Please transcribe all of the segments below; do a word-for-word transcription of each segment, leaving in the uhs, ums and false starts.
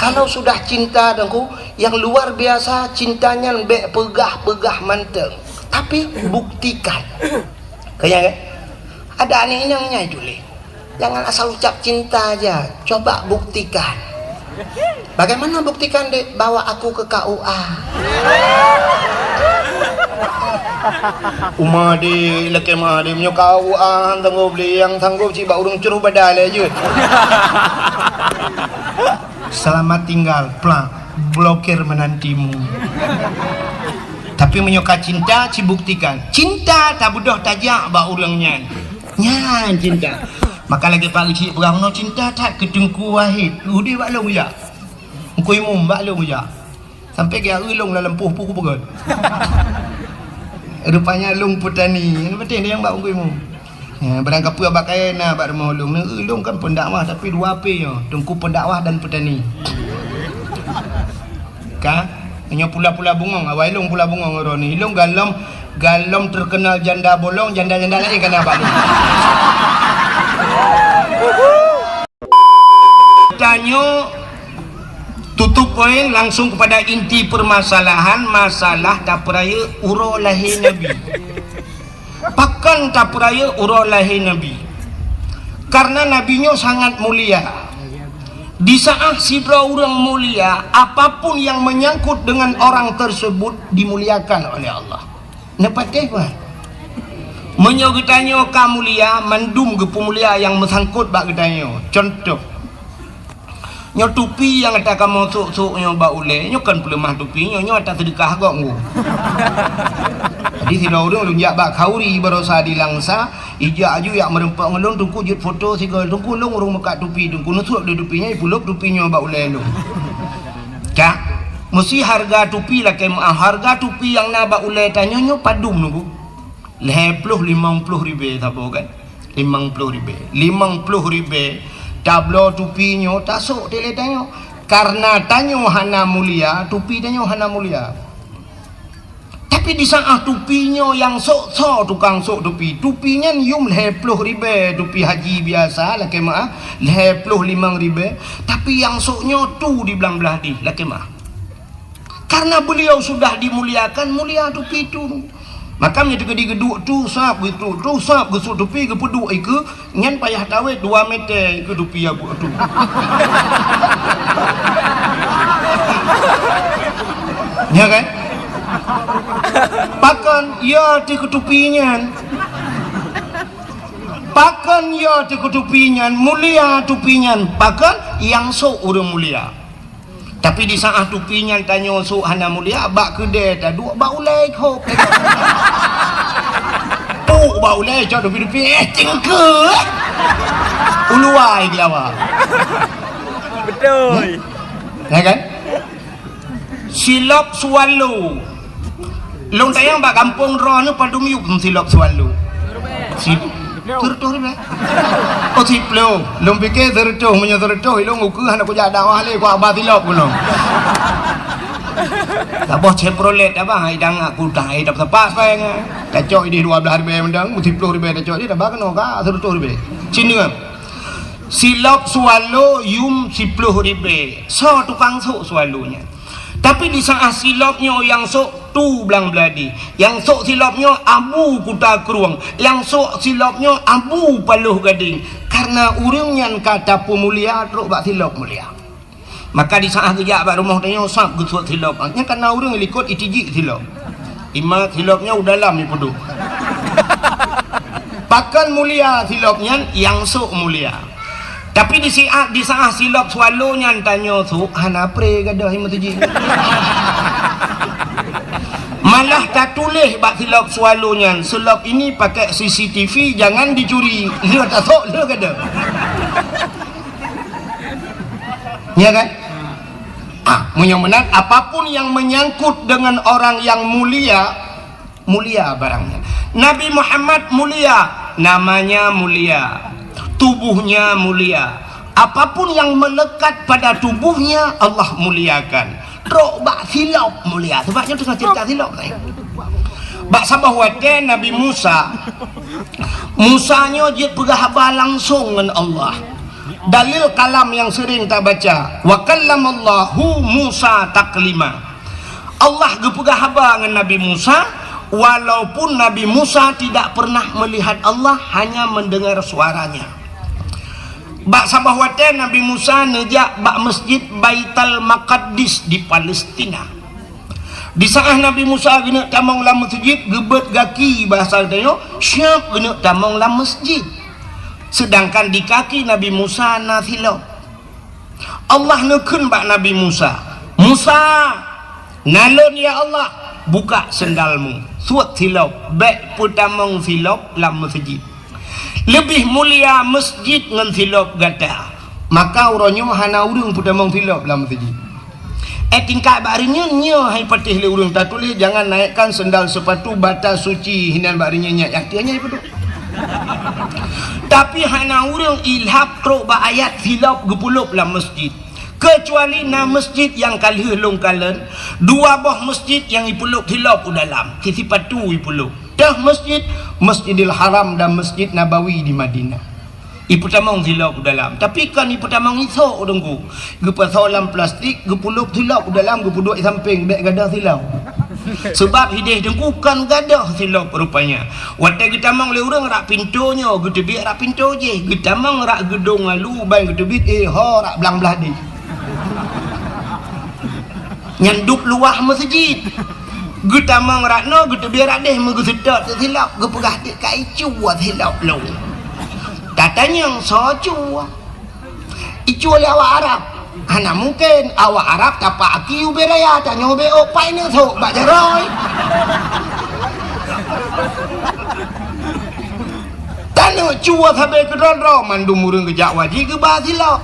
Kalau sudah cinta, Teungku, yang luar biasa cinta nyan bék peugah-peugah mantong, tapi buktikan. Kaya, kan? Ada aneuk inong nyai tuléh. Jangan asal ucap cinta aja, coba buktikan. Bagaimana buktikan, Dek? Bawa aku ke K U A. Uma, Dek, lakée meu'ah, Dek, meunyoe K U A han sanggob lé, nyang sanggob cit bak ureuëng cruh badan lé jeuet. Selamat tinggal, plak, blokir menantimu. Tapi meunyoe ka cinta, cibuktikan. Cinta tabeudôh tajak bak ureuëng nyan. Nyan cinta. Maka lagée Pak Geuchik peugah, "Meunoe cinta that keu Teungku Wahid, udeb bak lôn jak. Teungku Imum bak lôn jak." Sampai geujak eu lôn lam lampôh peue kupeugöt. Rupanya lôn peutani. Nyang penting nyang bak Teungku Imum. Ya, barang kapeue bak kayée na bak rumoh lôn. Neu eu lôn kan pendakwah, tapi dua P nyoe, Teungku pendakwah dan petani. Ka? Nyoe pula-pula bungong, awai lôn pula bungong droeneuh. Lôn galom, galom terkenal janda bolong, janda-janda laén ka na bak lôn. Tanyoe tutup poin, langsung kepada inti permasalahan, masalah tapeurayeuk uroe lahé Nabi. Pakon tapeurayeuk uroe lahé Nabi? Karena Nabi nyoe sangat mulia. Di saat sidroe ureuëng mulia, apapun yang menyangkut dengan orang tersebut dimuliakan oleh Allah. Neupatéh, Pak? Meunyoe geutanyoe ka mulia, mandum geupeumulia nyang meusangkot bak geutanyoe. Contoh, nyoe tupi nyang ata kamoe sôk-sôk nyoe bak ulée, nyoe kon peuleumah tupi nyoe, nyoe ata seudeukah gob nyoe. Jadi, sidroe ureuëng lôn jak bak khauri baroesa di Langsa, ijak aju jak meureumpok ngon lôn, Teungku jeuet foto sigoe, Teungku lôn ureuëng meukat tupi, Teungku neusôk lé tupi nyan, ipulop tupi nyoe bak ulée lôn. Cak, meusi hareuga tupi lakée meu'ah, hareuga tupi nyang na bak ulée tanyoe nyoe padum, Teungku? Lhée ploh limong ploh ribée saboh kan? Limong ploh ribée. Limong ploh ribée tabloe tupi nyoe tasôk dilée tanyoe. Karena tanyoe hana mulia, tupi tanyoe hana mulia. Tapi di saat tupi nyoe nyang sôk soe tukang sôk tupi, tupi nyan yum lhée ploh ribée, tupi haji biasa lakée meu'ah, lhée ploh limong ribée, tapi nyang sôk nyoe tu di blang blah dih lakée meu'ah. Karena beliau sudah dimuliakan, mulia tupi tu. Maka meunyoe teukeudi geuduek tu, sab geuduek tu, sab geusôk tupi, geupeuduek ikeue, nyan payah tawét dua meter ikeue tupi abu tu. Ya kan? Pakon ya teukeue tupi nyan? Pakon ya teukeue tupi nyan? Mulia tupi nyan. Pakon nyang sôk ureuëng mulia. Tapi di saat tupi nyan tanyoe sôk hana mulia, bak keudée taduek bak ulée hop. Puk bak ulée cok tupi-tupi, eh, cingkeue. Uluai di awal. Betul. Ya kan? Silop swallow. Lôn tanyong bak gampông droeneuh padum yum silop swallow. Si, seureutôh ribée. Oh, siploh. Lôn pike seureutôh, meunyoe seureutôh, ilôn ukeue hana kujak dakwah lé, kuaba silop keunoe. Saboh Chevrolet abah, hai dang aku dah, hai dap sepak peng. Tacok idih dua blah ribée mendang, siploh ribée tacok idih, dah ba keunoe ka seureutôh ribée. Sineuk. Silop swallow yum siploh ribée. Soe tukang sôk swallow nyan? Tapi di saat silop nyoe nyang sôk tu blang beuladi, nyang sôk silop nyoe Abu Kuta Krueng, nyang sôk silop nyoe Abu Paloh Gadeng. Karena ureuëng nyan ka tapeumulia trok bak silop mulia. Maka di saat geujak bak rumoh tanyoe sab geusôk silop. Nyan karena ureuëng likot itijik silop. Imat silop nyoe u dalam ipeuduek. Pakon mulia silop nyan, nyang sôk mulia. Tapi di siat, di saat silop swallow nyan tanyoe sôk, hana pre gadoh i meuseujid. Malah tatuléh bak silop swallow nyan, "Silop ini pakai C C T V, jangan dicuri." Lheueh tasôk, lheueh gadoh. Ya kan? Ah, meunyoe meunan, apapun yang menyangkut dengan orang yang mulia, mulia barangnya. Nabi Muhammad mulia, namanya mulia, tubuhnya mulia. Apapun yang melekat pada tubuhnya, Allah muliakan. Trok bak silop mulia. Sebab nyoe teungoh cerita silop tadi. Bak saboh watée Nabi Musa, Musa nyoe jeuet peugah haba langsong ngon Allah. Dalil kalam yang sering tabaca, "Wa kallamallahu Musa taklima." Allah geupeugah haba ngon Nabi Musa, walaupun Nabi Musa tidak pernah melihat Allah, hanya mendengar suaranya. Bak saboh watée Nabi Musa neujak bak Masjid Baitul Maqdis di Palestina. Di saat Nabi Musa geuneuk tamong lam masjid, geubeuet gaki, bahasa geutanyoe, siab geuneuk tamong lam masjid. Sedangkan di kaki Nabi Musa na silop. Allah neukheun bak Nabi Musa, "Musa, na lôn ya Allah, buka sendalmu, suet silop, bék peutamong silop lam meuseujid. Leubeh mulia meuseujid ngon silop gata." Maka uroe nyoe hana ureuëng peutamong silop lam meuseujid. Eh, tingkat bak rinyeun nyoe hai patéh lé ureuëng tatuléh, "Jangan naikkan sendal sepatu bata suci," hinan bak rinyeun nyak, nyang tianya ipeuduk. Tapi hana ureuëng ilhab trok bak ayat silop geupulop lam masjid. Keucuali na masjid nyang ka lheueh lôn kalon, dua boh masjid nyang ipeulop silop u dalam, si sipatu ipeulop. Teuh masjid, Masjidil Haram dan Masjid Nabawi di Madinah. Ipeutamong silop u dalam, tapi kon ipeutamong isok, Teungku. Geupasoe lam plastik, geupulop silop u dalam, geupeuduek sampéng, bék gadôh silop. Sebab hideh Teungku kon gadôh silop rupanya. Watée geutamong lé ureuëng rak pintoe nyoe, geuteubiet rak pintoe jih, geutamong rak geudong lalu, ban geuteubiet, eh, ho rak blang blah deh. Nyan dub luwah meuseujid. Geutamong rak noe, geuteubiet rak deh, meugeuseutôt silop, geupeugah dek ka icue silop lôn. Tatanyong soe cue? Icue lé awak Arab. Hana mungken, awak Arab tapak aki ubé raya, tanyoe ubé ôk, pai neusok bak jaroe. Taneuk cue sabe keudroe-droe, mandum ureuëng geujak wajéb geuba silop.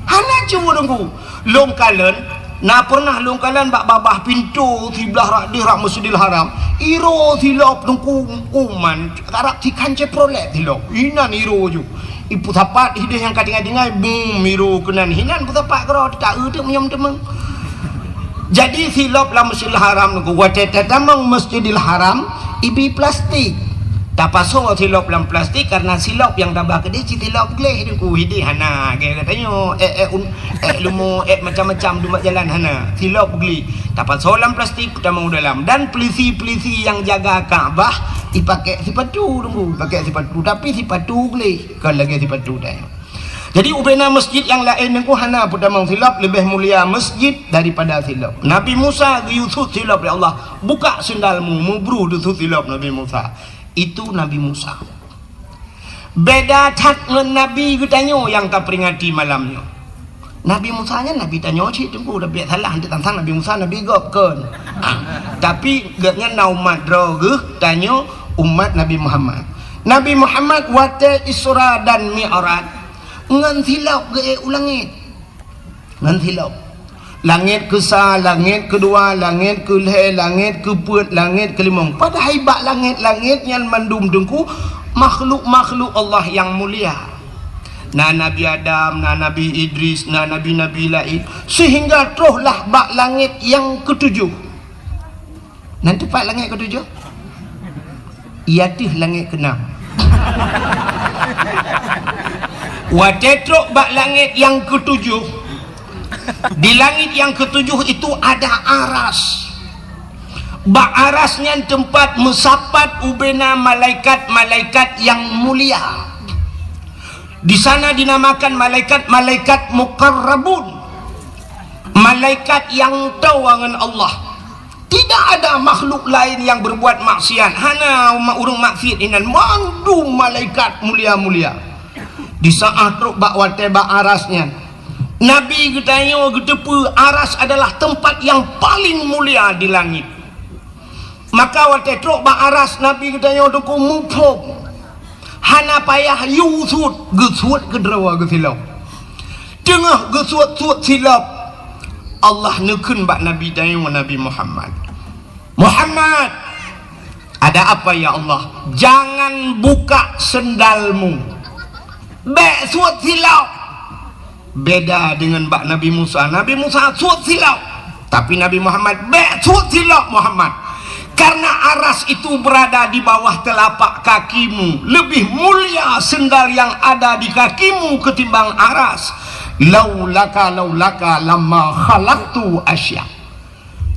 Hana cue Teungku. Lôn kalon, na pernah lôn kalon bak babah pintoe siblah rak deh rak Masjidil Haram. Iroe silop Teungku, uman, karab sikhan Chevrolet silop. Inan iroe ju. Ipeusapat hideh nyang ka tinggai-tinggai, bum, iroe keunan. Hinan peusapat keudroe, teuka eu teuk meunyoe teumeung. Jadi silop lam Masjidil Haram Teungku, watée tatamong Masjidil Haram, ibi plastik. Tapasoe silop lam plastik karena silop nyang tabah keudeh cit silop gleh Teungku, hideh hana, gaya geutanyoe, eh, eh, un-, eh, leumo, eh, macam-macam dumat jalan hana. Silop gleh. Tapasoe lam plastik, tamong u dalam. Dan pelisi-pelisi nyang jaga Ka'bah, ipakai sipatu Teungku, ipakai sipatu. Tapi sipatu gleh, kon lagée sipatu tanyoe. Jadi ubena masjid nyang laén Teungku hana peutamong silop, leubeh mulia masjid daripada silop. Nabi Musa geuyue sut silop lé Allah, "Buka sendalmu," meubru deusut silop Nabi Musa. Itu Nabi Musa. Beda that ngon nabi geutanyoe nyang taperingati malam nyoe. Nabi Musa nyan nabi tanyoe cit Teungku, tapi salah, hana tantang Nabi Musa nabi gob kon. Ah, tapi gobnyan na umat droe geuh, tanyoe umat Nabi Muhammad. Nabi Muhammad watée Isra dan Mi'raj, ngon silop geuék u langét. Ngon silop. Langét keusa, langét keudua, langét keulhée, langét keupeuet, langét keulimong. Padahai bak langét-langét nyan mandum Teungku makhluk-makhluk Allah nyang mulia. Na Nabi Adam, na Nabi Idris, na nabi-nabi laén, sehingga trohlah bak langét nyang keutujoh. Nan teumpat langét keutujoh? I ateueh langét keunam. Watée trok bak langét nyang keutujoh, di langét nyang keutujoh itu ada aras. Bak aras nyan teumpat meusapat ubena malaikat-malaikat nyang mulia. Di sana dinamakan malaikat-malaikat muqarrabun, malaikat nyang toe ngon Allah. Tidak ada makhluk lain yang berbuat maksiat. Hana umat ureuëng maksiat inan, mandum malaikat mulia-mulia. Di saat trok bak watée bak aras nyan, Nabi geutanyoe geuteupeue aras adalah tempat yang paling mulia di langit. Maka watée trok bak aras, Nabi geutanyoe Teungku muphom. Hana payah yue sut, geusuet keudroe geusilop. Teungoh geusuet-suet silop, Allah neukheun bak Nabi tanyoe Nabi Muhammad, "Muhammad, ada apa ya Allah?" "Jangan buka sendalmu. Bék suet silop." Beda dengan bak Nabi Musa. Nabi Musa suet silop. Tapi Nabi Muhammad, "Bék suet silop, Muhammad. Karena aras itu berada di bawah telapak kakimu, lebih mulia sendal yang ada di kakimu ketimbang aras. Laulaka, laulaka lama khalaqtu asya.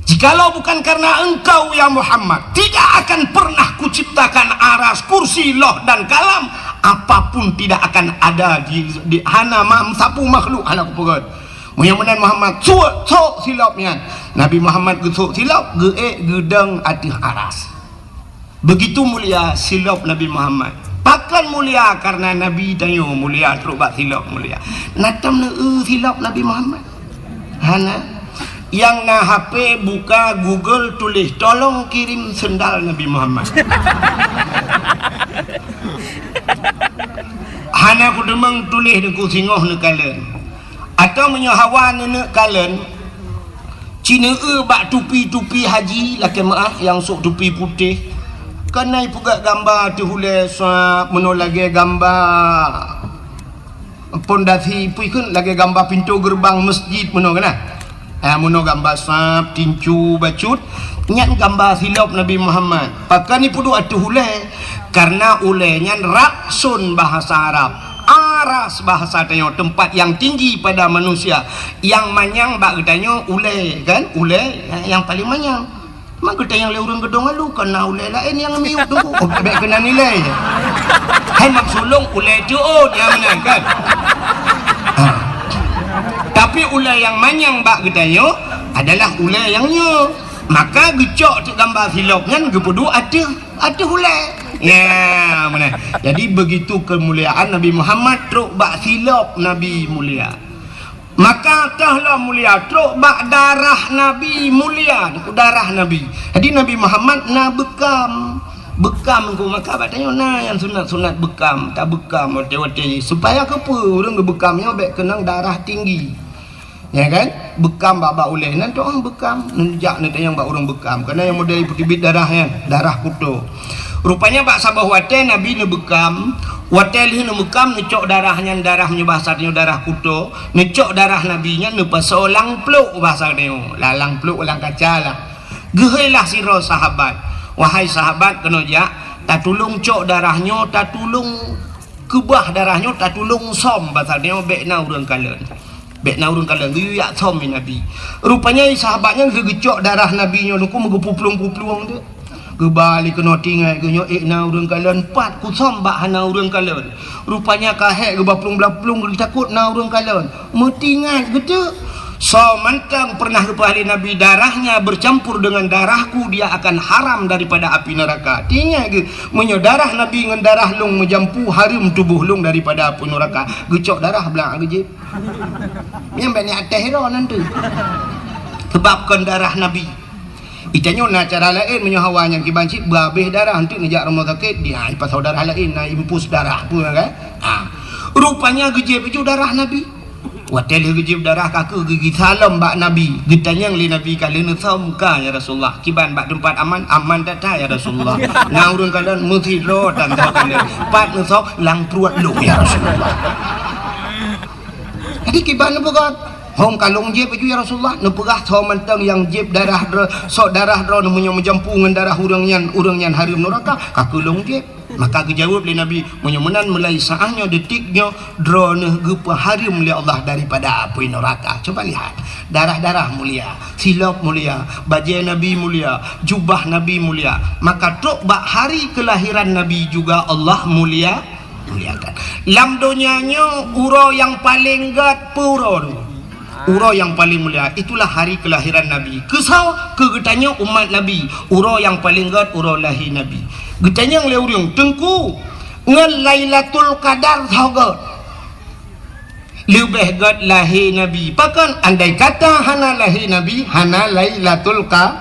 Jikalau bukan karena engkau, ya Muhammad, tidak akan pernah kuciptakan aras, kursi, loh, dan kalam, apapun tidak akan ada di, di hana ma-, sapeue makhluk hana kupeugét. Meunyoe meunan Muhammad, sôk, sôk silop nyan. Nabi Muhammad geusôk silop, geuék geudong ateueh aras. Begitu mulia silop Nabi Muhammad. Pakon mulia? Karena Nabi tanyoe mulia, trok bak silop mulia. Na tom neueu silop Nabi Muhammad? Hana. Nyang na H P, buka Google, tuléh, "Tolong kirim sendal Nabi Muhammad." Hana kuteumeung tuléh, neuku singoh neukalon. Atawa meunyoe hawa neuneuk kalon, ci neueu bak tupi-tupi haji, lakée meuáh, nyang sôk tupi putéh. Keuneuk peugah gamba ateueh ulée, sa-, meunoe lagée gamba pondasi, peue kheun, lagée gamba pintoe geureubang masjid meunoe keunan. Ah, meunoe gamba sab, tincu, bacut, nyan gamba silop Nabi Muhammad. Pakon jipeuduek ateueh ulée? Karena ulée nyan raksun bahasa Arab. Aras bahasa tanyoe, tempat yang tinggi pada manusia. Nyang manyang bak geutanyoe ulée, kan? Ulée nyang paleng manyang. Mak geutanyoe lé ureuëng geudong alu, kon na ulée laén nyang miyueb teungku. Oh, bék keunan ilée. Hai mak sulong ulée teuôt nyang meunan, kan? Ha. Tapi ulée nyang manyang bak geutanyoe adalah ulée nyang nyoe. Maka geucok teuk gamba silop nyan geupeuduek ateueh, ateueh ulée. Ya, meunan. Jadi begitu kemuliaan Nabi Muhammad trok bak silop Nabi mulia. Maka toh lom mulia trok bak darah Nabi mulia, darah Nabi. Jadi Nabi Muhammad na beukam. Beukam ku maka bak tanyoe na nyang sunat-sunat beukam, tabeukam watée-watée supaya keupeue ureuëng geubeukam nyoe bék keunong darah tinggi. Ya kan? Beukam bak-bak ulée nan tu, oh, beukam. Neujak neutanyong bak ureuëng beukam. Keunan nyang model peuteubiet darah nyan, darah kuto. Rupanya bak saboh watée Nabi neubeukam, watée lheueh neubeukam neucok darah nyan, darah meunyoe bahasa tanyoe darah kuto, neucok darah Nabi nyan neupasoe lam plôk bahasa tanyoe. Lah lam plôk lam kaca lah. Geuhôi lah sidroe sahabat, "Wahai sahabat, keunoe jak, tatulông cok darah nyoe, tatulông keubah darah nyoe, tatulông som bahasa tanyoe, bék na ureuëng kalon." Bék na ureuëng kalon, geuyue jak som lé Nabi. Rupanya sahabat nyan geugeucok darah Nabi nyoe teungku meugeupuplueng-puplueng tu. Geuba lé keunoe tinggai geunyoe ék na ureuëng kalon, pat kusom bak hana ureuëng kalon. Rupanya ka hék geuba plueng-plueng geutakot na ureuëng kalon. Meutingat geuteuk. Soe mantong pernah geupeuhah lé Nabi, darahnya bercampur dengan darahku, dia akan haram daripada api neraka. Tinggai geuh, meunyoe darah Nabi ngon darah lông meujampu, hareuem tuboh lông daripada api neraka. Geucok darah blang geujieb. Nyang banyak até hiro nanti. Sebab kon darah Nabi. Itanyoe na cara laén meunyoe hawa nyang kiban cit beuhabéh darah, enteuk neujak rumoh sakét, dia ipasau darah laén, na infus darah pun kan. Ha. Rupanya geujieb ju darah Nabi. Watée lheueh geujieb darah ka keuh geugisa lom bak Nabi. Geutanyong lé Nabi ka lheueh neusom ka ya Rasulullah. Kiban bak teumpat aman, aman that-that ya Rasulullah. Na ureuëng kalon meusidroe tan that kalon. Pat neusom lam pruet lôn ya Rasulullah. Jadi kiban neupeugah, hong ka lôn jieb ju ya Rasulullah, neupeugah soe mantong nyang jieb darah droe, sok darah droe meunyoe meujampu ngon darah ureuëng nyan, ureuëng nyan hareuem neuraka, ka keuh lôn jieb. Maka geujaweueb lé Nabi, meunyoe meunan mulai saát nyoe, detik nyoe, droeneuh geupeuhareuem lé Allah daripada apui neuraka. Coba lihat, darah-darah mulia, silop mulia, bajée Nabi mulia, jubah Nabi mulia. Maka trok bak hari kelahiran Nabi juga Allah mulia. Muliakan. Lam donya nyoe uroe nyang paleng gét peue uroe nyoe? Uroe nyang paleng mulia, itulah hari kelahiran Nabi. Keusoe? Keu geutanyoe umat Nabi, uroe nyang paleng gét uroe lahé Nabi. Geutanyong lé ureuëng, "Teungku, ngon Lailatul Qadar soe gét?" Leubeh gét lahé Nabi. Pakon? Andai kata hana lahé Nabi, hana Lailatul Qa-,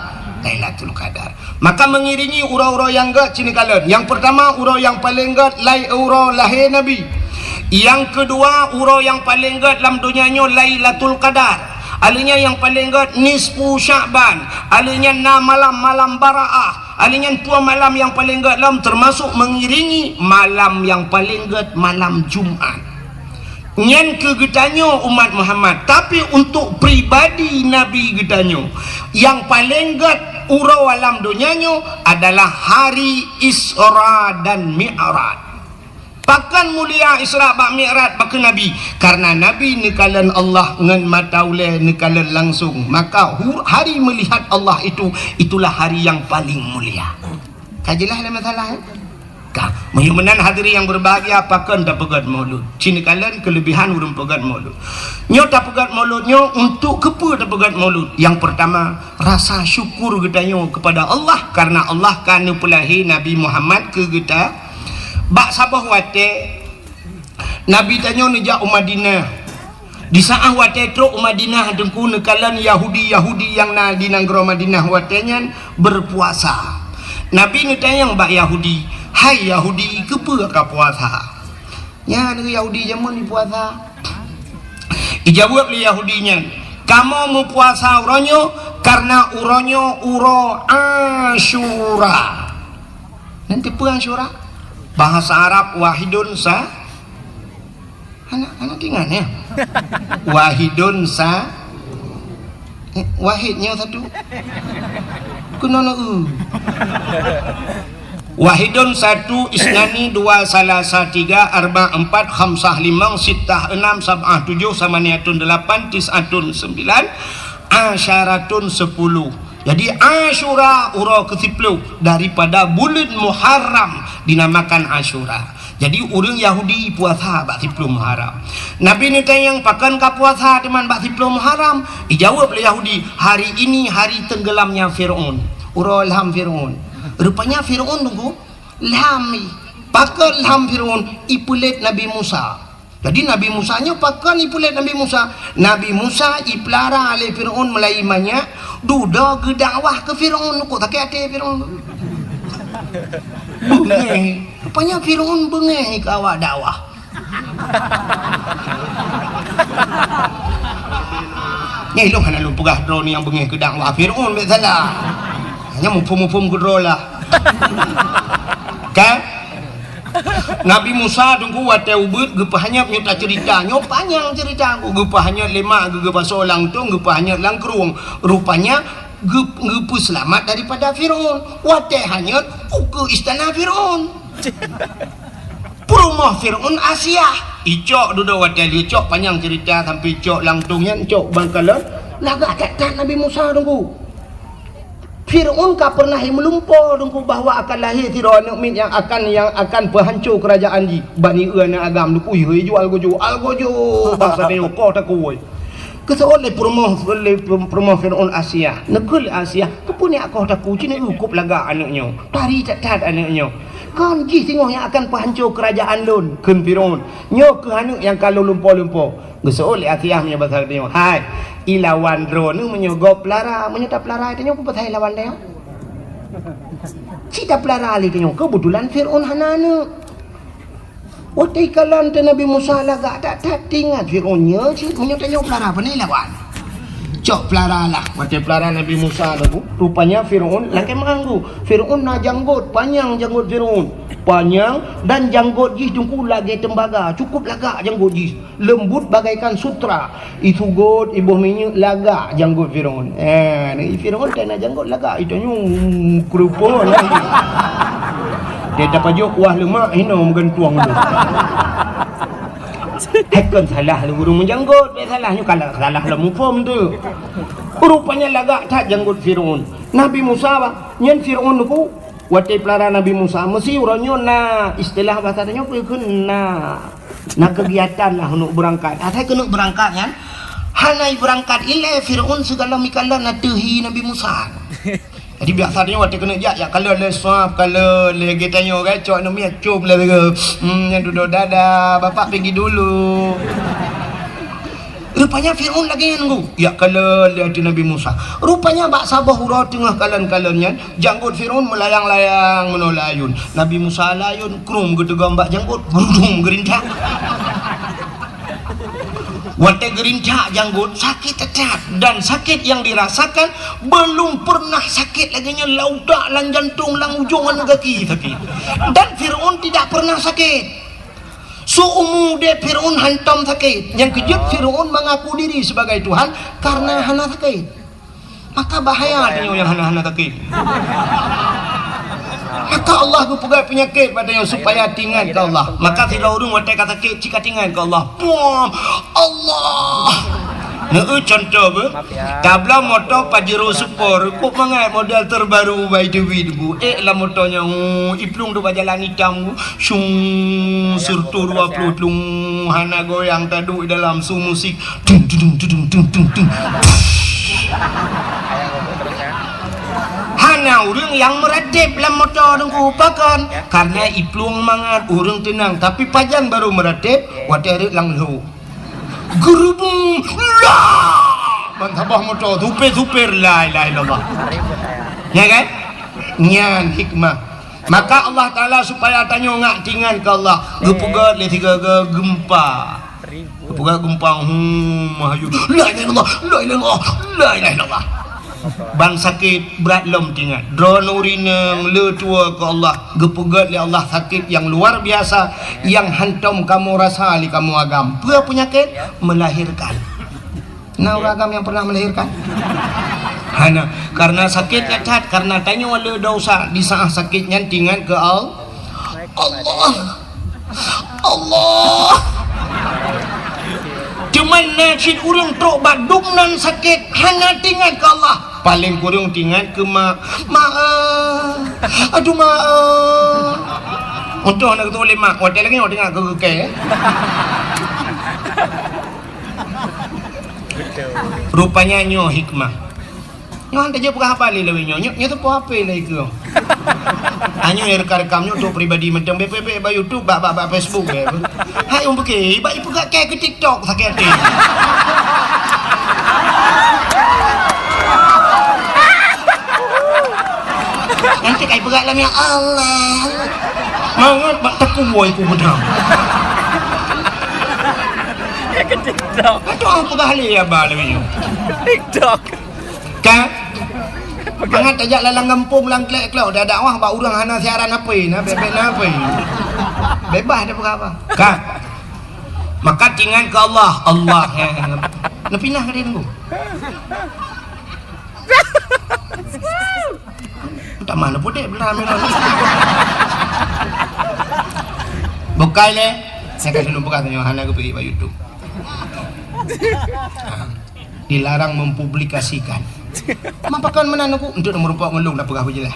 Lailatul Qadar. Maka mengiringi uroe-uroe nyang gét cit neukalon. Nyang peurtama, uroe nyang paleng gét lai uroe lahé Nabi. Nyang keudua, uroe nyang paleng gét lam donya nyoe Lailatul Qadar. Aleuh nyan nyang paleng gét nisfu Sya'ban. Aleuh nyan na malam-malam Baraah. Aleuh nyan dua malam nyang paleng gét lom, teumasok mengiringi malam nyang paleng gét malam Jumat. Nyan keu geutanyoe umat Muhammad, tapi untuk pribadi Nabi geutanyoe, Nyang paleng gét uroe alam donya nyoe adalah hari Isra dan Mi'raj. Pakon mulia Isra bak Mi'raj bak Nabi? Karena Nabi neukalon Allah ngon mata ulée, neukalon langsung. Maka hu-, hari melihat Allah itu, itulah hari yang paling mulia. Ka jeulaih lé masalah, eh? Ka. Meunyoe meunan hadirin yang berbahagia, pakon tapeugét maulud? Ci neukalon kelebihan ureuëng peugét maulud. Nyoe tapeugét maulud nyoe untuk keupeue tapeugét maulud? Yang pertama, rasa syukur geutanyoe kepada Allah karena Allah ka neupeulahé Nabi Muhammad keu geuta. Bak saboh watée, Nabi tanyoe neujak u Madinah. Di saát watée trok u Madinah, Teungku, neukalon Yahudi-Yahudi nyang na di nanggroe Madinah watée nyan berpuasa. Nabi neutanyong bak Yahudi, "Hai Yahudi, keupeue ka puasa?" Nyan Yahudi jameun puasa. Ijaweueb lé Yahudi nyan, "Kamoe meupuasa uroe nyoe karena uroe nyoe uroe Asyura." Nyan keupeue Asyura? Bahasa Arab wahidun sa-, Hana, hana teuingat, ya? Wahidun sa-, eh, wahid nyoe satu. Keunoe na, eh. Wahidun satu, isnani dua, salasa tiga, arba empat, khamsah limong, sittah enam, sab'ah tujuh, samaniatun delapan, tis'atun sembilan, asyaratun sepuluh. Jadi, Asyura uroe keusiploh daripada buleuen Muharram dinamakan Asyura. Jadi, ureuëng Yahudi puasa bak siploh Muharram. Nabi neutanyong, "Pakon ka puasa teuma bak siploh Muharram?" Ijaweueb lé Yahudi, "Hari ini hari tenggelamnya Fir'aun." Uroe lham Fir'aun. Rupanya Fir'aun, Teungku, lham. Pakon lham Fir'aun? Ipeulet Nabi Musa. Jadi, Nabi Musa nyoe pakon ipeulet Nabi Musa? Nabi Musa ipeulara lé Fir'aun meulai manyak, dudoe geudakwah keu Fir'aun. Kok sakét até Fir'aun? Beungéh. Rupanya Fir'aun beungéh keu awak dakwah. Nyan ilôn hana lôn peugah droeneuh nyang beungéh keu dakwah Fir'aun, bék salah. Hanya muphom-muphom keu droe lah. Kan? Nabi Musa, Teungku, watée ubit geupeuhanyot, nyoe taceurita. Nyoe panyang ceurita, geupeuhanyot lé mak geuh, geupasoe lam tong, geupeuhanyot lam krueng. Rupanya geu-, geupeuseulamat daripada Fir'aun. Watée hanyot, ukeue istana Fir'aun. Peurumoh Fir'aun Asiah. Icok dudoe watée lheueh cok, panyang ceurita sampai cok lam tong nyan, cok ban kalon. Lagak that-that Nabi Musa, Teungku. Fir'aun ka pernah meulumpoe, Teungku, bahwa akan lahé sidroe aneuëk miet nyang akan, nyang akan peuhanco keurajeuen jih. Bani eu aneuëk agam, Teungku, ihôi ju algojo, algojo, basa tanyoe, koh takue. Geuseuôt lé peurumoh, lé peurumoh Fir'aun Asiah. Neukheun lé Asiah, "Keupeue nyak koh takue, ci neu kop lagak aneuëk nyoe. Tari that-that aneuëk nyoe. Kon jih singoh nyang akan peuhanco keurajeuen lôn," kheun Fir'aun. "Nyoe kheueh aneuëk nyang ka lôn lumpoe-lumpoe." Geuseuôt lé Asiah meunyoe basa tanyoe, "Hai, ilawan droeneuh meunyoe gob peulara, meunyoe tapeulara tanyoe, peue pasai lawan tanyoe? Ci tapeulara lé tanyoe, keubeutulan Fir'aun hana aneuëk." Watée ikalon teuh Nabi Musa lagak that-that, teuingat Fir'aun nyoe cit, meunyoe tanyoe peulara, pane lawan? Cok peulara lah. Watée peulara Nabi Musa lalu, rupanya Fir'aun lakée meuanggu. Fir'aun na janggot, panyang janggot Fir'aun. Panyang dan janggot jih, Teungku, lagée tembaga, cukup lagak janggot jih. Leumbut bagaikan sutra, isugot, iboh minyeuk, lagak janggot Fir'aun. Eh, Fir'aun teuh na janggot lagak, itanyoe keureupeuen lagi. Dia tapajok kuah lemak, hinoe meugantueng tu. Hai kon salah lé ureuëng meujanggot, bék salah nyoe, kalau salah lom muphom tu. Rupanya lagak that janggot Fir'aun. Nabi Musa, bah, nyan Fir'aun tu, watée peulara Nabi Musa, meusi uroe nyoe na istilah basa tanyoe peue kheun na. Na keugiatan lah untuk beurangkat. Asai keuneuk beurangkat nyan, hana beurangkat ilée Fir'aun sigohlom ikalon ateueh hi Nabi Musa. Jadi biasa tanyoe watée keuneuk jak, jak kalon lé swab, kalon lé geutanyoe, kan, cok aneuk miet, cop lé lagée, hmm, nyan dudoe dada, bapak pergi dulu. Rupanya Fir'aun lagée nyan, Teungku. Jak kalon lé ateueh Nabi Musa. Rupanya bak saboh uroe teungoh kalon-kalon nyan, janggot Fir'aun meulayang-layang meunoe layun. Nabi Musa layun, krum geuteugom bak janggot, gurudum geurintak. Watée geurintak janggot, sakét that-that. Dan sakét yang dirasakan belum pernah sakét lagée nyan, lam utak, lam jantong, lam ujong aneuk gaki sakét. Dan Fir'aun tidak pernah sakét. Seumu udeb Fir'aun hantom sakét. Nyang keujeuet Fir'aun mengaku diri sebagai Tuhan karena hana sakét. Maka bahaya tanyoe nyang hana-hana sakét. Maka Allah geupeugah peunyakét bak tanyoe supaya tingat keu Allah. Maka sidroe ureuëng watée ka sakét, cit ka tingat keu Allah. Puam! Allah! Neu contoh beuh. Tabla moto Pajero Sport, kok mangat model terbaru bai Dewi dulu. Eh, lam moto nyan, oh, iplueng tu bak jalan itam. Syung, sireutoh dua ploh tlung, hana goyang, taduek dalam su musik. Tung, tung, tung. Hana ureuëng nyang meuratéb lam moto Teungku, pakon? Karena iplueng mangat, ureuëng teunang. Tapi pajan baru meuratéb, watée rhot lam lhok. Geurubung, la! Ban saboh moto, supir-supir, la ilaha illallah. Ya kan? Nyan hikmah. Maka Allah Taala supaya tanyoe ngak tingat keu Allah. Geupeugét lé sigoe-goe geumpa. Geupeugét geumpa, hmm, mahayu. La ilaha illallah, la ilaha illallah, la ilaha illallah. Ban sakét brat lom tingat. Droeneuh ureuëng le tuwoe keu Allah. Geupeugét lé Allah sakét nyang luar biasa, nyang hántom kamoe rasa lé kamoe agam. Peue peunyakét? Melahirkan. Na ureuëng agam nyang pernah melahirkan? Hana. Karena sakét that-that, karena tanyoe le desya, di saat sakét nyan tingat keu Al-, Allah. Allah. Teuma na cit ureuëng trok bak dum nan sakét, hana tingat keu Allah. Paléng kureueng tingat keu mak. Mak, eh. Aduh, mak, eh. Untung hana geuteupeue lé mak, watée lagée nyoe teuingat keu keu kée. Rupanya nyoe hikmah. Nyoe han tajak peugah haba lé lawét nyoe. Nyoe, nyoe teupeue H P lé keu. Anyoe rekam-rekam nyoe untuk pribadi mantong, bèk, bèk, bèk bak YouTube, bak, bak, bak Facebook, bèk. Hai, um, beuke, bak ipeugah kée keu TikTok sakét até. Nanti kai peugah lam, ya Allah. Mangat bak takue ku beudang. Keu TikTok. Aduh, peugah lé haba lé nyoe. TikTok. Ka? Mangat tajak lam gampông, lam klek-klok, dak dakwah bak ureuëng hana siaran H P, na bèk-bèk na H P. Bebas dak peugah haba. Ka? Maka tingat keu Allah, Allah, eh, neupinah ka dia tunggu. Tamah neupudek belah. Bukai lé, saya kasih nombor katanya hana geupeugi bak YouTube. Dilarang mempublikasikan. Mapakan meunan aku untuk nomor rupa ngelung dah peugah berjelas.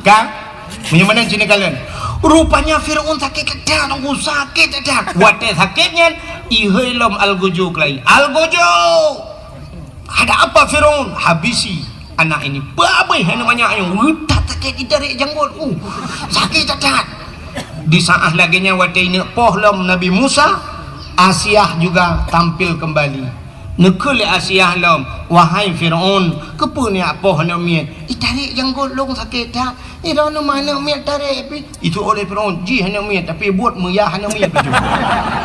Kan? Meunyoe meunan cina kalian. Rupanya Firaun sakét that, aku sakét that. Watée sakét nyan, ihôi lom algojo kelai. Algojo! Ada apa Firaun? Habisi anak ini. Babeh aneuk manyak nyoe. Utak sakét ditarék janggot. Uh, sakét that. Di saat lagée nyan watée ineuk poh lom Nabi Musa, Asiah juga tampil kembali. Neukheun lé Asiah lom, "Wahai Firaun, keupeue neujak poh aneuk miet? Itarék janggot lôn sakét that. Iroh neu ma aneuk miet tarék pih." Itu oleh Firaun, jih aneuk miet, tapi buet meuyah aneuk miet beutôi.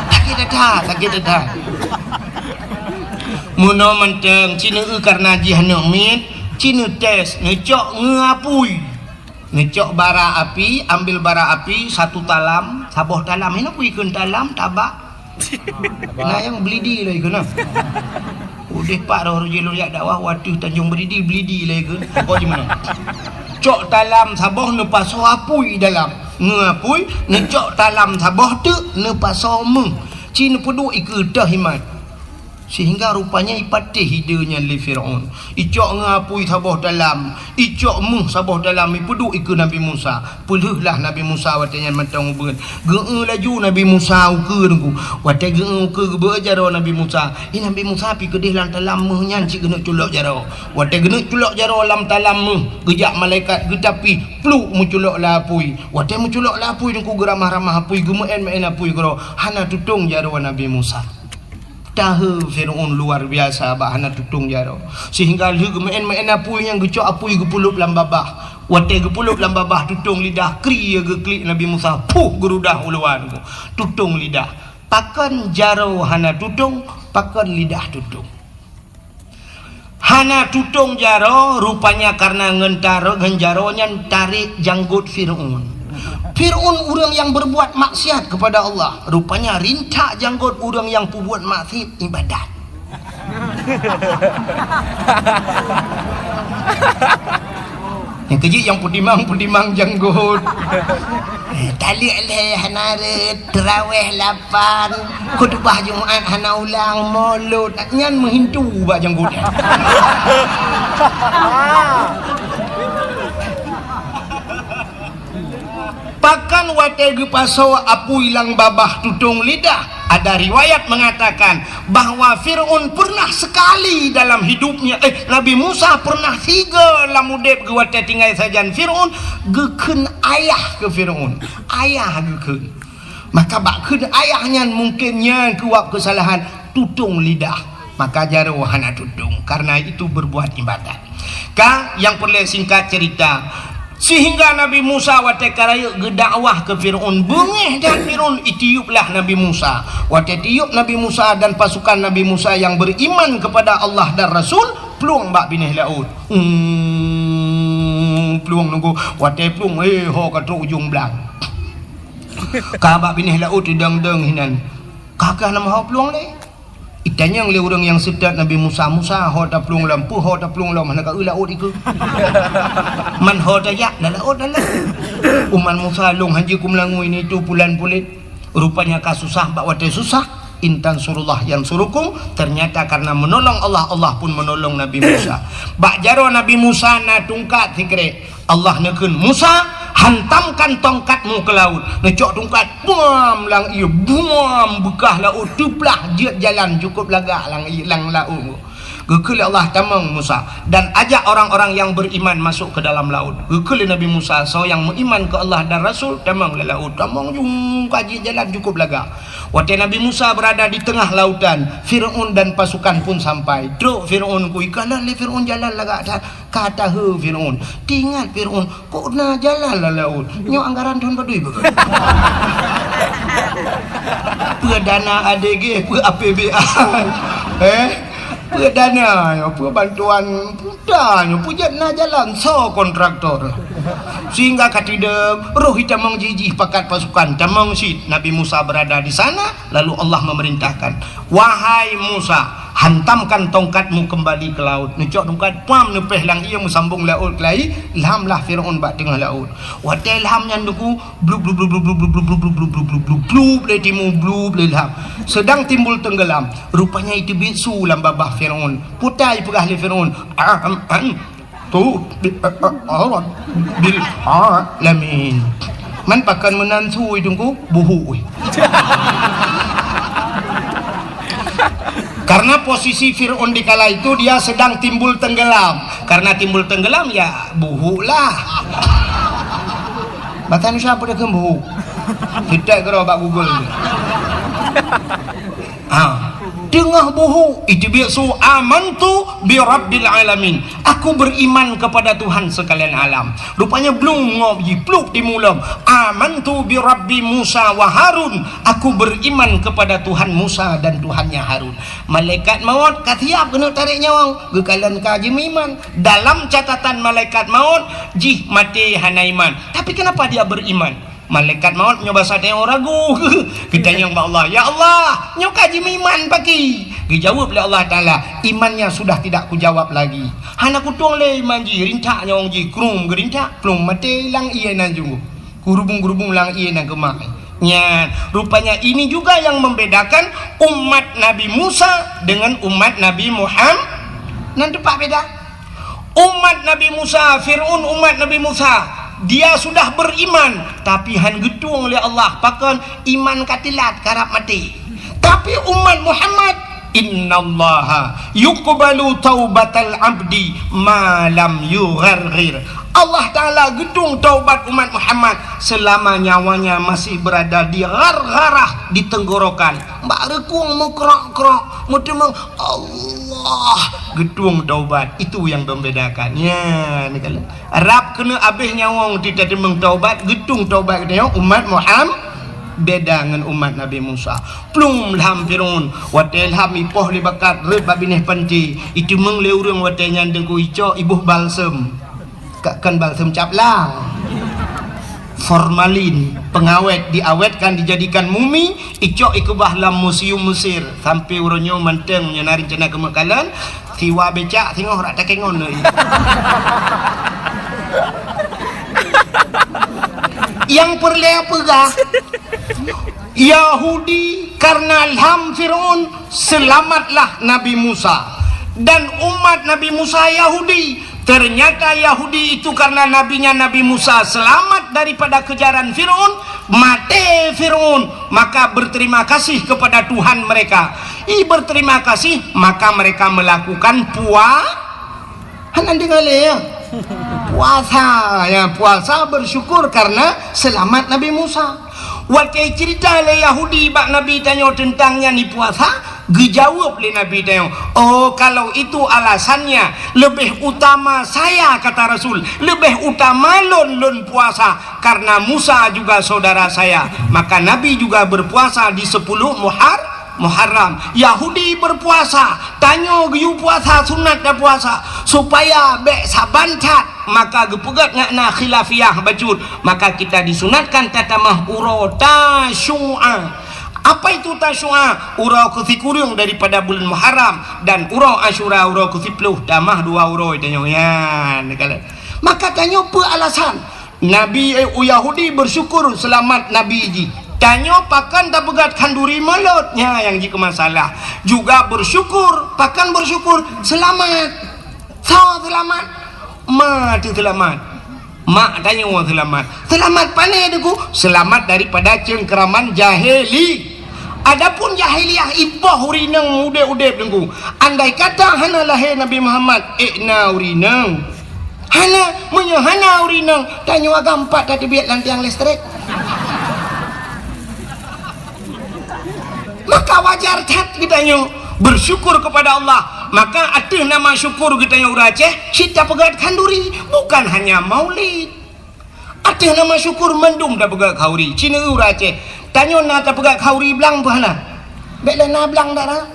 Sakét that, sakét that. Meunoe mantong, ci neu karena jih aneuk miet, ci neutés, neucok ngeu apui. Neucok bara api, ambil bara api satu talam, saboh talam. Hinoe pui kheun talam, tabak. Na nyang Belidi lé kheun na. Udeh pat roh rujih lôn jak dakwah, wateuh Tanjong Belidi, Belidi lé kheun. Pokok jih meunoe. Cok talam saboh neupasoe apui dalam. Ngeu apui, neucok talam saboh teuk neupasoe méuh. Ci neupeuduek ikeue teuh imat. Sehingga rupanya ipatéh ide nyan lé Firaun. Icok ngeu apui saboh talam, icok méuh saboh talam, ipeuduek ikeue Nabi Musa. Peulheueh lah Nabi Musa watée nyan mantong ubeuen. Geu-eu laju Nabi Musa ukeue teungku. Watée geu-eu ukeue geubeuet jaroe Nabi Musa. Eh, Nabi Musa pih keudeh lam talam méuh nyan cit geuneuk culok jaroe. Watée geuneuk culok jaroe lam talam méuh, geujak malaikat geutapih, pluk meuculok lam apui. Watée meuculok lam apui teungku geuramah-ramah apui, geumeu'en-meu'en apui keudroe. Hana tutong jaroe Nabi Musa. Tahe Firaun luar biasa bak hana tutong jaroe. Sehingga lheueh geumeu'en-meu'en apui nyan geucok apui geupeulop lam babah. Watée geupeulop lam babah tutong lidah kri geuklik Nabi Musa. Puh geurudah u luwa teungku. Tutong lidah. Pakon jaroe hana tutong, pakon lidah tutong. Hana tutong jaroe, rupanya karena ngon taro-, ngon jaroe nyan tarék janggot Firaun. Firaun ureuëng nyang berbuat maksiat kepada Allah, rupanya rintak janggot ureuëng nyang peubuet maksiat ibadat. Nyang keujeuet nyang peutimang-peutimang janggot. Eh, taleuek lhèe hana rhët, teurawèh lapan, khutubah Jumat hana ulang, molot. Nyan meuhintu bak janggot nyan. Pakon watèe geupasoe apui lam babah tutong lidah? Ada riwayat mengatakan bahwa Fir'aun pernah sekali dalam hidupnya, eh, Nabi Musa pernah sigoe lam udép geuh watèe tinggai sajan Fir'aun, geukheun ayah keu Fir'aun. Ayah geukheun. Maka bak kheun ayah nyan mungken nyan keuwab keusalahan tutong lidah. Maka jaroe hana tutong, karena itu berbuat ibadat. Ka, nyang peureulèe singkat cerita, sehingga Nabi Musa watèe ka rayeuk geudakwah keu Fir'aun, beungèh that Fir'aun, itiup lah Nabi Musa. Watèe tiup Nabi Musa dan pasukan Nabi Musa yang beriman kepada Allah dan Rasul, plueng bak binéh laôt. Hmm, plueng nunggu, watèe plueng, eh, ho ka trok ujong blang. Ka bak binéh laôt idong-dong hinan. Ka keuh nama ho plueng lé. Itanyong lé ureueng nyang seutôt Nabi Musa, "Musa, ho taplueng lom, peue ho taplueng lom, hana ka eu laôt ikeue?" "Man ho tajak, lam laôt, lam laôt." "Umat Musa, lôn hanjeuet kumeulangui nyan itu pulan pulet." Rupanya ka susah, bak watèe susah, "In tansurullah yansurukum." Ternyata karena menolong Allah, Allah pun menolong Nabi Musa. Bak jaroe Nabi Musa na tungkat sikrek. Allah neukheun, "Musa, hantamkan tongkatmu ke laut." Neucok tungkat, buam lam ié, buam, beukah laôt teuplah jeuet jalan cukôp lagak lam ié, lam laôt. Geukheun lé Allah, "Tamong Musa, dan ajak orang-orang yang beriman masuk ke dalam laut." Geukheun lé Nabi Musa, "Soe nyang meuiman keu Allah dan Rasul, tamong lam laôt." Tamong ju ka jeuet jalan cukôp lagak. Watèe Nabi Musa berada di tengah lautan, Fir'aun dan pasukan pun sampai. Trok Fir'aun ku ikalon lé Fir'aun jalan lagak that. Ka taheu Fir'aun. Teuingat Fir'aun, "Kok na jalan lam laôt? Nyoe anggaran thôn padum beuh?" Peue dana A D G, peue A P B A. Eh? Peue dana nyoe, peue bantuan peurintah nyoe, peue jeuet na jalan, soe kontraktor? Sehingga ka teudong, roh itamong jih-jih pakat pasukan, tamong cit. Nabi Musa berada di sana, lalu Allah memerintahkan, "Wahai Musa, hantamkan tongkatmu kembali ke laut." Neucok tungkat, pam, neupéh lam ié, meusambong laôt keulai, lham lah Fir'aun bak teungoh laôt. Watèe lham nyan teungku, blub, blub, blub, blub, lé timu, blub, lé lham. Sedang timbul tenggelam. Rupanya iteubiet su lam babah Fir'aun. Peue ta ipeugah lé Fir'aun, "Am, am, tu, bi, a, a, a, bil, a, lamin." Man pakon meunan su teungku, buhuk. Karena posisi Fir'aun di kala itu dia sedang timbul tenggelam. Karena timbul tenggelam, ya, buhuk lah. Bahasa Indonesia apa dia kheun buhuk? Kita kira bak Google. Ha. Teungoh buhuk, iteubiet su, "Amantu bi rabbil alamin." "Aku beriman kepada Tuhan sekalian alam." Rupanya blum ngob jih, plup timu lom. "Amantu bi rabbi Musa wa Harun." "Aku beriman kepada Tuhan Musa dan Tuhannya Harun." Malaikat maut ka siap keuneuk tarek nyawöng. Geukalon ka jimeuiman. Dalam catatan malaikat maut, jih maté hana iman. Tapi kenapa dia beriman? Malaikat maut nyoe basa tanyoe ragu. Geutanyong bak Allah, "Ya Allah, nyoe ka jimeuiman pakri?" Geujaweueb lé Allah Taala, "Imannya sudah tidak kujawab lagi." Hana kutueng lé iman jih, rintak nyawöng jih, krum geurintak, plueng maté lam ié nan junggoh. Geurubung-geurubung lam ié nan keumah. Nyan, rupanya ini juga yang membedakan umat Nabi Musa dengan umat Nabi Muham-, nan teumpat beda. Umat Nabi Musa, Fir'aun umat Nabi Musa, dia sudah beriman, tapi han geutueng lé Allah. Pakon? Iman ka teulat, karab maté. Tapi umat Muhammad, "Innallaha yuqbalu taubatal abdi ma lam yugharghir." Allah Taala geutueng taubat umat Muhammad selama nyawanya masih berada di ghargharah, di tenggorokan. Bak reukung meukrok-krok, meuteumong, Allah geutueng taubat. Itu yang membedakan. Nyan, kalau rab keuneuk abéh nyawöng teuteumong taubat, geutueng taubat geutanyoe umat Muham-, beda ngon umat Nabi Musa. Plueng lham Fir'aun, watée lham ipoh lé bakat rhot bak binéh panti, iteumong lé ureuëng watée nyan deungon icok iboh balsem. Ka, kon balsem cap lang. Formalin, pengawet, diawetkan, dijadikan mumi, icok ikeubah lam museum Mesir. Sampai uroe nyoe mantong nyan na rencana keumeukalan, siwa becak singoh rak takengon lé. Nyang peureulée peugah, Yahudi karena lham Firaun, selamatlah Nabi Musa. Dan umat Nabi Musa Yahudi. Ternyata Yahudi itu karena nabinya Nabi Musa selamat daripada kejaran Firaun, maté Firaun, maka berterima kasih kepada Tuhan mereka. I berterima kasih, maka mereka melakukan pua-, hana deungoe lé, ya. Puasa, ya, puasa bersyukur karena selamat Nabi Musa. Watée cerita lé Yahudi bak Nabi tanyoe teuntang nyan i puasa, geujaweueb lé Nabi tanyoe, "Oh, kalau itu alasannya, lebih utama saya," kata Rasul, "lebih utama lôn, lôn puasa, karena Musa juga saudara saya." Maka Nabi juga berpuasa di sepuluh Muhar-, Muharram. Yahudi berpuasa, tanyoe geuyue puasa sunat dan puasa, supaya bék saban that. Maka geupeugét ngon na khilafiyah bacut, maka kita disunatkan tatamah uroe Tasyu'a. Apa itu Tasyu'a? Uroe keusikureueng daripada buleuen Muharram, dan uroe Asyura uroe keusiplôh, tamah dua uroe tanyoe nyan. Maka tanyoe peue alasan? Nabi, eh, u Yahudi bersyukur selamat Nabi jih. Tanyoe pakon tapeugét khanduri mulod, nyan nyang jikeumasalah. Juga bersyukur, pakon bersyukur? Selamat. Soe seulamat? Ma teuh seulamat. Mak tanyoe seulamat. Seulamat pane Teungku? Seulamat daripada cengkraman jahili. Adapun jahiliyah iboh ureueng inong udeb-udeb Teungku. Andai kata hana lahé Nabi Muhammad, ék na ureueng inong? Hana, meunyoe hana ureueng inong, tanyoe agam pat tateubiet lam tiang listrik. Maka wajar that geutanyoe bersyukur kepada Allah. Maka ateueh nama syukur geutanyoe ureueng Aceh, cit tapeugét khanduri, bukan hanya maulid. Ateueh nama syukur mandum tapeugét khanduri. Cit ureueng Aceh, tanyoe na tapeugét khanduri blang peue hana? Bék lé na blang dara.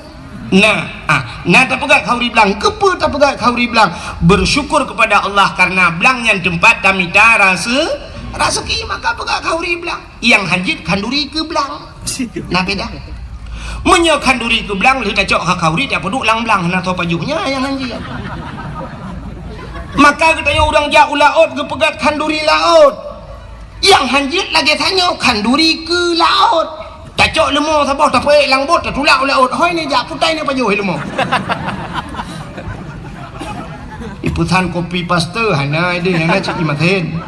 Na, ah, na tapeugét khanduri blang. Keupeue tapeugét khanduri blang? Bersyukur kepada Allah karena blang nyan teumpat tamita rase-, raseuki, maka peugét khanduri blang. Nyang hanjeuet khanduri keu blang. Na beda. Meunyoe khanduri keu blang lheueh tacok keu khanduri, tapeuduek lam blang, na soe pajoh nyan nyang hanjeuet. Maka geutanyoe ureueng jak u laôt geupeugét khanduri laôt. Nyang hanjeuet lagée tanyoe khanduri keu laôt. Tacok leumo saboh tapeuék lam bot tatulak u laôt. Hôi neujak putai neupajoh leumo. Ipeusan kopi paste hana ideh nyang na cit imaten.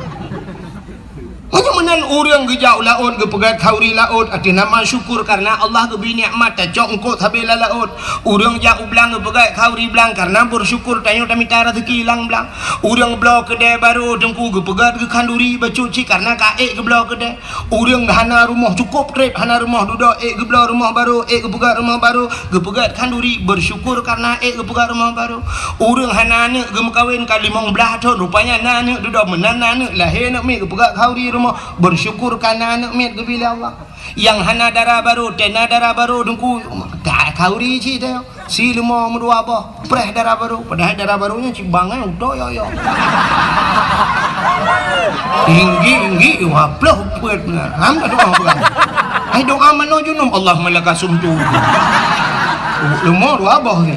Meunyoe meunan ureueng geujak u laôt geupeugét khanduri laôt ateueh nama syukur karena Allah geubri nikmat tacok eungkôt sabe lam laôt. Ureueng jak u blang geupeugét khanduri blang karena bersyukur tanyoe tamita raseuki lam blang. Ureueng bloe keudè barô Teungku geupeugét geuh khanduri bacut cit karena ka ék geubloe keudè. Ureueng hana rumoh cukôp trép hana rumoh dudoe ék geubloe rumoh barô, ék geupeugét rumoh barô. Geupeugét khanduri, bersyukur karena ék geupeugét rumoh barô. Ureueng hana aneuk geumeukawen ka limong blaih thon, rupanya na aneuk dudoe, meunan na aneuk lahé aneuk miet geupeugét khanduri rumoh, bersyukur karena aneuk miet geubri lé Allah. Nyang hana dara barô, tena dara barô Teungku, ka khanduri cit teuh. Si leumo meudua boh, preh dara barô, padahai dara barô nyan cit bangai utoe yo-yo. Tinggi-tinggi, wah ploh peuet beuna. Ham ka doa peugah. Hai doa manoe junub, Allahumma laka sumtu. Leumo dua boh ni.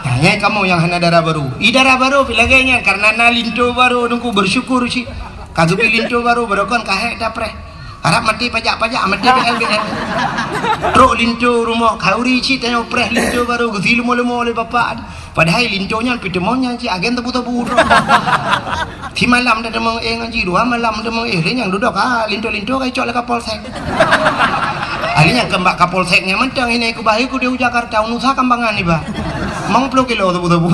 Nah, nyan kamoe nyang hana dara barô. I dara barô pih lagée nyan, karena na linto barô Teungku bersyukur cit. Ka geubri linto barô, barô kon ka hék tapreh. Harab maté pajak-pajak, maté B L B L. Trok linto rumoh khanduri cit tanyoe preh linto barô geusi leumo-leumo lé bapak. Padahai linto nyan pih teumon nyan cit agen tebu-tebu trok. Simalam dah teumon éh ngon jih, dua malam teumon éh, lé nyang dudoe ka linto-linto ka icok lé Kapolsek. Ahli nyang keu bak Kapolsek nyan mantong ini keubah ku di Jakarta, unusa kambangan iba. Mang ploh kilo tebu-tebu.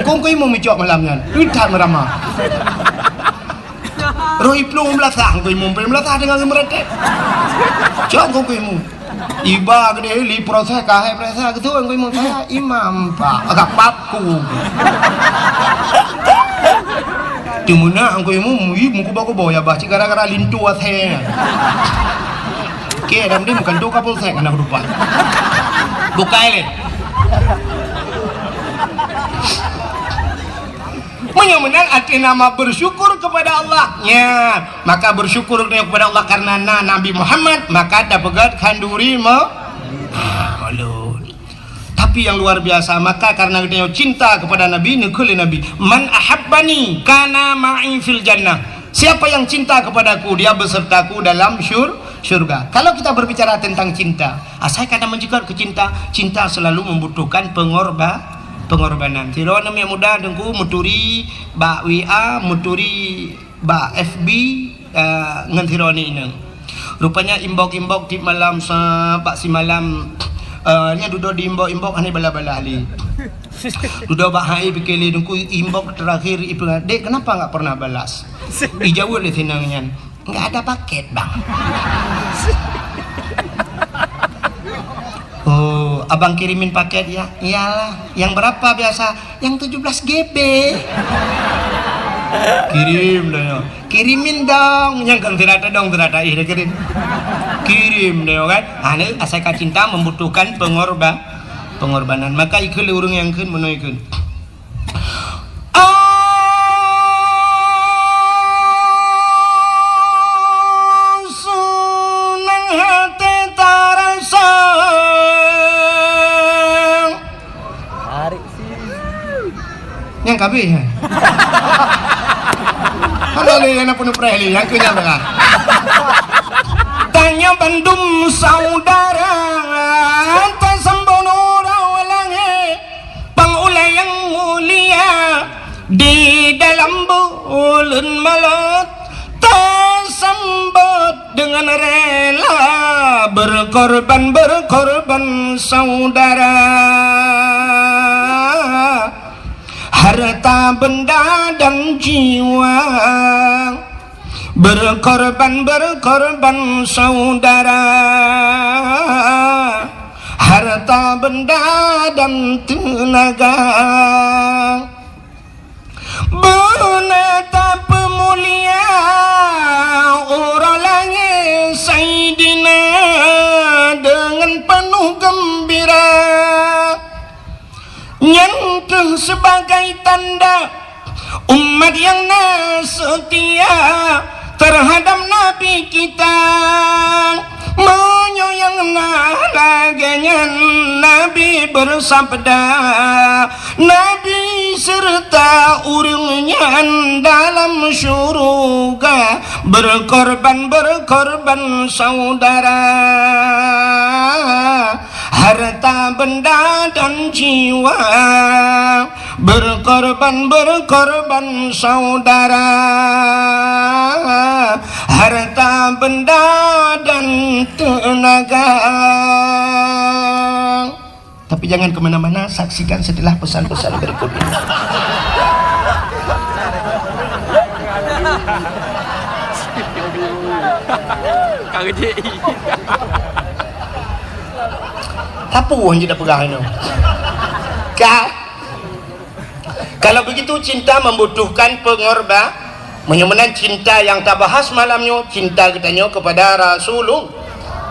Engkong-kong imum icok malam nyan. Duit that meurama. Roh iplueng meulasah, engkau imum pih meulasah dengan geumeuretek. Cok engkau imum. Iba geude li proses kahai proses gitu engkau imum saya imam pak agak paku. Teumeunak engkau imum i mukuba-kuba ya bah cik gara-gara lintu asai. Oke, dah mending bukan tu kapolsek anak rupa. Bukai le. Nyang meunan arti nama bersyukur kepada Allah. Nya, maka bersyukur kepada Allah karena na Nabi Muhammad, maka dapeugöt khanduri me-, ah, ulôn. Tapi yang luar biasa, maka karena geutanyoe cinta kepada Nabi, neukheun lé Nabi, "Man ahabbani kana ma'i fil jannah." Siapa yang cinta kepadaku, dia besertaku dalam syur-, syurga. Kalau kita berbicara tentang cinta, asai ka na meunjeuet keu cinta, cinta selalu membutuhkan pengorba-, pengorbanan. Sidroe aneuk muda Teungku meuturi bak W A, meuturi bak F B, eh, ngon sidroe aneuk inong. Rupanya inbox-inbox tiep malam sa-, bak simalam, eh, nyan dudoe di inbox-inbox hana balas-balas lé. Dudoe bak hai pike lé Teungku inbox terakhir ipeugah, "Dek, kenapa nggak pernah balas?" Ijaweueb lé si inong nyan, "Nggak ada paket, Bang." "Oh, abang kirimin paket ya?" "Iyalah." "Yang berapa biasa?" "Yang tujuh belas G B." "Kirim dah ya." "Kirimin dong." Nyang kan tidak ada dong, tidak ada ih dah kirim. Kirim dah ya kan. Ha, ni asai ka cinta membutuhkan pengorba-, pengorbanan. Maka ikheun lé ureueng nyang kheun meunoe kheun. Sunang hati tarasa. Tarik sih. Nyang kabeh, hai. Hana lé nyang penuh preh lé, nyang keu nyang tengah. Tanyoe bandum saudara, tasambon uroe langét. Pang ulèe nyang mulia, di dalam buleuen Maulud, tasambot deungon rela, berkorban, berkorban saudara. Harta benda dan jiwa, berkorban, berkorban saudara, harta benda dan tenaga. Beuna tapeumulia uroe langét Saidina deungon peunoh geumbira. Nyan kheueh sibagai tanda umat nyang na seutia teuhadab Nabi kita. Meunyoe nyang na lagèe nyan, Nabi beusabda, Nabi seureuta ureueng nyan dalam syeuruga, berkorban, berkorban saudara. Harta benda dan jiwa, berkorban, berkorban saudara, harta benda dan tenaga. Tapi jangan ke mana-mana, saksikan setelah pesan-pesan berikut ini. Kang Jek. Tapu hana jipeugah nyoe. Ka? Kalau begitu, cinta membutuhkan pengorba-, meunyoe meunan cinta nyang tabahas malam nyoe, cinta geutanyoe kepada Rasulul-,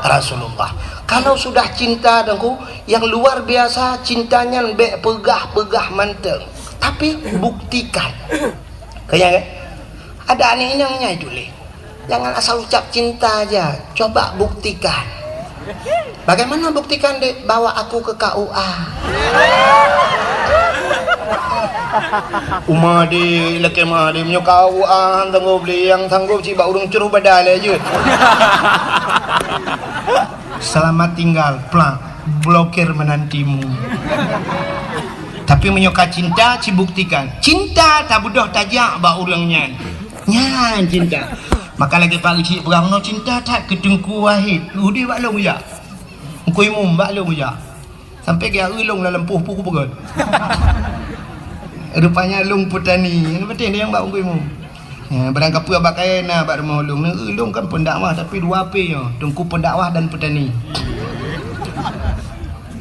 Rasulullah. Kalau sudah cinta, Teungku, yang luar biasa cinta nyan bèk peugah-peugah mantong, tapi buktikan. Keuyang, eh? Ada aneuk inong nyan tuléh. Jangan asal ucap cinta aja, coba buktikan. Bagaimana buktikan, Dek? Bawa aku ke K U A. Uma, Dek, lakèe ma, Dek, meunyoe K U A, sanggob lé, nyang sanggob cit bak ureueng cruh badan lé jeuet. Selamat tinggal, plak, blokir menantimu. Tapi meunyoe ka cinta, cibuktikan. Cinta tabeudôh tajak bak ureueng nyan. Nyan cinta. Maka lagèe Pak Geuchik peugah, "Meunoe cinta that keu Teungku Wahid, udép bak lôn jak. Teungku Imum bak lôn jak." Sampai geujak eu lôn lam lampôh peue kupeugöt. Rupanya lôn peutani. Nyang penting nyang bak Teungku Imum. Ya, barang kapeue bak kayèe na bak rumoh lôn. Neu eu lôn kan pendakwah tapi dua P nyoe. Teungku pendakwah dan petani.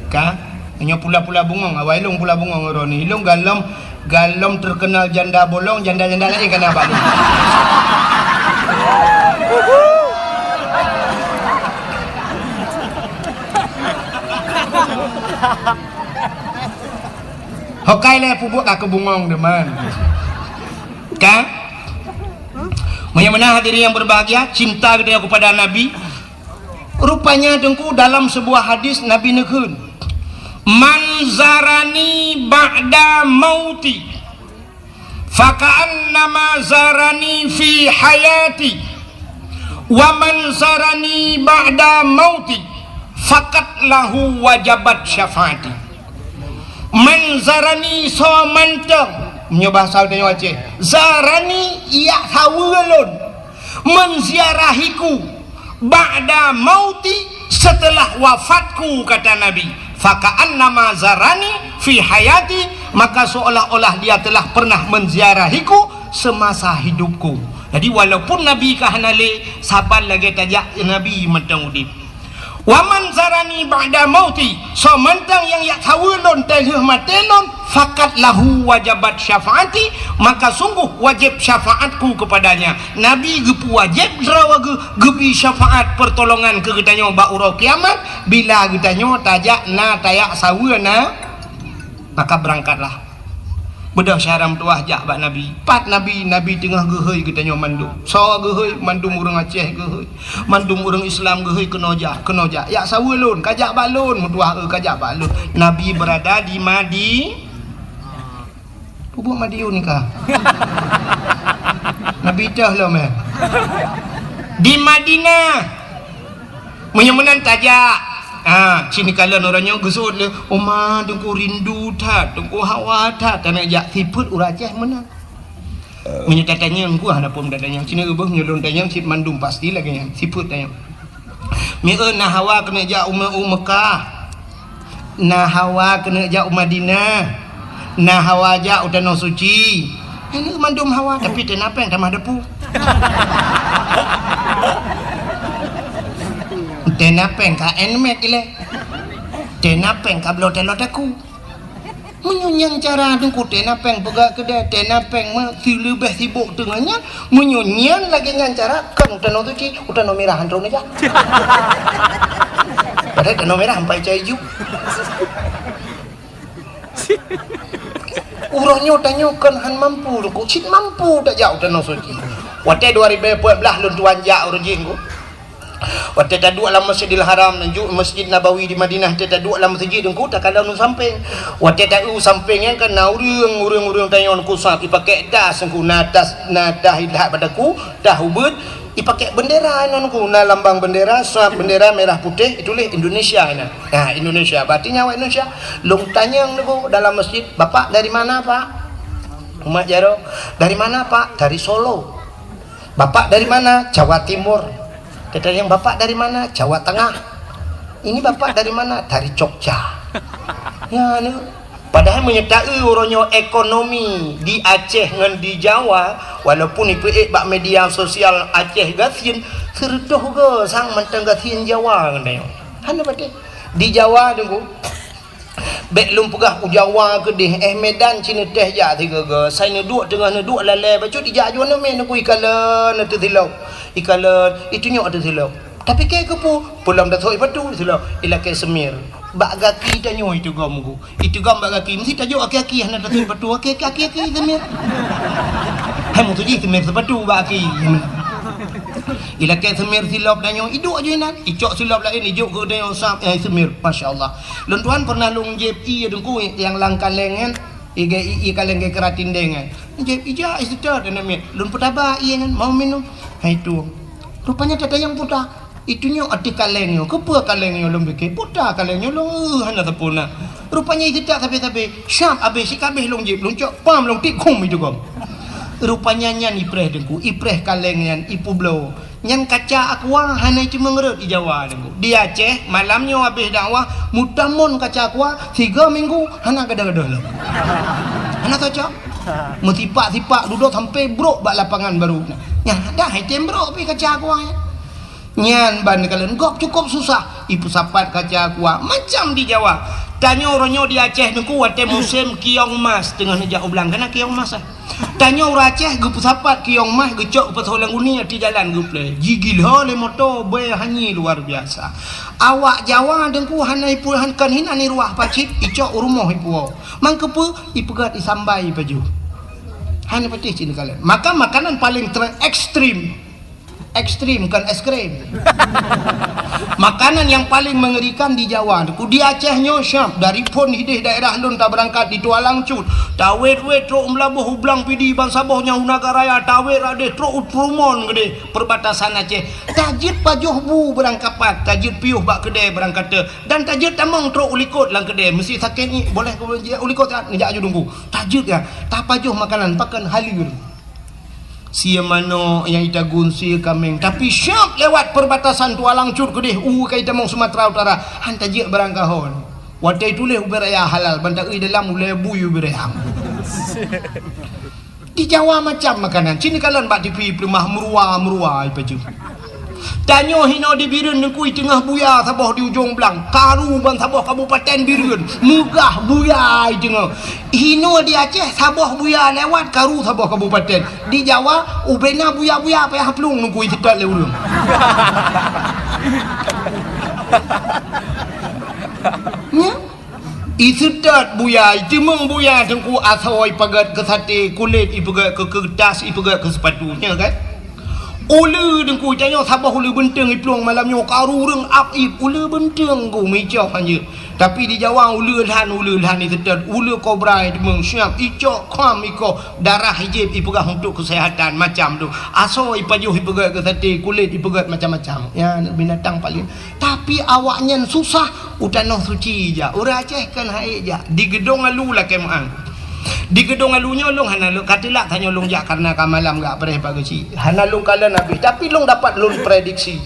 Ka? Nyoe pula-pula bungöng, awai lôn pula bungöng uroe nyoe. Lôn galom, galom terkenal janda bolong, janda-janda laén ka na bak lôn. Hokai lé pubuet ka keu bungöng deuen. Kan? Meunyoe meunan hadirin yang berbahagia, cinta geutanyoe kepada Nabi. Rupanya Teungku, dalam sebuah hadis Nabi neukheun, "Man zarani ba'da mauti, faka'annama zarani fi hayati, wa man zarani ba'da mauti, faqad lahu wajabat syafaati." Man zarani, soe mantong, meunyoe bahasa geutanyoe Aceh, zarani, jak saweue lôn, menziarahiku, ba'da mauti, setelah wafatku, kata Nabi, faka'annama zarani fi hayati, maka seolah-olah dia telah pernah menziarahiku semasa hidupku. Jadi, walaupun Nabi ka hana lé, saban lagée tajak Nabi mantong udeb. "Wa man zarani ba'da mauti," soe mantong nyang jak saweue lôn teungoh maté lôn, "faqad lahu wajabat syafaati," maka sungguh wajéb syafaatku kepadanya. Nabi geupeuwajéb droe geu-, geubri syafaat pertolongan keu geutanyoe bak uroe kiamat, bila geutanyoe tajak na tajak saweue na, maka beurangkatlah. Beudôh syedara meutuwah jak bak Nabi. Pat Nabi, Nabi teungoh geuhôi geutanyoe mandum. Soe geuhôi? Mandum ureuëng Aceh geuhôi. Mandum ureuëng Islam geuhôi keunoe jak, keunoe jak. Jak saweue lôn, kajak bak lôn, meutuwah, eu, kajak bak lôn. Nabi beurada di Madi-, peubuet Madiun nikah. Nabi teuh lom, eh. Di Madinah. Meunyoe meunan tajak. Ha, sini kalon ureuëng nyoe geusut lé, "Oma, Teungku rindu that, Teungku hawa that." Taneuk jak sifeuet ureuëng Aceh meunan. Meunyoe tatanyong, ku hana phon tatanyong. Sini ubah meunyoe lôn tanyong, cit mandum pasti lagée nyan. Sifeuet tanyong. Mieu na hawa keuneuk jak u Me-, u Mekah. Na hawa keuneuk jak u Madinah. Na hawa jak u Tanoh Suci. Nyan mandum hawa, tapi tena péng tamah depu. Tena péng ka handmade ilée. Tena péng ka bloe taloe taku. Meunyoe nyan cara Teungku, tena péng peugah keudeh, tena péng meusileubeh sibok teungoh nyan, meunyoe nyan lagée nyan cara, kon u Tanoh Suci, u Tanoh Mirah han troh neujak. Padahai Tanoh Mirah ampai cai ju. Uroe nyoe tanyoe kon han mampu, Teungku, cit mampu tajak u Tanoh Suci. Watée dua ribu empat belas lôn tuan jak uroe jih, Teungku. Watée taduek lam Masjidil Haram, neujak Masjid Nabawi di Madinah, watée taduek lam meuseujid, Teungku, takalon u sampéng. Watée ta-, u sampéng nyan kan na ureuëng, ureuëng-ureuëng tanyoe, Teungku, sab, ipakék das, Teungku, na das, na das ilat bak daku, das ubeuet, ipakék beundera nyan, Teungku, na lambang beundera, sab beundera mirah putéh, ituléh Indonesia nyan. Nah, Indonesia, berarti nyan awak Indonesia. Lôn tanyong, Teungku, dalam masjid, "Bapak dari mana, Pak?" Umat jaroe, "Dari mana, Pak?" "Dari Solo." "Bapak dari mana?" "Jawa Timur." Tatanyong, "Bapak dari mana?" "Jawa Tengah." "Ini Bapak dari mana?" "Dari Jogja." Ya, ni. Padahai meunyoe ta-eu uroe nyoe ekonomi di Aceh ngon di Jawa, walaupun ipeuék bak media sosial Aceh gasien, seureutôh goe sang mantong gasien Jawa ngon tanyoe. Hana patéh. Di Jawa, Teungku, bék lôn peugah u Jawa keudeh, eh, Medan cit neutéh jak sigoe-goe. Sai neuduek teungoh neuduek lalée bacut ijak junoe mé neukui ikalon ateueh silop. Ikalon, itunyok ateueh silop. Tapi kée keupeue, peulom tasok ipatu silop, ilakée seumir. Bak gaki tanyoe itugom, Teungku. Itugom bak gaki, meusti tajok aki-aki hana tasok ipatu, aki-aki, aki-aki seumir. Hai meutuji seumir sipatu bak aki. Ilakée seumir silop tanyoe, iduek aju inan. Icok silop laén, ijok keu tanyoe sab, eh, seumir. Masya Allah. Lôn tuan pernah lôn jieb ié Teungku nyang lam kaleng nyan, ié, ié, ié kaleng geukeuratin deng nyan. Jieb ijak iseutôt aneuk miet. Lôn peutaba ié nyan, mau minum. Hai tueng. Rupanya tatanyong peue ta. Itunyok ateueh kaleng nyoe. Keupeue kaleng nyoe lôn pike? Peue ta kaleng nyoe lôn, eh, hana sapeue na. Rupanya iseutôt sabe-sabe. Syab abéh sikabéh lôn jieb, lôn cok pam lôn tieb khum itugom. Rupanya nyan ipreh Teungku, ipreh kaleng nyan, ipeubloe. Nyan kaca aqua hana iteumeueng rhot di Jawa, Teungku. Di Aceh, malam nyoe abéh dakwah, meutamon kaca aqua, sigoe minggu hana gadôh-gadôh lom. Hana cocok. Meusipak-sipak dudoe sampoe brok bak lapangan baru. Nyan dah item brok pih kaca aqua nyan. Nyan ban kalon gob cukôp susah. Ipeusapat kaca aqua macam di Jawa. Tanyoe uroe nyoe di Aceh, Teungku, watée musém kiong mas teungoh neujak u blang, kana kiong mas, eh. Tanyoe ureuëng Aceh geupeusapat kiong mas, geucok geupasoe lam guni, ateueh jalan geupleh. Jigila lé moto, bée hanyé luar biasa. Awak Jawa, Teungku, hana ipu-, han-, kon hinan iruwah pacit, icok u rumoh ipuwoe. Mangkeupeu? Ipeugét isambai pajoh. Hana patéh cit neukalon. Maka makanan paling ter-, ekstrim. Ekstrim, bukan es krim. Makanan yang paling mengerikan di Jawa. Di Aceh nyoe siap, dari phon hideh daerah lôn tabeurangkat di Tualang Cut. Tawet-wet trok u Meulaboh, u Blang Pidie, ban saboh nyang u Nagan Raya, tawet radeh trok u Trumon geudeh, perbatasan Aceh. Tajeuet pajoh bu beurangkapat, tajeuet piôh bak keudè beurangkate, dan tajeuet tamong trok u likot lam keudè. Meusti sakét ngiek, boleh keu jijak u likot, neujak aju dungku. Tajeuet ya, tapajoh makanan, pakon haleur. Sie manok nyang itagun, sie kaméng. Tapi siap lewat perbatasan Tualang Cut keudeh, u ka itamong Sumatera Utara, han tajeuet barang kahon. Watèe tuléh ubé raya halal, ban taeu dalam ulèe bui ubé raya. Di Jawa macam makanan. Cit neukalon bak T V peuleumah, meuruwa-meuruwa ipajoh. Tanyoe hinoe di Bireuen, Teungku, i teungoh buya saboh di ujong blang, karu ban saboh kabupaten Bireuen, meugah buya i teungoh. Hinoe di Aceh, saboh buya lewat, karu saboh kabupaten. Di Jawa, ubé na buya-buya payah plueng, Teungku, iseutôt lé ureueng. Nyan. Iseutôt buya, iteumeung buya, Teungku, asoe ipeugèt keu saté, kulét ipeugèt keu keuretas, ipeugèt keu seupatu, nyan kan? Uleue, Teungku, tanyoe saboh uleue beunteung iplueng malam nyoe, karu ureueng ap ip, uleue beunteung, Teungku, meuicoh hanjeuet. Tapi di Jawa uleue lhan, uleue lhan iseutôt, uleue kobra iteumeung siap, icok kham ikoh, darah ijieb ipeugah untuk keuseuhatan, macam tu. Asoe ipajoh ipeugèt keu saté, kulét ipeugèt macam-macam. Ya, binatang paléng. Tapi awaknyan susah u Tanoh Suci jak. Ureueng Aceh kan han ék jak. Di Geudong Alu lakèe meu'ah. Di Geudong Alu nyoe lôn hana lôn, ka telat tanyoe lôn jak kareuna ka malam gak preh pagi cit. Hana lôn kalon habéh, tapi lôn dapat lôn prediksi.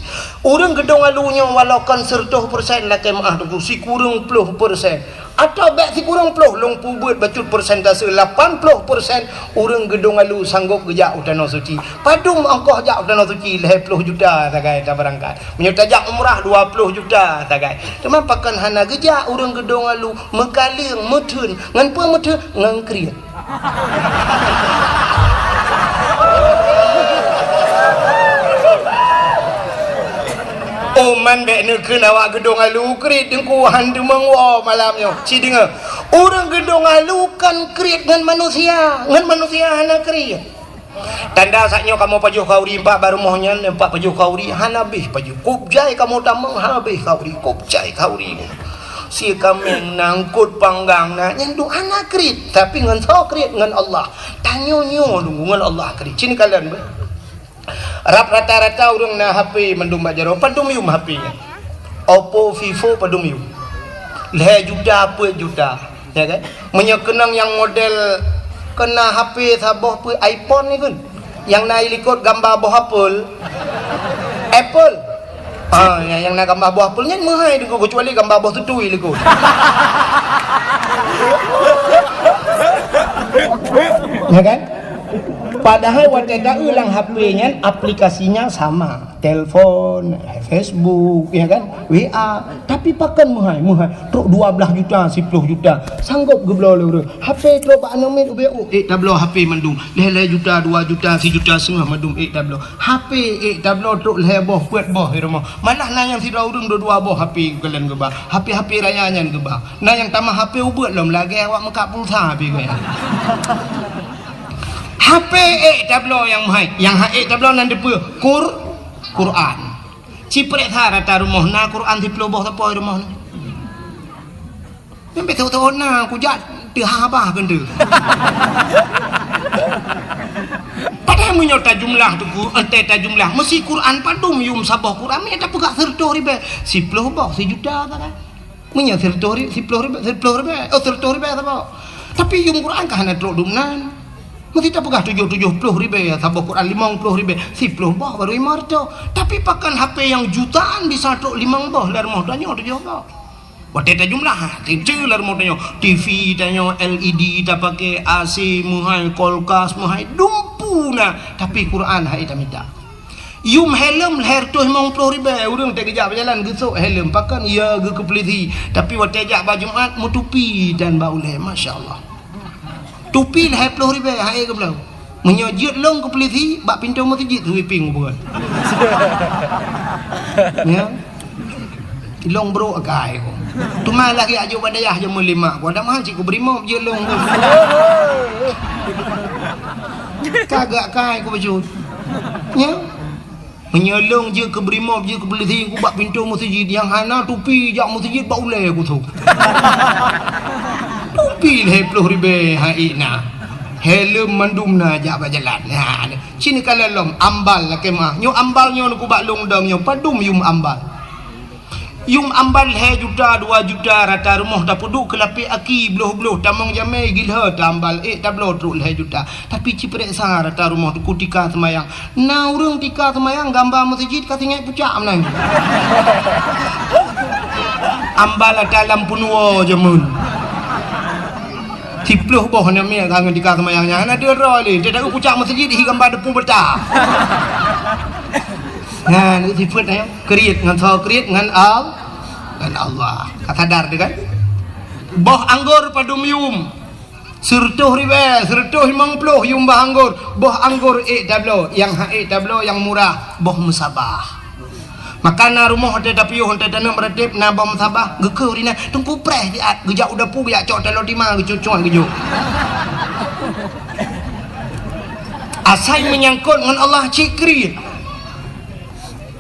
Ureueng Geudong Alu nyoe walau kon seureutôh persen lakèe meu'ah, Teungku, sikureueng ploh persen. Atawa bèk sikureueng ploh, lôn peubeuet bacut persentase, lapan ploh persen ureueng Geudong Alu sanggôp geujak u Tanoh Suci. Padum ongkoh jak u Tanoh Suci? Lhèe ploh juta sagai tabeurangkat. Meunyoe tajak umrah, dua ploh juta sagai. Teuma pakon hana geujak ureueng Geudong Alu, meukaleueng, meutheun. Ngon peue meutheun? Ngon kriet. Oh, man bèk neukheun awak Geudong Alu kriet, Teungku, han teumeung woe malam nyoe. Ci deungö, ureueng Geudong Alu kan kriet ngon manusia, ngon manusia hana kriet. Tanda saat nyoe kamoe pajoh khauri, empat bak rumoh nyan, empat pajoh khauri, hana habéh pajoh. Kôb jai kamoe tamong, hana habéh khauri, kôb jai khauri. Sie kaméng na, eungkôt panggang na, nyan duek hana kriet, tapi ngon soe kriet? Ngon Allah. Tanyoe nyoe Teungku ngon Allah kriet. Ci neukalon beuh. Rab rata-rata ureueng na H P mandum bak jaroe, padum yum H P nyan. Oppo, Vivo padum yum. Lhèe juta, peuet juta. Ya kan? Meunyoe keunong nyang model keu na H P saboh peuet iPhone ni kan? Nyang na i likot gamba boh apel. Apple. Ah, nyang, nyang na gamba boh apel nyan meuhai Teungku, keucuali gamba boh tutui likot. Ya kan? Padahai watèe taeu lam H P nyan aplikasinya sama. Telepon, Facebook, ya kan? W A. Tapi pakon meuhai, meuhai. Trok dua belas juta, siplôh juta. Sanggôp geubloe lé ureueng. H P trok bak aneuk miet ubé, oh, ék tabloe H P mandum. Lhèe-lhèe juta, dua juta, sijuta seungoh mandum ék tabloe. H P ék tabloe trok lhèe boh, peuet boh di rumoh. Malah na nyang sidroe ureueng dua-dua boh H P geukalon geuba. H P-H P raya nyan geuba. Na nyang tamah H P ubeut lom, lagèe awak meukat pulsa H P geuh nyan. H P ék tabloe nyang meuhai. Nyang han ék tabloe nan dipeue? Qur-, Quran. Ci peureksa rata rumoh na Quran siplôh boh sapo di rumoh nyoe. Nyan bèk teuôt-teuôt na, kujak teuhah bah keuneuk. Padahai meunyoe tajumlah Teungku, eh, tajumlah, meusi Quran padum yum saboh Quran, meunyoe tapeugah seureutôh ribèe, siplôh boh, sijuta sagai. Meunyoe seureutôh ri-, siplôh ribèe, siplôh ribèe, oh, seureutôh ribèe saboh. Tapi yum Quran ka hana trok dum nan. Meusi tapeugah tujoh, tujoh plôh ribèe saboh Quran, limong plôh ribèe, siplôh boh baru limong reutôh. Tapi pakon H P nyang jutaan bisa trok limong boh, lam rumoh tanyoe tujoh boh. Watèe tajumlah, ha, teuntèe lam rumoh tanyoe, T V tanyoe, L E D tapaké, A C meuhai, kulkas meuhai, dumpeue na, tapi Quran han ék tamita. Yum helm lhèe reutôh limong plôh ribèe, ureueng teugeujak beujalan geusôk helm, pakon ya geukeupeuleudi. Tapi watèe jak bak Jumat, meutupi dan bak ulèe, masya Allah. Tupi lhèe plôh ribèe, han ék geubloe. Meunyoe jeuet lôn keu polisi, bak pintoe meuseujid sweeping buet. Ya. Lôn brôk akai ku. Teuma lagèe aju bak dayah jameun lima ku. Ada mahal cit ku bri mop jeuet lôn ku. Agak kai ku bacut. Nya. Meunyoe lôn jeuet keu brimob, jeuet keu polisi, ku bak pintoe meuseujid nyang hana tupi jak meuseujid bak ulèe ku su. Tupi lhèe ploh ribèe hai na. Helm mandum na jak bak jalan. Ha, ci neukalon lom ambal lakèe meu'ah. Nyoe ambal nyoe ku bak lôn dong nyoe padum yum ambal. Yum ambal lhèe juta, dua juta rata rumoh tapeuduek keu lapèe aki bloh-bloh tamong jamèe gilhö tambal ék tabloe trok lhèe juta. Tapi ci peuriksa rata rumoh teungku tika seumayang. Na ureueng tika seumayang gamba meuseujid ka singèt pucak meunan. Ambal ata lam peunuwoe jameun. Siploh boh aneuk miet ka ngon tika seumayang nyan hana teuroe lé. Teudak pucak meuseujid hi gamba deupung beuta. Nyan sifeuet nyan. Kriet ngon soe kriet ngon Al-, ngon Allah. Ka sadar teuh kan? Boh anggor padum yum. Sireutôh ribèe, sireutôh limong ploh yum boh anggor. Boh anggor ék tabloe, nyang han ék tabloe nyang murah, boh meusabah. Maka na rumoh watèe tapiôh, watèe taneuk meuratéb na boh meusabah, geukheun ri na, teungku preh siat, geujak u dapu, geujak cok taloe tima, geucucuan geujok. Asai meunyangkot ngon Allah cit kriet.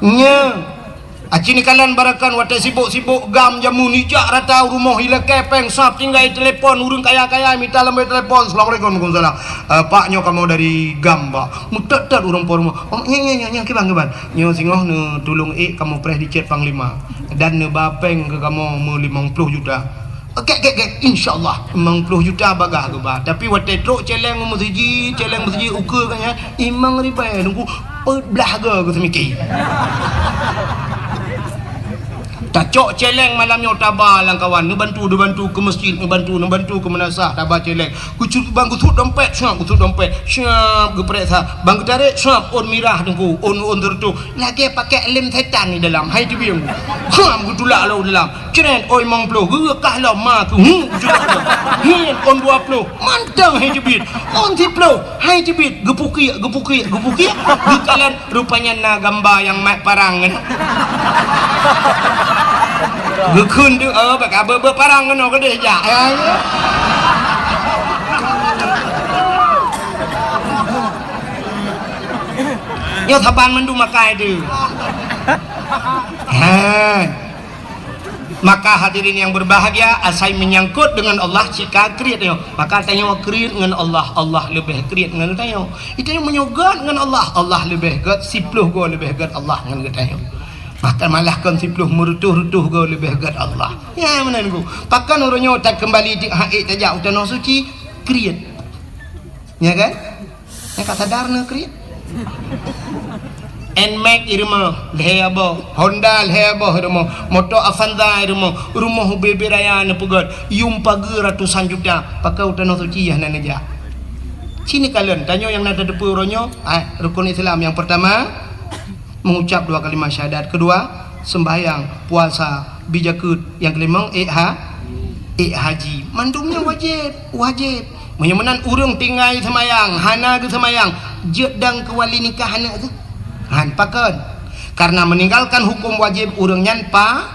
Nya. Aci neukalon barakan watèe sibok-sibok gam jameun ijak rata u rumoh ilakèe pèng sab tinggai telepon ureueng kaya-kaya mita lamboi telepon, "Assalamualaikum." "Waalaikumsalam." "Eh, Pak, nyoe kamoe dari gam, Pak." Meutot-tot ureueng po rumoh. "Oh, nya, nya, nya, nya, kiban, kiban." "Nyoe singoh neutulông ék kamoe preh di cét Panglima dan neuba pèng keu kamoe meulimong ploh juta." "Gèt, gèt, gèt, insya Allah." Limong ploh juta bagah geuba. Tapi watèe trok cèlèng meuseujid, cèlèng meuseujid ukeue ka nyan, limong ribèe nunggu peuet blah goe geuseumiké. Tacok cèlèng malam nyoe taba lam kawan, neubantu, neubantu keu meuseujid, neubantu, neubantu keu meunasah, taba cèlèng. Geucut bang geusuet dompet, siap geusuet dompet, siap geupeuriksa. Bang geutarek, siap ôn mirah teungku, ôn, ôn sireutôh. Lagèe pakèk lem setan di dalam, hai teubieng. Siap geutulak lom dalam. Cret, oi mong ploh, geureukah lom ma keu hu, geucut lom. Hiet, ôn dua ploh, mantong hai teubiet. Ôn siploh, hai teubiet, geupukiek, geupukiek, geupukiek. Geukalon, rupanya na gamba nyang mat parang nyan. Geukheun deuh, oh, bak ka beu-beu parang keunoe keudeh jak. Ya, ya. Nyoe saban mandum makai deuh. Ha. Maka hadirin yang berbahagia, asai menyangkut dengan Allah, cit ka kriet nyoe. Maka tanyoe kriet ngon Allah, Allah leubeh kriet ngon tanyoe. Tanyoe meunyoe göt ngon Allah, Allah leubeh göt, siploh goe leubeh göt Allah ngon geutanyoe. Maka malah kon siploh, meureutôh-reutôh goe leubeh göt Allah. Ya, meunan ku. Pakon uroe nyoe takeumbali di hak tajak u Tanoh Suci, kriet. Ya kan? Nyang ka sadar na kriet. Nmax i rumoh, lhèe boh. Honda lhèe boh i rumoh. Moto Avanza i rumoh. Rumoh ubé-bé raya neupeugöt. Yum pageue ratusan juta. Pakon u Tanoh Suci hana neujak. Ci neukalon, tanyoe nyang na tateupeue uroe nyoe, ah, rukun Islam nyang peurtama, mengucap dua kalimat syahadat. Kedua, sembahyang, puasa, bi jakeuet. Nyang keulimong, ék ha-, ék haji. Mandum nyan wajéb, wajéb. Meunyoe meunan ureueng tinggai seumayang, hana geuseumayang, jeuet dong keu wali nikah aneuk teuh? Han, pakon? Karena meninggalkan hukum wajib ureueng nyan pa-,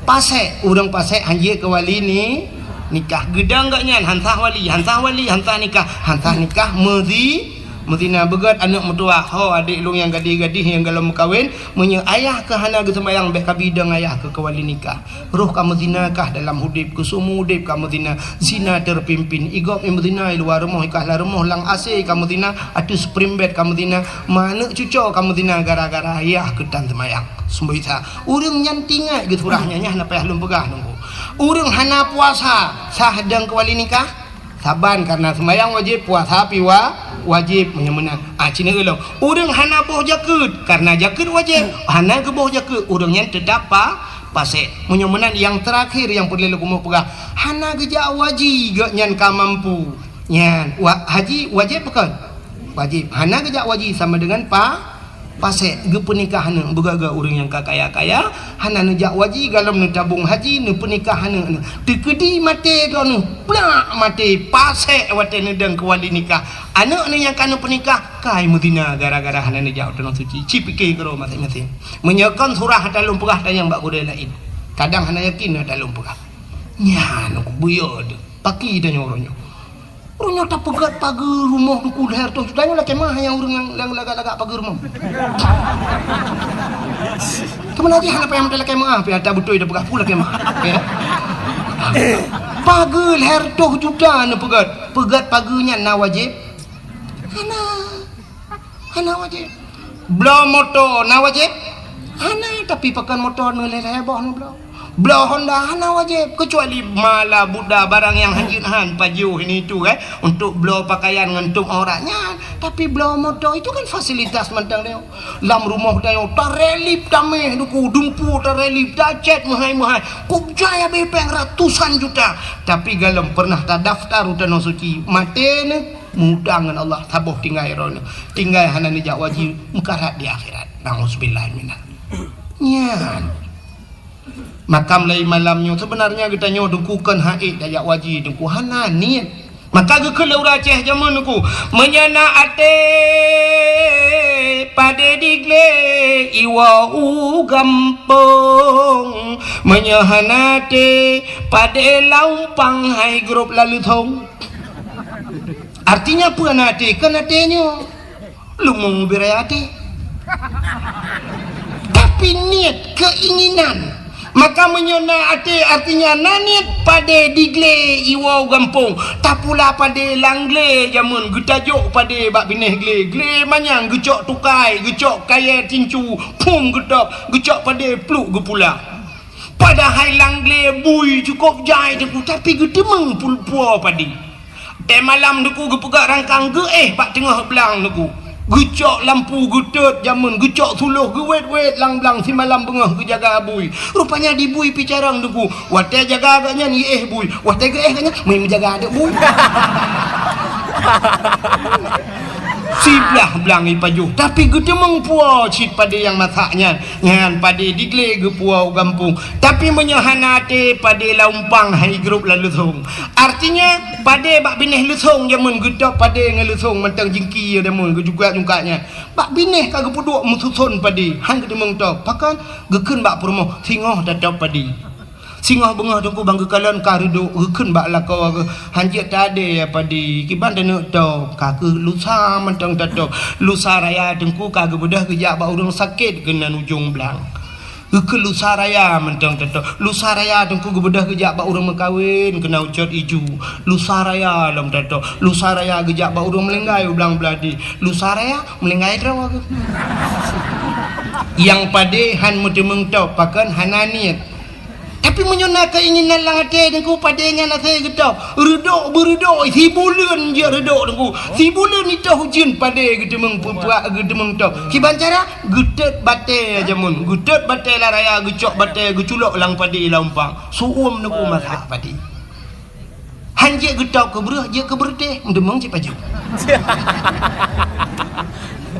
pasék. Ureueng pasék han jeuet keu wali ni-, nikah. Geudong gobnyan, han sah wali, han sah wali, han sah nikah, han sah nikah, meuzi-, meuzina. Beugöt aneuk meutuwah, "Ho, adék lôn nyang gadih-gadih nyang golom meukawen, meunyoe ayah kah hana geuseumayang, bèk kabi dong ayah kah keu wali nikah." Roh kamoe zina kah dalam udép, keu seumeu udép kamoe zina, zina terpimpin. I gob i meuzina i luwa rumoh, i kah lam rumoh lam AC kamoe zina, ateueh spring bed kamoe zina, ma aneuk cuco kamoe zina gara-gara yah keuh tan seumayang. Seumboi sa. Ureueng nyan tingat geusurah nyan, nyan hana payah lôn peugah nunggu. Ureueng hana puasa, sah dong keu wali nikah? Saban, karena seumayang wajéb, puasa pi wa-, wajéb, meunyoe meunan. Ah, ci neueu lom. Ureueng hana boh jakeuet, karena jakeuet wajéb, hana geuboh jakeuet, ureueng nyan teutap pa-, pasék. Meunyoe meunan nyang teurakhir nyang peureulèe lôn keumeung peugah, hana geujak haji gobnyan ka mampu. Nyan, wa-, haji wajéb bukon? Wajéb. Hana geujak haji sama dengan pa-, pasék, geupeunikah aneuk. Beugöt-göt ureueng nyang ka kaya-kaya, hana neujak haji, golom neutabong haji, neupeunikah aneuk, aneuk. Teukeudi maté droeneuh, plak maté, pasék watèe neudong keu wali nikah. Aneuk neuh nyang ka neupeunikah, kai meuzina gara-gara hana neujak u Tanoh Suci. Ci pike keudroe maséng-maséng. Meunyoe kon surah ata lôn peugah tanyong bak gurèe laén. Kadang hana yakin ata lôn peugah. Nyan, ku buyoe teuh. Paki tanyoe uroe nyoe. Ureueng nyoe tapeugöt pageue rumoh Teungku lhèe reutôh juta nyoe lakèe meu'ah nyang ureueng nyang, nyang lagak-lagak pageue rumoh. Teuma lagèe hana payah meutai lakèe meu'ah, pih ata beutôi tapeugah peue lakèe meu'ah. Ya. Pageue lhèe reutôh juta neupeugöt. Peugöt pageue nyan na wajéb? Hana. Hana wajéb. Bloe moto na wajéb? Hana, tapi pakon moto neulhèe-lhèe boh neubloe. Bloe Honda hana wajéb, keucuali mala buda barang nyang hanjeuet han pajoh ini itu kan, untuk bloe pakaian ngon tutup aurat nyan. Tapi bloe moto itu kan fasilitas mantong nyoe. Lam rumoh tanyoe tarelip tamèh Teungku, dumpeue tarelip, tacèt meuhai-meuhai. Kok jai abéh pèng ratusan juta. Tapi galom pernah tadaftar u Tanoh Suci, maté nyoe. Meuutang ngon Allah, saboh tinggai droeneuh. Tinggai hana neujak haji, meukarat di akhirat. Nauzubillah minal. Nyan. Maka mulai malam nyoe, sebenarnya geutanyoe Teungku kon hana ék tajak haji, Teungku hana niet. Maka geukheun lé ureueng Aceh jameun Teungku, meunyoe na até padé di glé iwoe u gampông, meunyoe hana até padé lam umpang hai grob lam leuthong. Artinya peue na até? Kon até nyoe. Leumo beu raya até. Tapi niet, keinginan. Maka meunyoe na até, artinya na niet, padé di glé iwoe u gampông. Tapula padé lam glé jameun, geutajok padé bak binéh glé. Glé manyang geucok tukai, geucok kayèe tincu, phom geutôb, geucok padé pluek geupula. Padahai lam glé bui cukôp jai Teungku, tapi geuteumeung pul-, puwoe padé. Watèe malam Teungku geupeugah rangkang geuéh bak teungoh blang Teungku. Geucok lampu geutot jameun, geucok suloh geuwét-wét lam blang simalam beungoh geujaga bui. Rupanya di bui pih carông Teungku. Watèe jaga gobnyan iéh bui, watèe geuéh gobnyan meujaga aneuk bui. Siblah blang ipajoh, tapi geuteumeung puwoe cit padé nyang masak nyan. Nyan padé di glé geupuwoe u gampông. Tapi meunyoe hana até, padé lam umpang hai grob lam leuthong. Artinya, padé bak binéh leuthong jameun geutôb padé ngon leuthong mantong jingki jameun geujukat-jukat nyan. Bak binéh ka geupeuduek meususon padé, han geuteumeung tôb. Pakon? Geukheun bak peurumoh, singoh tatôb padé. Singoh beungoh Teungku ban geukalon ka reudok, geukheun bak lakoe geuh, "Han jeuet tadé ya padé, kiban taneuk tôb, ka keuh lusa mantong tatôb." Lusa raya Teungku ka geubeudôh geujak bak ureueng sakét keunan ujong blang. Geukheun lusa raya mantong tatôb. Lusa raya Teungku geubeudôh geujak bak ureueng meukawen keunan ucot iju. Lusa raya lom tatôb. Lusa raya geujak bak ureueng meulinggai u blang Beuladi. Lusa raya meulinggai droe geuh. Nyang padé han meuteumeung tôb, pakon hana niet. Tapi meunyoe na keinginan lam até Teungku, padé nyan asai geutôb, reudok beureudok, sibuleuen jeuet reudok Teungku. Sibuleuen itôh ujeuen padé geuteumeung peupuak, geuteumeung tôb. Kiban cara? Geutot batèe jameun, geutot batèe lam raya, geucok batèe, geuculok lam padé lam umpang. Su'uem Teungku masak padé. Han jeuet geutôb keu breueh, jeuet keu beureutéh, meuteumeung cit pajoh.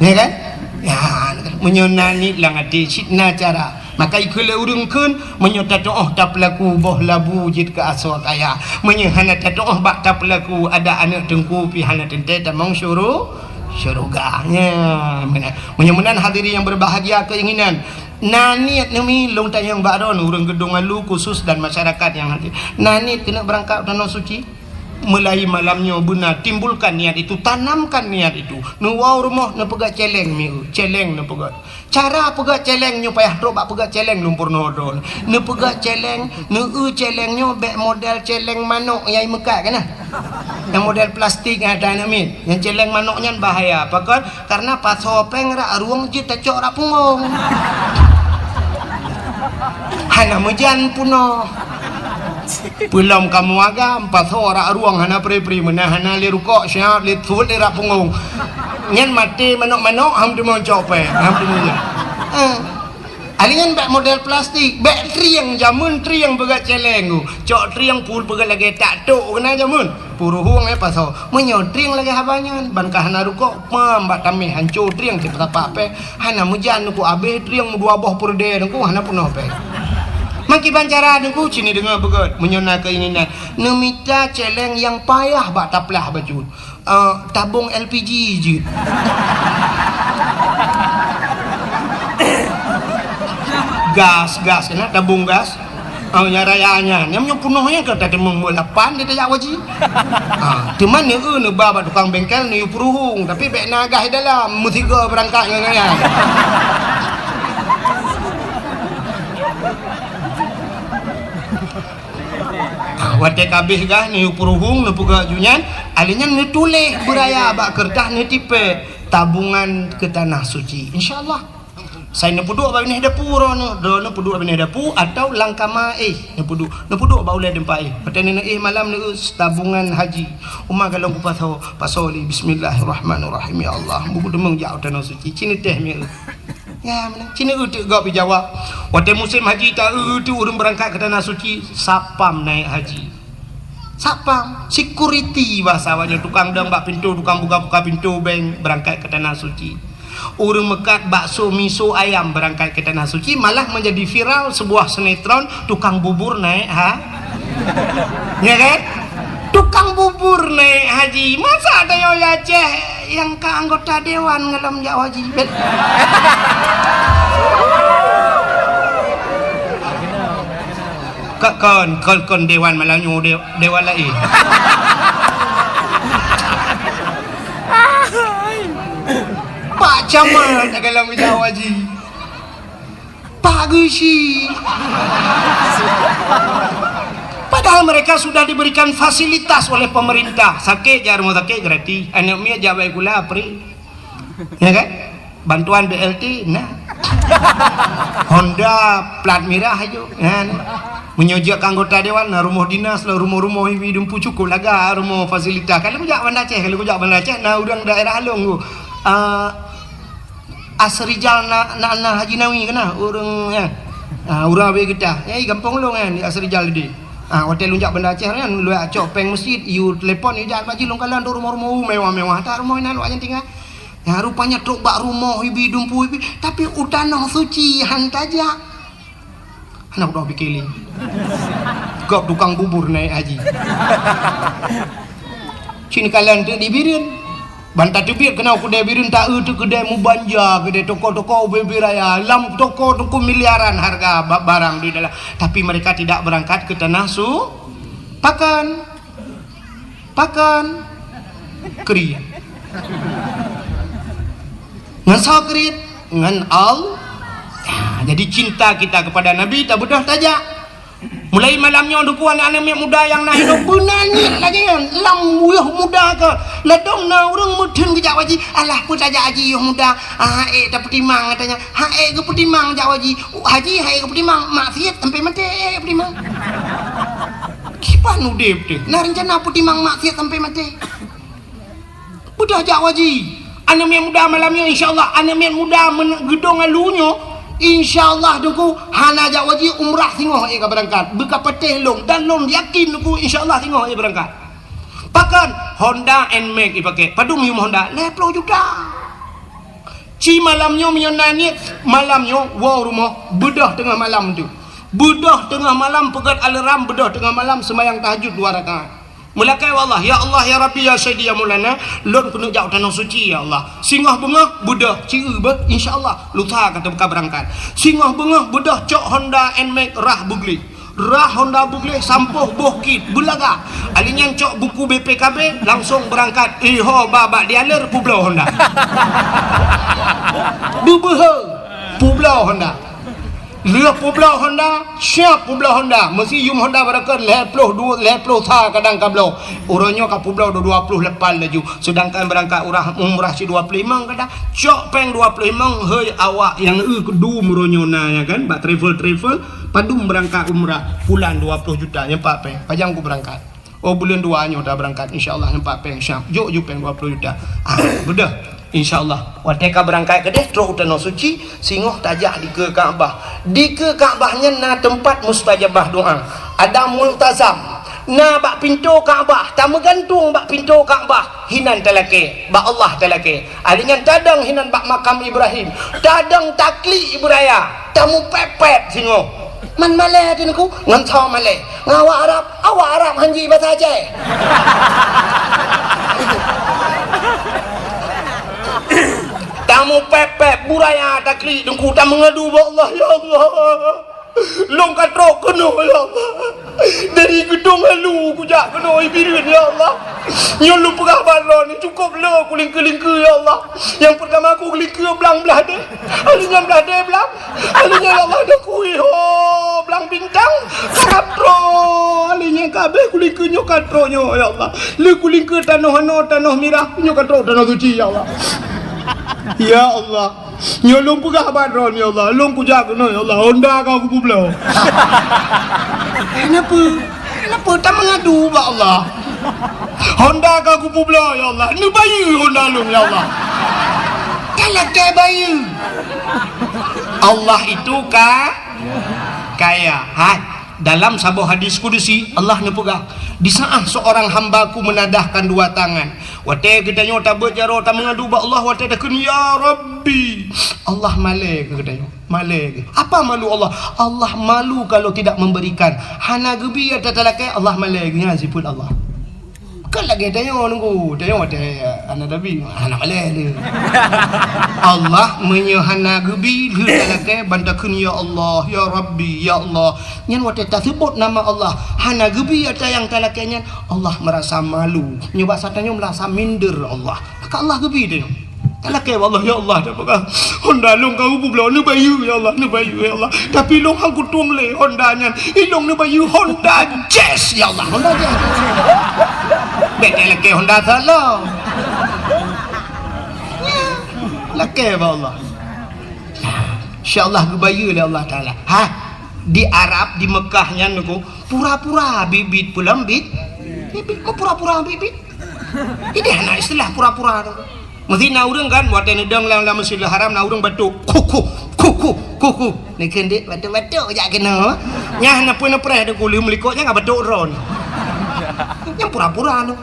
Ya kan? Ya, meunyoe na niet lam até, cit na cara. Maka ikheun lé ureueng kheun, meunyoe tatu'oh tapeulaku boh labu jeuet keu asoe kaya. Meunyoe hana tatu'oh bak tapeulaku, adak aneuk Teungku pih hana teuntèe tamong syuru-, syeuruga. Nya, meunan. Meunyoe meunan hadirin yang berbahagia keinginan, na niet neumi lôn tanyong bak droeneuh ureueng Geudong Alu khusus dan masyarakat yang hadir. Na niet keuneuk beurangkat u Tanoh Suci? Mulai malam nyoe beuna timbulkan niat itu, tanamkan niat itu. Neuwoe u rumoh neupeugah cèlèng mieu, cèlèng neupeugah. Cara peugah cèlèng nyoe payah trok bak peugah cèlèng lôn peurunoe droeneuh. Neupeugah cèlèng, neueu cèlèng nyoe bèk model cèlèng manok nyang imeukat kana. Nyang model plastik nyang ata aneuk miet. Nyang cèlèng manok nyan bahaya. Pakon? Karena pasoe pèng rak rueng jeuet tacok rak punggong. Hana meujan peunoh. Peulom kamoe agam, pasoe rak rueng hana pri-pri, meunan hana lé rukok, siap lé thôt lé rak punggong. Nyan maté manok-manok, han teumeung cok pèng, han teumeung nyan. Eh. Alèh nyan bèk model plastik, bèk trieng, jameun trieng peugah cèlèng tu. Cok trieng pul peugah lagèe tak tok keunan jameun. Puruhueng, eh, pasoe. Meunyoe trieng lagèe haba nyan, ban ka hana rukok, pam bak tamèh hanco trieng cit peusapak pèng. Hana meujan Teungku, abéh trieng meudua boh peureudèe Teungku, hana peunoh pèng. Makiban cara Teungku, cit neudeungö beugöt, meunyoe na keinginan. Neumita cèlèng nyang payah bak taplah bacut. Eh, tabong L P G jeuet. Gas, gas, keunan tabong gas. Oh, nyang raya nyan. Nyang nyoe peunoh nyan ka tateumeung buet lapan di tajak haji. Ha, teuma neu-eu neuba bak tukang bengkel neuyue peuruhueng, tapi bèk na gah di dalam, meusigoe beurangkat ngon nyan. Ha, watèe ka abéh gah neuyue peuruhueng, neupeugah ju nyan, alèh nyan neutuléh beuraya bak keureutah neutipèe tabungan keu tanah suci. Insya Allah. Sai neupeuduek bak binéh dapu droeneuh, droeneuh peuduek bak binéh dapu atau lam kama éh neupeuduek, neupeuduek bak ulèe teumpat éh. Watèe neuéh malam neu-eu tabungan haji. Uma galong kupasoe, pasoe lé bismillahirrahmanirrahim. Ya Allah, bukeudeungoe jak u tanoh suci, ci neutéh mieu. Ya, meunan. Ci neu-eu teuk gob jijawab. Watèe musém haji ta-eu teuk ureueng beurangkat keu tanoh suci, satpam naik haji. Satpam, security bahasa awaknyan, tukang dong bak pintoe, tukang buka-buka pintoe bank beurangkat keu tanoh suci. Ureueng meukat bakso, miso, ayam beurangkat keu tanoh suci, malah menjadi viral sebuah sinetron tukang bubur naik ha-, ya kan? Tukang bubur naik haji. Masa tanyoe di Aceh nyang ka anggota dewan golom jak haji? Bet-, Ka-, kon, kon, kon dewan malam nyoe, de-, dewan laén. Pak Camat dalam bidang haji. Pak Geuchik. Padahal mereka sudah diberikan fasilitas oleh pemerintah. Sakét jak rumah sakit gratis. Aneuk miet jak bayeue sikula free. Ya kan? Bantuan B L T na. Honda plat mirah aju. Na, na. Meunyoe jeuet keu anggota dewan, na rumoh dinas, na rumoh-rumoh ibi dumpu cukup lagak rumoh fasilitas. Kalau kujak Banda Aceh, kalau kujak Banda Aceh, na ureueng daerah lôn tu. Ah, Asrijal na, na, na Haji Nawi keunan, ureueng nyan. Ah, ureueng Abee Geutah. Nyan di gampông lôn nyan, di Asrijal tadi. Ah, watèe lôn jak Banda Aceh nyan, lôn jak cok péng meuseujid, yue telepon, yue jak bak jih lôn kalon tu rumoh-rumoh mewah-mewah. That rumoh inan awak nyan tinggai. Nyan rupanya trok bak rumoh ibi dumpu ibi, tapi u tanoh suci han tajak. Hana kudoh pike lé. Gob tukang bubur naik haji. Ci neukalon teuk di Bireuen. Ban tateubiet keunoe keudè Bireuen, ta-eu teuk keudè meubanja, keudè toko-toko ubé-ubé raya. Lam toko-toko miliaran harga ba-, barang di dalam. Tapi mereka tidak berangkat ke tanah su-, pakon. Pakon? Kriet. Ngon soe kriet? Ngon Allah. Ya, jadi cinta kita kepada Nabi tabeudôh tajak. Mulai malam nyoe, Teungku, aneuk-aneuk miet muda nyang na hidup, beuna niet lagèe nyan. Lam yoh muda ka, ladôm na ureueng meutheun geujak haji. Alah, peue tajak haji yoh muda? Ah, ék tapeutimang, katanya. Ha, ék geupeutimang jak haji. Haji, ha, ék geupeutimang. Maksiet sampai maté, ék geupeutimang. Kiban udép teuh, na reuncana peutimang maksiet sampai maté. Beudôh jak haji. Aneuk miet muda malam nyoe, insya Allah, aneuk miet muda men-, geudong alu nyoe, insya Allah, Teungku, hana jak haji, umrah singoh ék ka beurangkat. Beuka patéh lôn, dan lôn yakin, Teungku, insya Allah, singoh ék beurangkat. Pakon? Honda Nmax ipaké. Padum yum Honda? Lhèe ploh juta. Ci malam nyoe meunyoe na niet, malam nyoe woe rumoh, beudôh teungoh malam tu. Beudôh teungoh malam, peugèt alarm, beudôh teungoh malam, seumayang tahajud dua rakaat. Meulakèe bak Allah, "Ya Allah, ya Rabbi, ya Sayyidi, ya Maulana, lôn keuneuk jak u tanoh suci, ya Allah." Singoh beungoh, beudôh, ci eu beuh, insya Allah, lusa ka teuka beurangkat. Singoh beungoh, beudôh cok Honda Nmax rhah beugleh. Rhah Honda beugleh sampôh boh kit beulaga. Ali nyan cok buku B P K B, langsong beurangkat. Iho ba bak dealer peubloe Honda. Beubeuhe peubloe Honda. Lheueh peubloe Honda, siap peubloe Honda. Meusi yum Honda barokon lhèe ploh dua, lhèe ploh sa kadang ka bloe. Uroe nyoe ka peubloe dua, dua ploh lapan laju. Seudangkan beurangkat urah, umrah cit dua ploh limong kadang. Cok péng dua ploh limong, hei awak nyang eu keudum uroe nyoe na, ya kan, bak travel-travel. Padum beurangkat umrah, pulan dua ploh juta, nyan pat péng. Pajan ku beurangkat? Oh, buleuen dua nyoe ta beurangkat, insya Allah, nyan pat péng, Syam. Jok ju péng dua ploh juta. Ah, beudôh. Insya Allah. Watèe ka beurangkat keudeh, trok u tanoh suci, singoh tajak dikeue Ka'bah. Dikeue Ka'bah nyan na teumpat mustajabah doa. Ada multazam. Na bak pintoe Ka'bah, tameugantung bak pintoe Ka'bah. Hinan talakèe, bak Allah talakèe. Alèh nyan tadong hinan bak makam Ibrahim, tadong taklik beuraya, tamupèp-pèp singoh. Man malèe teuh Teungku, ngon soe malèe? Ngon awak Arab, awak Arab han ji basa Aceh. Tamupèp-pèp beuraya taklik Teungku, tameungadu bak Allah, "Ya Allah, Lôn ka trok keunoe, ya Allah. Dari geudong halu kujak keunoe i Bireuen, ya Allah. Nyoe lôn peugah bak droeneuh, cukôp le kulingkeu-lingkeu, ya Allah. Nyang peurtama kulingkeu blang blah deh. Ahli nyan blah deh blang. Ahli nyan, ya Allah, dah kui ho blang bintang. Karab trok. Ahli nyan ka abéh kulingkeu nyoe ka trok nyoe, ya Allah. Le kulingkeu tanoh anoe, tanoh mirah, nyoe ka trok tanoh suci, ya Allah. Ya Allah. Nyoe lôn peugah bak droeneuh, ya Allah. Lôn kujak keunoe, ya Allah. Honda ka kupeubloe. Kenapa? Kenapa tameungadu bak Allah? Honda ka kupeubloe, ya Allah. Neubayeue Honda lôn, ya Allah. Talakée bayeue. Allah itu ka-, kaya. Hai. Dalam saboh hadis kudusi, Allah neupeugah, "Di saat seorang hamba-Ku menadahkan dua tangan," watée geutanyoe tabeuet jaroe tameungadu bak Allah, watée takheun, "Ya Rabbi," Allah malée keu geutanyoe, malée keu. Apa malu Allah? Allah malu kalau tidak memberikan. Hana geubi ata talakée, Allah malée keu nyan sifeuet Allah. Kan lagée tanyoe nunggu, tanyoe watée hana tabi, hana malée lé. Allah meunyoe hana geubi, lheueh talakée ban takheun, "Ya Allah, ya Rabbi, ya Allah." Nyan watée taseubot nama Allah, hana geubi ata nyang talakée nyan, Allah meurasa malu. Nyoe basa tanyoe meurasa minder Allah. Ka Allah geubi tanyoe. Talakée bak Allah, "Ya Allah, dah peugah Honda lôn ka kupeubloe, neubayeue, ya Allah, neubayeue, ya Allah. Tapi lôn han kutueng lé Honda nyan. Ilôn neubayeue Honda Jazz, ya Allah, Honda Jazz." Bék talakée Honda salah. Lakée bak Allah. Insya Allah geubayeue lé Allah Taala. Ha, di Arab, di Mekah nyan niko, pura-pura bit-bit pulang bit. Bit-bit, kok pura-pura bit-bit? Ideh hana istilah pura-pura tu. Meusti na ureuëng kan, watée neudong lam, lam Masjidil Haram, na ureuëng batuk, "Kuku, kuku, kuku." Neukheun dek batuk-batuk jak keunoe. Nyah na pue neupreh deuk uleuem likot nyang ka batuk ron. Nyang pura-pura tu.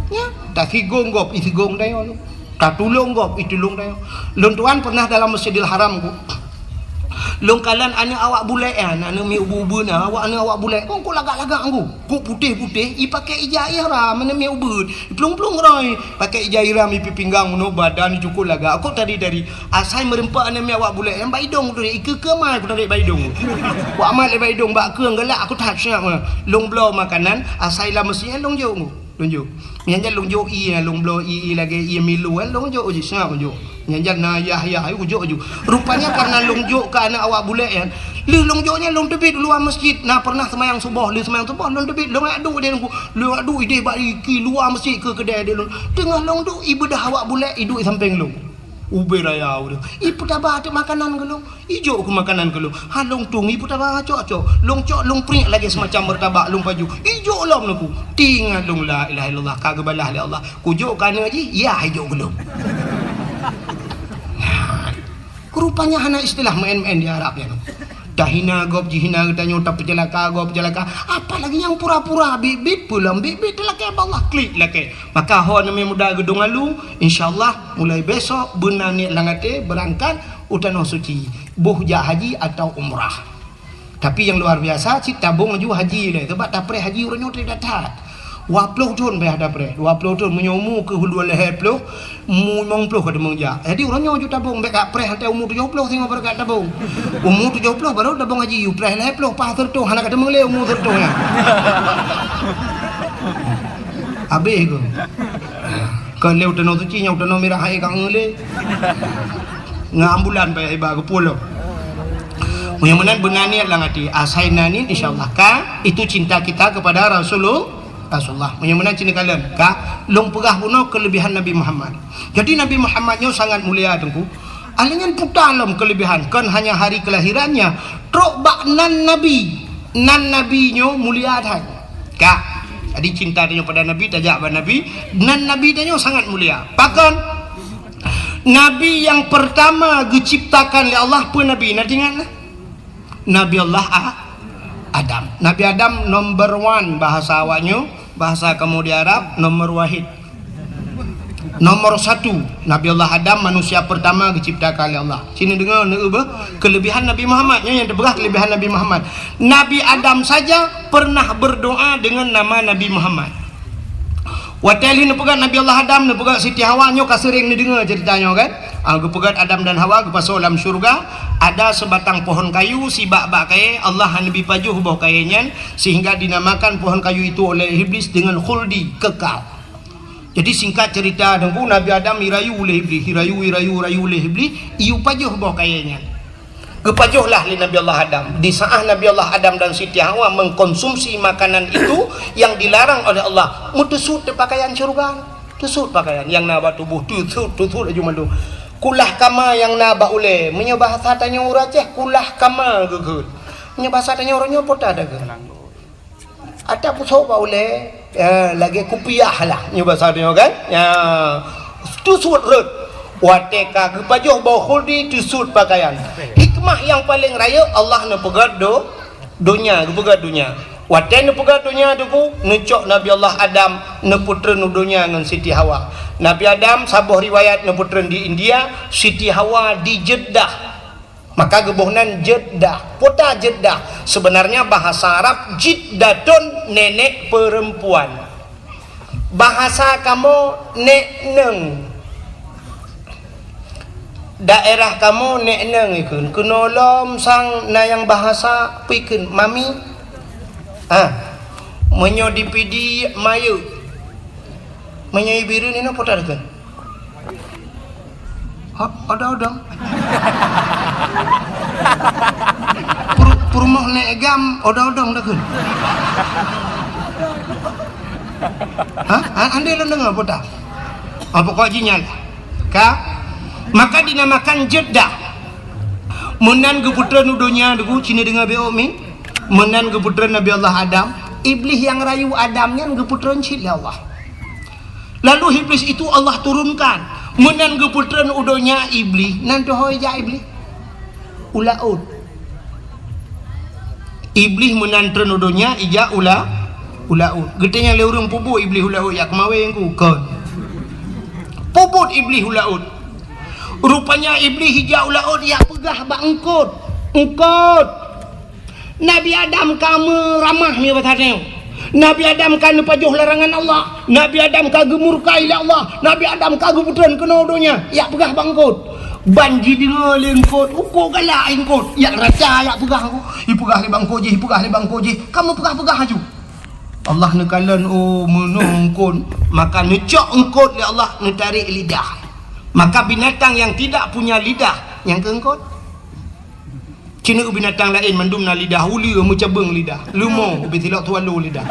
Nya, tasigong gob, isigong dayo tu. Tatulông gob, itulông dayo. Lôn tuan pernah dalam Masjidil Haram ku. Lôn kalon aneuk awak bulek nyan, aneuk miet ubeut-ubeut na, awak aneuk awak bulek. Kok, kok lagak-lagak ngku. Kok putéh-putéh, ipakée ija ihram, aneuk miet ubeut. Iplueng-plueng roi, pakée ija ihram, ipi pinggang, meunoe badan, icukot lagak. Kok tari-tari. Asai meureumpok aneuk miet awak bulek nyan bak idong tu, ikeue-keue mai kutarék bak idong. Kok amat lé bak idong, bak keueng galak, aku that siap. Lôn bloe makanan, asai lam meuseujid lôn jok ngku. Lôn jok. Nyan jan lôn jok ié, lôn bloe ié, ié lagée ié Milo, eh, lôn jok jih, seungab lôn jok. Nyan jan na yah-yah, ayu jok ju. Rupanya karena lôn jok keu aneuk awak bulek nyan. Lheueh lôn jok nyan lôn teubiet luwa masjid. Na pernah seumayang suboh, lheueh seumayang suboh lôn teubiet, lôn adu di lôn, lôn adu ideh bak iki luwa masjid keu keudée di lôn. Teungoh lôn duek, ibeudoh awak bulek, iduek sampéng lôn. Ubé raya ureuëng. Ipeutaba teuk makanan keu lôn. Ijok keu makanan keu lôn. Ha lôn tueng, ipeutaba acok-acok. Lôn cok, lôn priek lagée seumacam meurtabak lôn paju. Ijok lom neukheun. Tingat lôn, la ilaha illallah, ka geubalah lé Allah. Kujok keu aneuk jih, yah ijok keu lôn. Nah, rupanya hana istilah meu'en-meu'en di Arab nyan. Tahina gob, jihina geutanyoe, tapeuceulaka gob, peuceulaka. Apalagi nyang pura-pura bit-bit, peulom bit-bit, talakée bak Allah, klik lakée. Maka ho aneuk muda geudong alu, insya Allah mulai besok beuna niet lam até beurangkat u Tanoh Suci, boh jak haji atau umrah. Tapi nyang luar biasa, cit tabong laju haji lé, sabab tapreh haji uroe nyoe that-that. Dua ploh thon payah tapreh, dua ploh thon, meunyoe umu keuh dua lhée ploh, umu limong ploh ka teumeung jak. Jadi uroe nyoe ju tabong, bék ka preh watée umu tujoh ploh singoh baru ka tabong. Umu tujoh ploh baru tabong haji, u preh lhée ploh, paih seureutoh, hana ka teumeung lé umu seureutoh nyan. Habéh keuh. Kon lé u Tanoh Suci, nyang u Tanoh Mirah hai ka ngeulé. Ngon ambulan payah iba geupulông. Meunyoe meunan beuna niet lam até, asai na niet, insya Allah ka, itu cinta kita kepada Rasulul-, Rasulullah. Meunyoe meunan cit neukalon ka, lôn peugah bunoe kelebihan Nabi Muhammad. Jadi Nabi Muhammad nyoe sangat mulia teungku. Alinyan puta lom kelebihan, kon hanya hari kelahirannya, trok bak nan Nabi. Nan Nabi nyoe mulia that. Ka. Jadi cinta tanyoe pada Nabi, tajak bak Nabi, nan Nabi tanyoe sangat mulia. Pakon? Nabi nyang pertama geuciptakan lé Allah peue Nabi? Na ingat na? Nabi Allah A-, Adam. Nabi Adam number one bahasa awaknyoe, bahasa kamoe di Arab nomor wahid. Nomor satu, Nabi Allah Adam manusia pertama geuciptakan lé Allah. Sini deungoe, neueu beuh, kelebihan Nabi Muhammad. Nyoe nyang teupeugah kelebihan Nabi Muhammad. Nabi Adam saja pernah berdoa dengan nama Nabi Muhammad. Watée lheueh neupeugah Nabi Allah Adam, neupeugah Siti Hawa, nyoe ka seuréng neudeungoe ceurita nyoe kan? Ah, geupeugét Adam dan Hawa geupasoe lam syeuruga, ada seubatang pohon kayu sibak bak kayée, Allah hana neubi pajoh boh kayée nyan, sehingga dinamakan pohon kayu itu oleh Iblis dengan khuldi, kekal. Jadi singkat cerita, Teungku, Nabi Adam irayu lé Iblis, irayu, irayu, irayu lé Iblis, iyue pajoh boh kayée nyan. Geupajoh lah lé Nabi Allah Adam. Di saat Nabi Allah Adam dan Siti Hawa mengkonsumsi makanan itu yang dilarang oleh Allah, meuteusut pakaian syeuruga. Teusut pakaian nyang na bak tuboh, teusut, teusut laju mandum. Kulah kama nyang na bak ulée, meunyoe bahasa tanyoe ureuëng Aceh, kulah kama geukheun. Meunyoe bahasa tanyoe uroe nyoe, peue ta geukheun? Ata pusoe bak ulée, ya, lagée kupiah lah, nyoe bahasa tanyoe kan? Ya, teusut rot. Watée ka geupajoh boh khuldi, teusut pakaian. Hikmah nyang paleng rayeuk, Allah neupeugét do-, donya, geupeugét donya. Watée neupeugét donya, Teungku, neucok Nabi Allah Adam neupeutreun u donya ngon Siti Hawa. Nabi Adam, saboh riwayat, neupeutreun di India, Siti Hawa di Jeddah. Maka geuboh nan Jeddah. Kota Jeddah, sebenarnya bahasa Arab jiddatun, nenek perempuan. Bahasa kamoe, nek neueng. Daerah kamoe, nek neueng ikheun. Keunoe lom sang na nyang bahasa peue ikheun, mami. Ah. Meunyoe di Pidie, mayeuek. Meunyoe i Bireuen inoe, peue ta geukheun? Ha, odong-odong. Pur-, peurumoh nek gam, odong-odong ta geukheun. Ha? Ha, andai lôn deungoe peue ta? Ha, pokok jih nyan. Ka? Maka dinamakan Jeddah. Meunan geupeutreun u donya, Teungku, ci neudeungoe beu mi. Meunan geupeutreun Nabi Allah Adam. Iblis nyang rayu Adam nyan geupeutreun cit lé Allah. Lalu Iblis itu Allah turunkan. Meunan geupeutreun u donya Iblis, nan teuhôi jak Iblis? U laôt. Iblis meunan treun u donya, ijak u la-, u laôt. Geutanyong lé ureuëng, "Peue buet Iblis u laôt, jak keumawén ku?" Kon. Peue buet Iblis u laôt? Rupanya Iblis ijak u laôt, jak peugah bak eungkôt. Eungkôt! Nabi Adam ka meuramah, meunyoe basa tanyoe. Nabi Adam ka neupajoh larangan Allah. Nabi Adam ka geumurka lé Allah. Nabi Adam ka geupeutreun keunoe donya. Jak peugah bak eungkôt. Ban jideungoe lé eungkôt, uko galak eungkôt. Jak raca, jak peugah, ipeugah lé bak eungkôt jih, ipeugah lé bak eungkôt jih. Ka meupeugah-peugah laju. Allah neukalon, oh, meunoe eungkôt. Maka neucok eungkôt lé Allah, neutarek lidah. Maka binatang yang tidak punya lidah, nyang keu eungkôt. Ci neueu binatang laén mandum na lidah, uleue meucabeueng lidah, leumo ubé silok tualo lidah.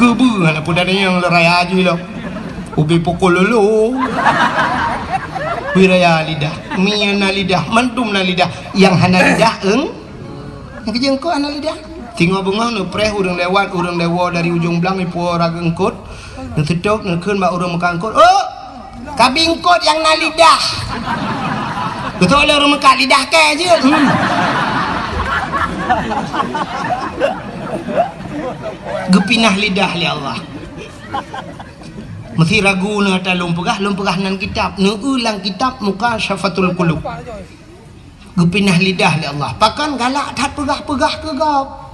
Keubeue hana peue tanyong lôn raya jih lom. Ubé pukul lolo. Pi raya lidah, mi na lidah, mandum na lidah. Nyang hana lidah, eung-, nyang keu jeuengkot hana lidah. Singoh beungoh neupreh ureuëng lewat, ureuëng lewoe dari ujong blang, ipuwoe raga eungkôt, neuseutôt, neukheun bak ureuëng meukat eungkôt, "Oh!" Ka bi eungkôt nyang na lidah. Beutôi lé ureuëng meukat lidah kèe jeuet. Hmm. Geupinah lidah lé Allah. Meusi ragu neuh ata lôn peugah, lôn peugah nan kitab, neueu lam kitab Mukasyafatul Qulub. Geupinah lidah lé Allah. Pakon galak that peugah-peugah keu gob.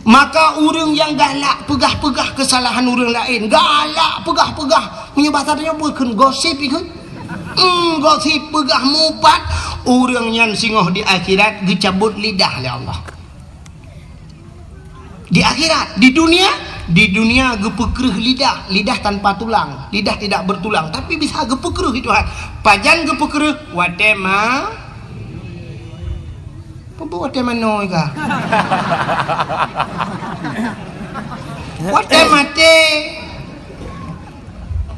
Maka ureuëng nyang galak peugah-peugah keusalahan ureuëng laén, galak peugah-peugah, meunyoe basa tanyoe bukon gosip ikheun. Hmm, gosip peugah mupat, ureuëng nyan singoh di akhirat geucabot lidah lé Allah. Di akhirat, di dunia, di dunia geupeukreuh lidah, lidah tanpa tulang, lidah tidak bertulang, tapi bisa geupeukreuh Tuhan. Pajan geupeukreuh? Watée ma-, peue buet watée manoe ka? Watée maté.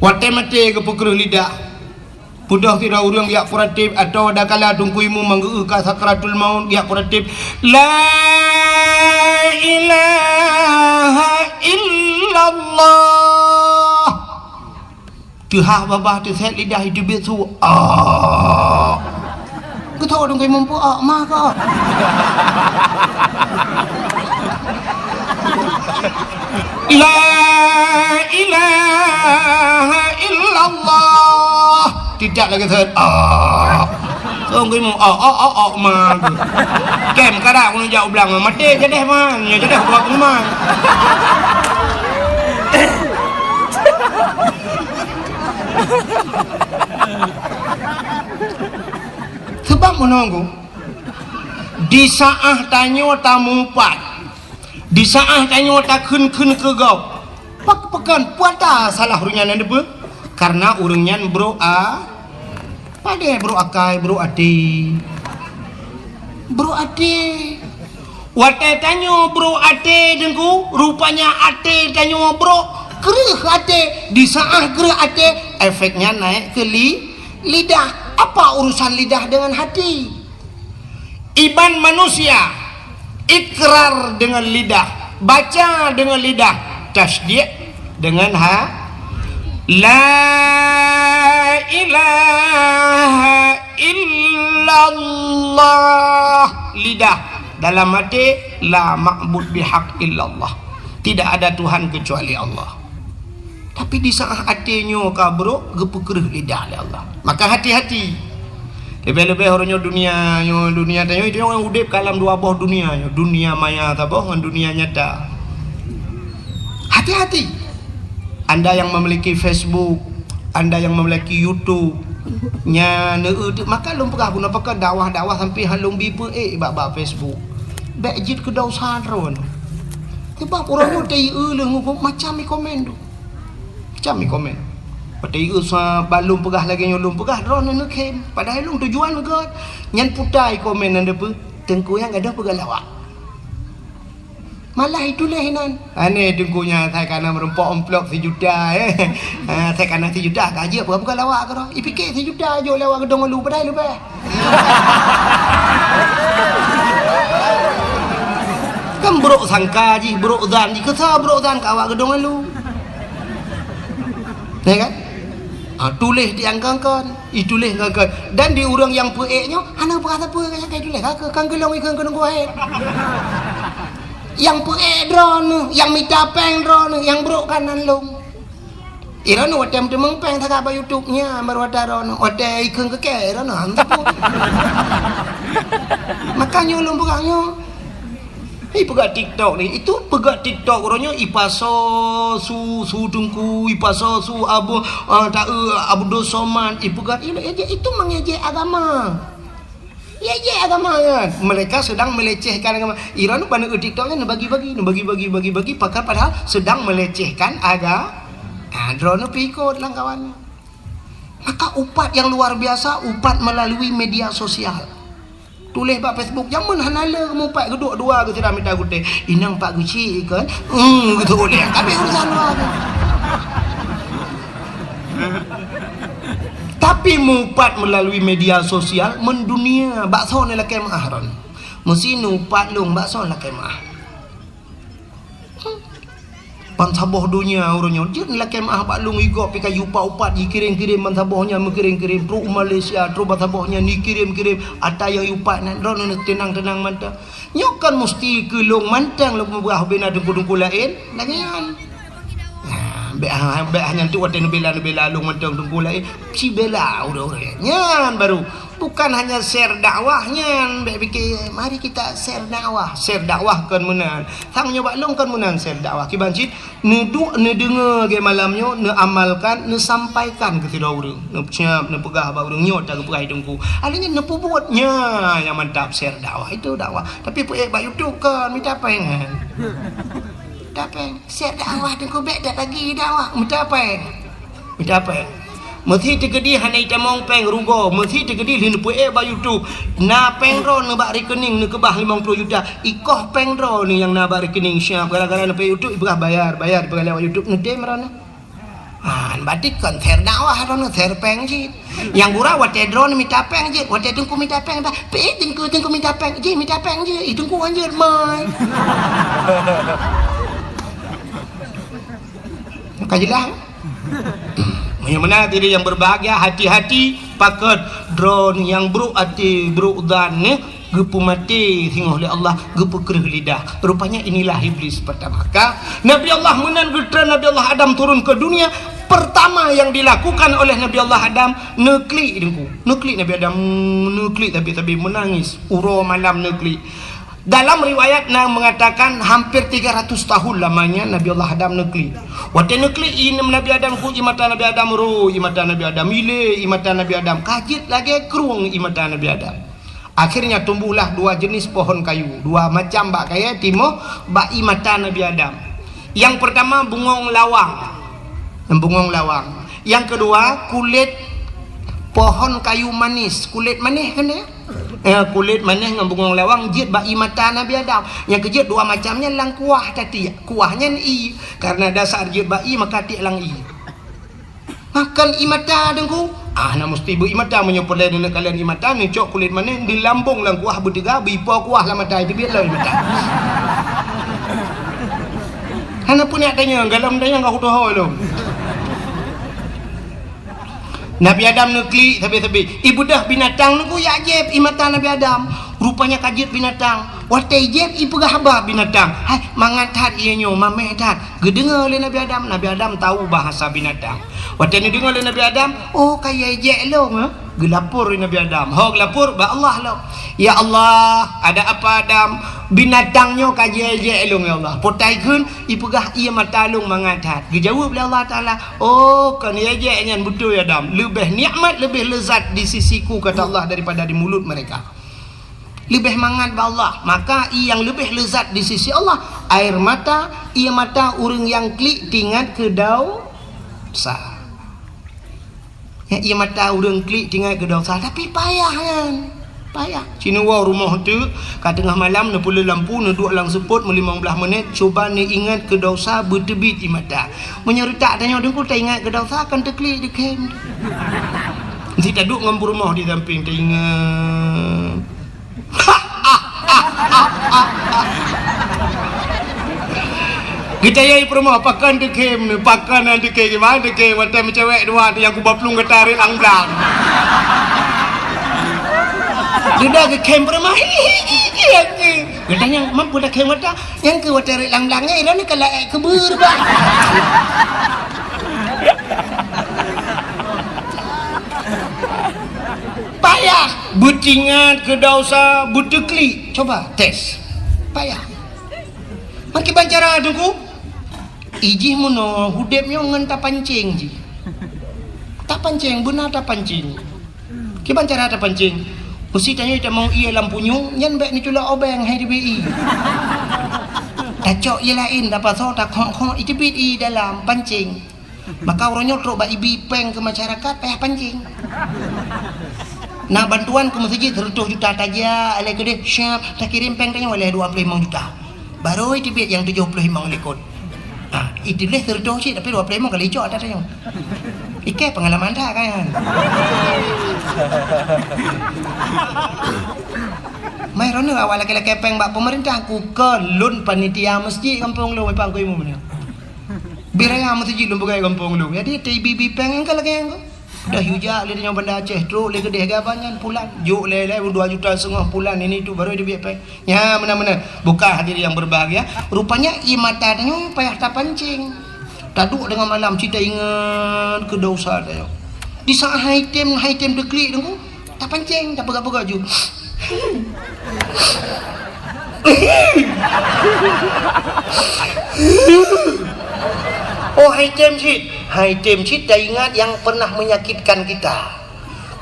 Watée maté geupeukreuh lidah. Peudoh sidroe ureuëng jak peuratéb, atawa dakala Teungku Imum manggeu ka sakratul maut jak peuratéb, "La ilaha illallah." Teuhah babah teusét lidah itu biet su. Ah. Geutho Teungku Imum peue, ah, ma ka. La ilaha illallah. Tidak lagi set. Ah. Song geumu, ah, ah, ah, ah, ma. Kem kada kunu jak u blang, maté jadeh ma. Nya jadeh buat rumah. Nunggu. Di saah tanyoe tamupat, di saah tanyoe takheun-kheun keu gob, pak-, pakon puata salah ureuëng nyan neudeue? Karena ureuëng nyan brok a-, padé brok akai, brok até. Brok até. Watée tanyoe brok até, Teungku, rupanya até tanyoe brok, kreueh até. Di saah kreueh até, efeknya naik ke li-, lidah. Apa urusan lidah dengan hati? Iman manusia, ikrar dengan lidah, baca dengan lidah, tasdik dengan ha-, la ilaha illallah, lidah, dalam hati, la ma'bud bihaq illallah, tidak ada Tuhan kecuali Allah. Tapi di saat até nyoe ka brok, geupeukreueh lidah lé Allah. Maka hati-hati. Leubeh-leubeh uroe nyoe dunia nyoe, dunia tanyoe, itu nyoe udeb ka lam dua boh dunia nyoe, dunia maya saboh ngon dunia nyata. Hati-hati. Anda yang memiliki Facebook, anda yang memiliki YouTube, nya neu-, maka lôn peugah bunoe pakat dakwah-dakwah sampai han lôn bi peuék bak, bak Facebook. Bék jeuet keu dosa droe. Sebab uroe nyoe teu-eu leuh ngon macam i komen tu. Macam i komen. Watée i sa balum peugah lagée nyoe lôn peugah, droeneuh neukhém. Padahai lôn tujuan gét nyan puta i komen nyan deupeu, Teungku nyang gadôh peugah lawak. Malah ituléh inan. Aneh Teungku nyan, sai kana meurumpok amplop sijuta, eh. Ah, sai kana sijuta ka jeuet peugah-peugah lawak keudroe. Ipike sijuta jok lewat geudong ulu padahai leubeh. Kan brok sangka jih, brok zan jih, keusa brok zan ka awak geudong ulu. Ya kan? Ha, tuléh di angkangkan, ituléh angkangkan. Dan di ureuëng nyang peuék nyoe, hana peugah sapeue nyang ka ituléh, ka keu, kan geulong ikheun keu nunggu akhé. Nyang peuék droeneuh, nyang mita péng droeneuh, nyang brok kan nan lông. Iroeneuh watée meuteumong péng saga bak YouTube nyan, baru watée droeneuh, watée ikheun keu kée, iroeneuh hana sapeue. Makanya ulôn peugah nyoe. Ipeugah TikTok ni, itu peugah TikTok uroe nyoe ipasoe su, su Teungku, ipasoe su Abu, ah, ta-, eh, Abdul Somad, ipeugah itu, itu mengejek agama. Ejek agama kan. Mereka sedang melecehkan agama. Iroeneuh ban TikTok nyan bagi-bagi, bagi-bagi, bagi-bagi, pakat padahal sedang melecehkan aga-, ah, droeneuh pikot lam kawan. Maka upat yang luar biasa, upat melalui media sosial. Tuléh bak Facebook, jameun hana le mupat geuduek dua geuh sira mita gutée. Inong pak geuchik ikon, hmm, gitu uleh. Tapi urusan dua tu. Tapi mupat melalui media sosial mendunia, bak soe neulakée meuah ron. Meusi nupat lông bak soe neulakée meuah. Bansaboh donya uroe nyoe jeuet lakée meuah bak lông igop pih ka yupat-upat jikirém-kirém bansaboh nyan meukirém-kirém trok u Malaysia trok bansaboh nyan jikirém-kirém ata nyang yupat nan droeneuh teunang-teunang mantong. Nyoe kan musti keu lông mantong lông meubeuah ubena teungku-teungku laén. Lagée nyan. Nah, bék ha-, bék hanya tu watée neubela-neubela lông mantong teungku laén. Sibela ureuëng-ureuëng nyan baru. Bukan hanya share dakwah nyan, bék pike, mari kita share dakwah. Share dakwah kon meunan. Sang nyoe bak lông kon meunan share dakwah. Kiban cit, neuduek neudeungoe lagée malam nyoe, neuamalkan, neusampaikan keu sidroe ureuëng. Neusiab, neupeugah bak ureuëng nyoe ta geupeugah teungku. Akhirnya neupeubuet nya nyang mantap share dakwah. Itu dakwah. Tapi peuék bak YouTube kon mita péng. Mita péng. Siat dakwah teungku bék dak lagi dakwah. Mita péng. Mita péng. Meusi teukeudi hana itamong péng rugoe, meusi teukeudi lheueh neupeuék bak YouTube. Na péng droeneuh bak rekening neukeubah limong ploh juta. Ikoh péng droeneuh nyang na bak rekening siap gara-gara neupeuék YouTube ipeugah bayar, bayar ipeugah lewat YouTube neutem droeneuh. Ah, berarti kon share dakwah droeneuh, share péng cit. Nyang gura watée droeneuh mita péng jeuet, watée teungku mita péng bah, pih teungku, teungku mita péng, jih mita péng jeuet, ih teungku anjeuet mai. Ka jeulaih? Meunyoe meunan hadirin yang berbahagia, hati-hati pakon droeneuh nyang brok até, brok zan nyoe. Geupeumaté singoh lé Allah, geupeukreueh lidah. Rupanya inilah Iblis pertama. Ka Nabi Allah meunan geutreun Nabi Allah Adam turun ke dunia, pertama yang dilakukan oleh Nabi Allah Adam, neuklik teungku. Neuklik Nabi Adam, neuklik tapi-tapi menangis. Uroe malam neuklik. Dalam riwayat na mengatakan hampir tiga ratus tahun lamanya Nabi Allah Adam neuklik. Watée neuklik i Nabi Adam ku i mata Nabi Adam ro, i mata Nabi Adam ile, i mata Nabi Adam kajit lagée krueng i mata Nabi Adam. Akhirnya tumbuhlah dua jenis pohon kayu, dua macam bak kayèe timoh bak ié mata Nabi Adam. Yang pertama bungong lawang. Bungong lawang. Yang kedua kulét pohon kayu manis, kulét manis kan ya? Eh, kulét manis ngon bungong lawang jeuet bak ié mata Nabi Adam. Nyang keujeuet dua macam nyan lam kuah tatiek. Kuah nyan ié. Karena dasar jeuet bak ié maka tiek lam ié. Makan ié mata Teungku. Ah, na meusti beu ié mata meunyoe peureulèe neuneuk kalon ié mata, neucok kulét manis, dilambong lam kuah beuteuga, beuipo kuah lam mata, itu biet lom ié mata. Hana peureunah tanyong, galom tanyong ka kutohôi lom. Nabi Adam neuklik sabe-sabe. Ibeudôh binatang Teungku jak jieb ié mata Nabi Adam. Rupanya ka jeuet binatang. Watèe jieb ipeugah haba binatang. Hai, mangat that ié nyoe, mamèh that. Geudeungö lé Nabi Adam, Nabi Adam tau bahasa binatang. Watèe neudeungö lé Nabi Adam, "Oh, ka ié jek lôn, eh?" Geulapor lé Nabi Adam. Ho geulapor bak Allah lom. "Ya Allah, ada apa Adam? Binatang nyoe ka jié jek lôn, ya Allah. Potai kheun ipeugah ié mata lôn mangat that." Geujaweueb lé Allah Taala, "Oh, kon ié jek nyan beutôi Adam. Leubeh nikmat, leubeh lezat di sisiku," kata Allah, "daripada di mulut mereka." Leubeh mangat bak Allah. Maka ié nyang leubeh lezat di sisi Allah, air mata, ié mata ureueng nyang klik teuingat keu dosa. Ya, ié mata ureueng klik teuingat keu dosa, tapi payah nyan. Payah. Sineuk woe rumoh teuk, ka teungoh malam neupeuleueh lampu, neuduek lam seupôt meulimong blaih menit, cuba neuingat keu dosa beuteubiet ié mata. Meunyoe reutak tanyoe Teungku teuingat keu dosa, kan teuklik dikhem. Meusti taduek ngon peurumoh di sampéng teuingat. Geutanyong peurumoh, "Pakon teukhem nyoe? Pakon han teukhem? Kiban teukhem? Watèe meucewek dua tu nyang kuba plueng gata rhot lam blang." Dudoe geukhem peurumoh. Geutanyong, "Mampu takhem gata?" "Nyang keu watèe rhot lam blang nyan, ilôn ka laék keubeuet, bah." Payah beuteuingat keu dosa, beuteuklik. Coba tes. Payah. Meukiban cara Teungku? Ijih meunoe udeb nyoe ngon tapancéng jih. Tapancéng, beuna tapancéng. Kiban cara tapancéng? Meusti tanyoe tamong ié lam punyueng, nyan bèk neuculok obeng hai teubiet ié. Tacok ié laén, tapasoe, takhok-khok, iteubiet ié dalam pancéng. Maka uroe nyoe trok bak ibi péng keu masyarakat payah pancéng. Na bantuan keu meuseujid seureutôh juta tajak, lé keudeh siap takirém péng tanyoe lé dua ploh limong juta. Barô iteubiet nyang tujoh ploh limong likot. Ha, iteubiet seureutôh cit tapi dua ploh limong ka licok ata tanyoe. Ikei peungalaman that kan. Mai droeneuh awak lakèe-lakèe péng bak peumeurintah, ku keu lôn panitia meuseujid gampông lôn, Pak Guru Imum nyoe. Bit raya meuseujid lôn peugöt gampông lôn. Jadi, teuibi-bi péng nyang ka lagèe nyan. Dah yue jak lé nyoe Banda Aceh, trok lé keudeh gaba nyan pulan. Jok lé-lé dua juta setengah pulan, ini tu baru dia biet péng. Ya, meunan-meunan. Bukan hadirin yang berbahagia. Rupanya, ié mata tanyoe payah tapancéng. Taduek deungon malam, cit taingat keu dosa tanyoe. Di saat hai tem, hai tem teuklik Teungku, tapancéng, tapeugah-peugah ju. Oh, hai tem cit. Hai tem cit taingat yang pernah menyakitkan kita.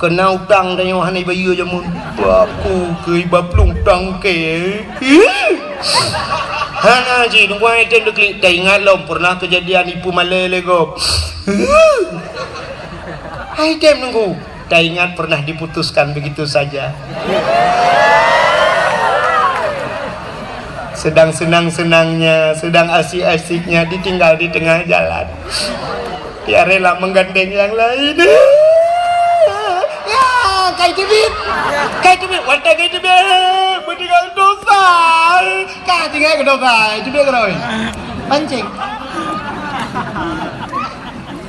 Keuna utang tanyoe hana ibayeue jameun. Aku keu iba plueng utang kèe. Hana cit, Teungku, hai tem teuklik, taingat lom pernah kejadian ipeumalèe lé gob. Hai tem Teungku. Taingat pernah diputuskan begitu saja. Sedang senang-senangnya, sedang asik-asiknya ditinggal di tengah jalan. Dia rela menggandeng yang lain. Ya, kai teubiet. Kai teubiet, watèe kai teubiet. Beutinggai dosa. Ka tinggai keu dosa, teubiet keudroe. Pancéng.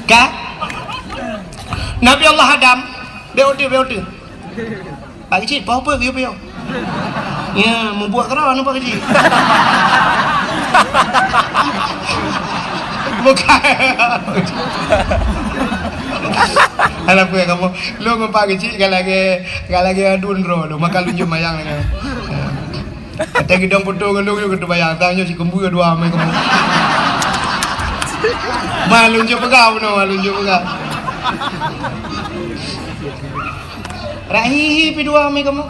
Ka? Nabi Allah Adam, bèk uteue, bèk uteue. Pak Keuchik, pahu peue geuyue piôh? Ya, mubuet keudroe anu Pak Keuchik. Bukan. Alah, peue kamoe? Lôn ngon Pak Keuchik ka lagèe, ka lagèe aduen droe lôn, maka lôn jeuet mayang lagèe. Ya. Watèe geudong poto ngon lôn, lôn geuteubayang, tang nyoe si keumbui dua mè keumbui. Ma lôn jeuet peugah bunoe, ma lôn jeuet peugah. Rahihi pi dua mi kamu.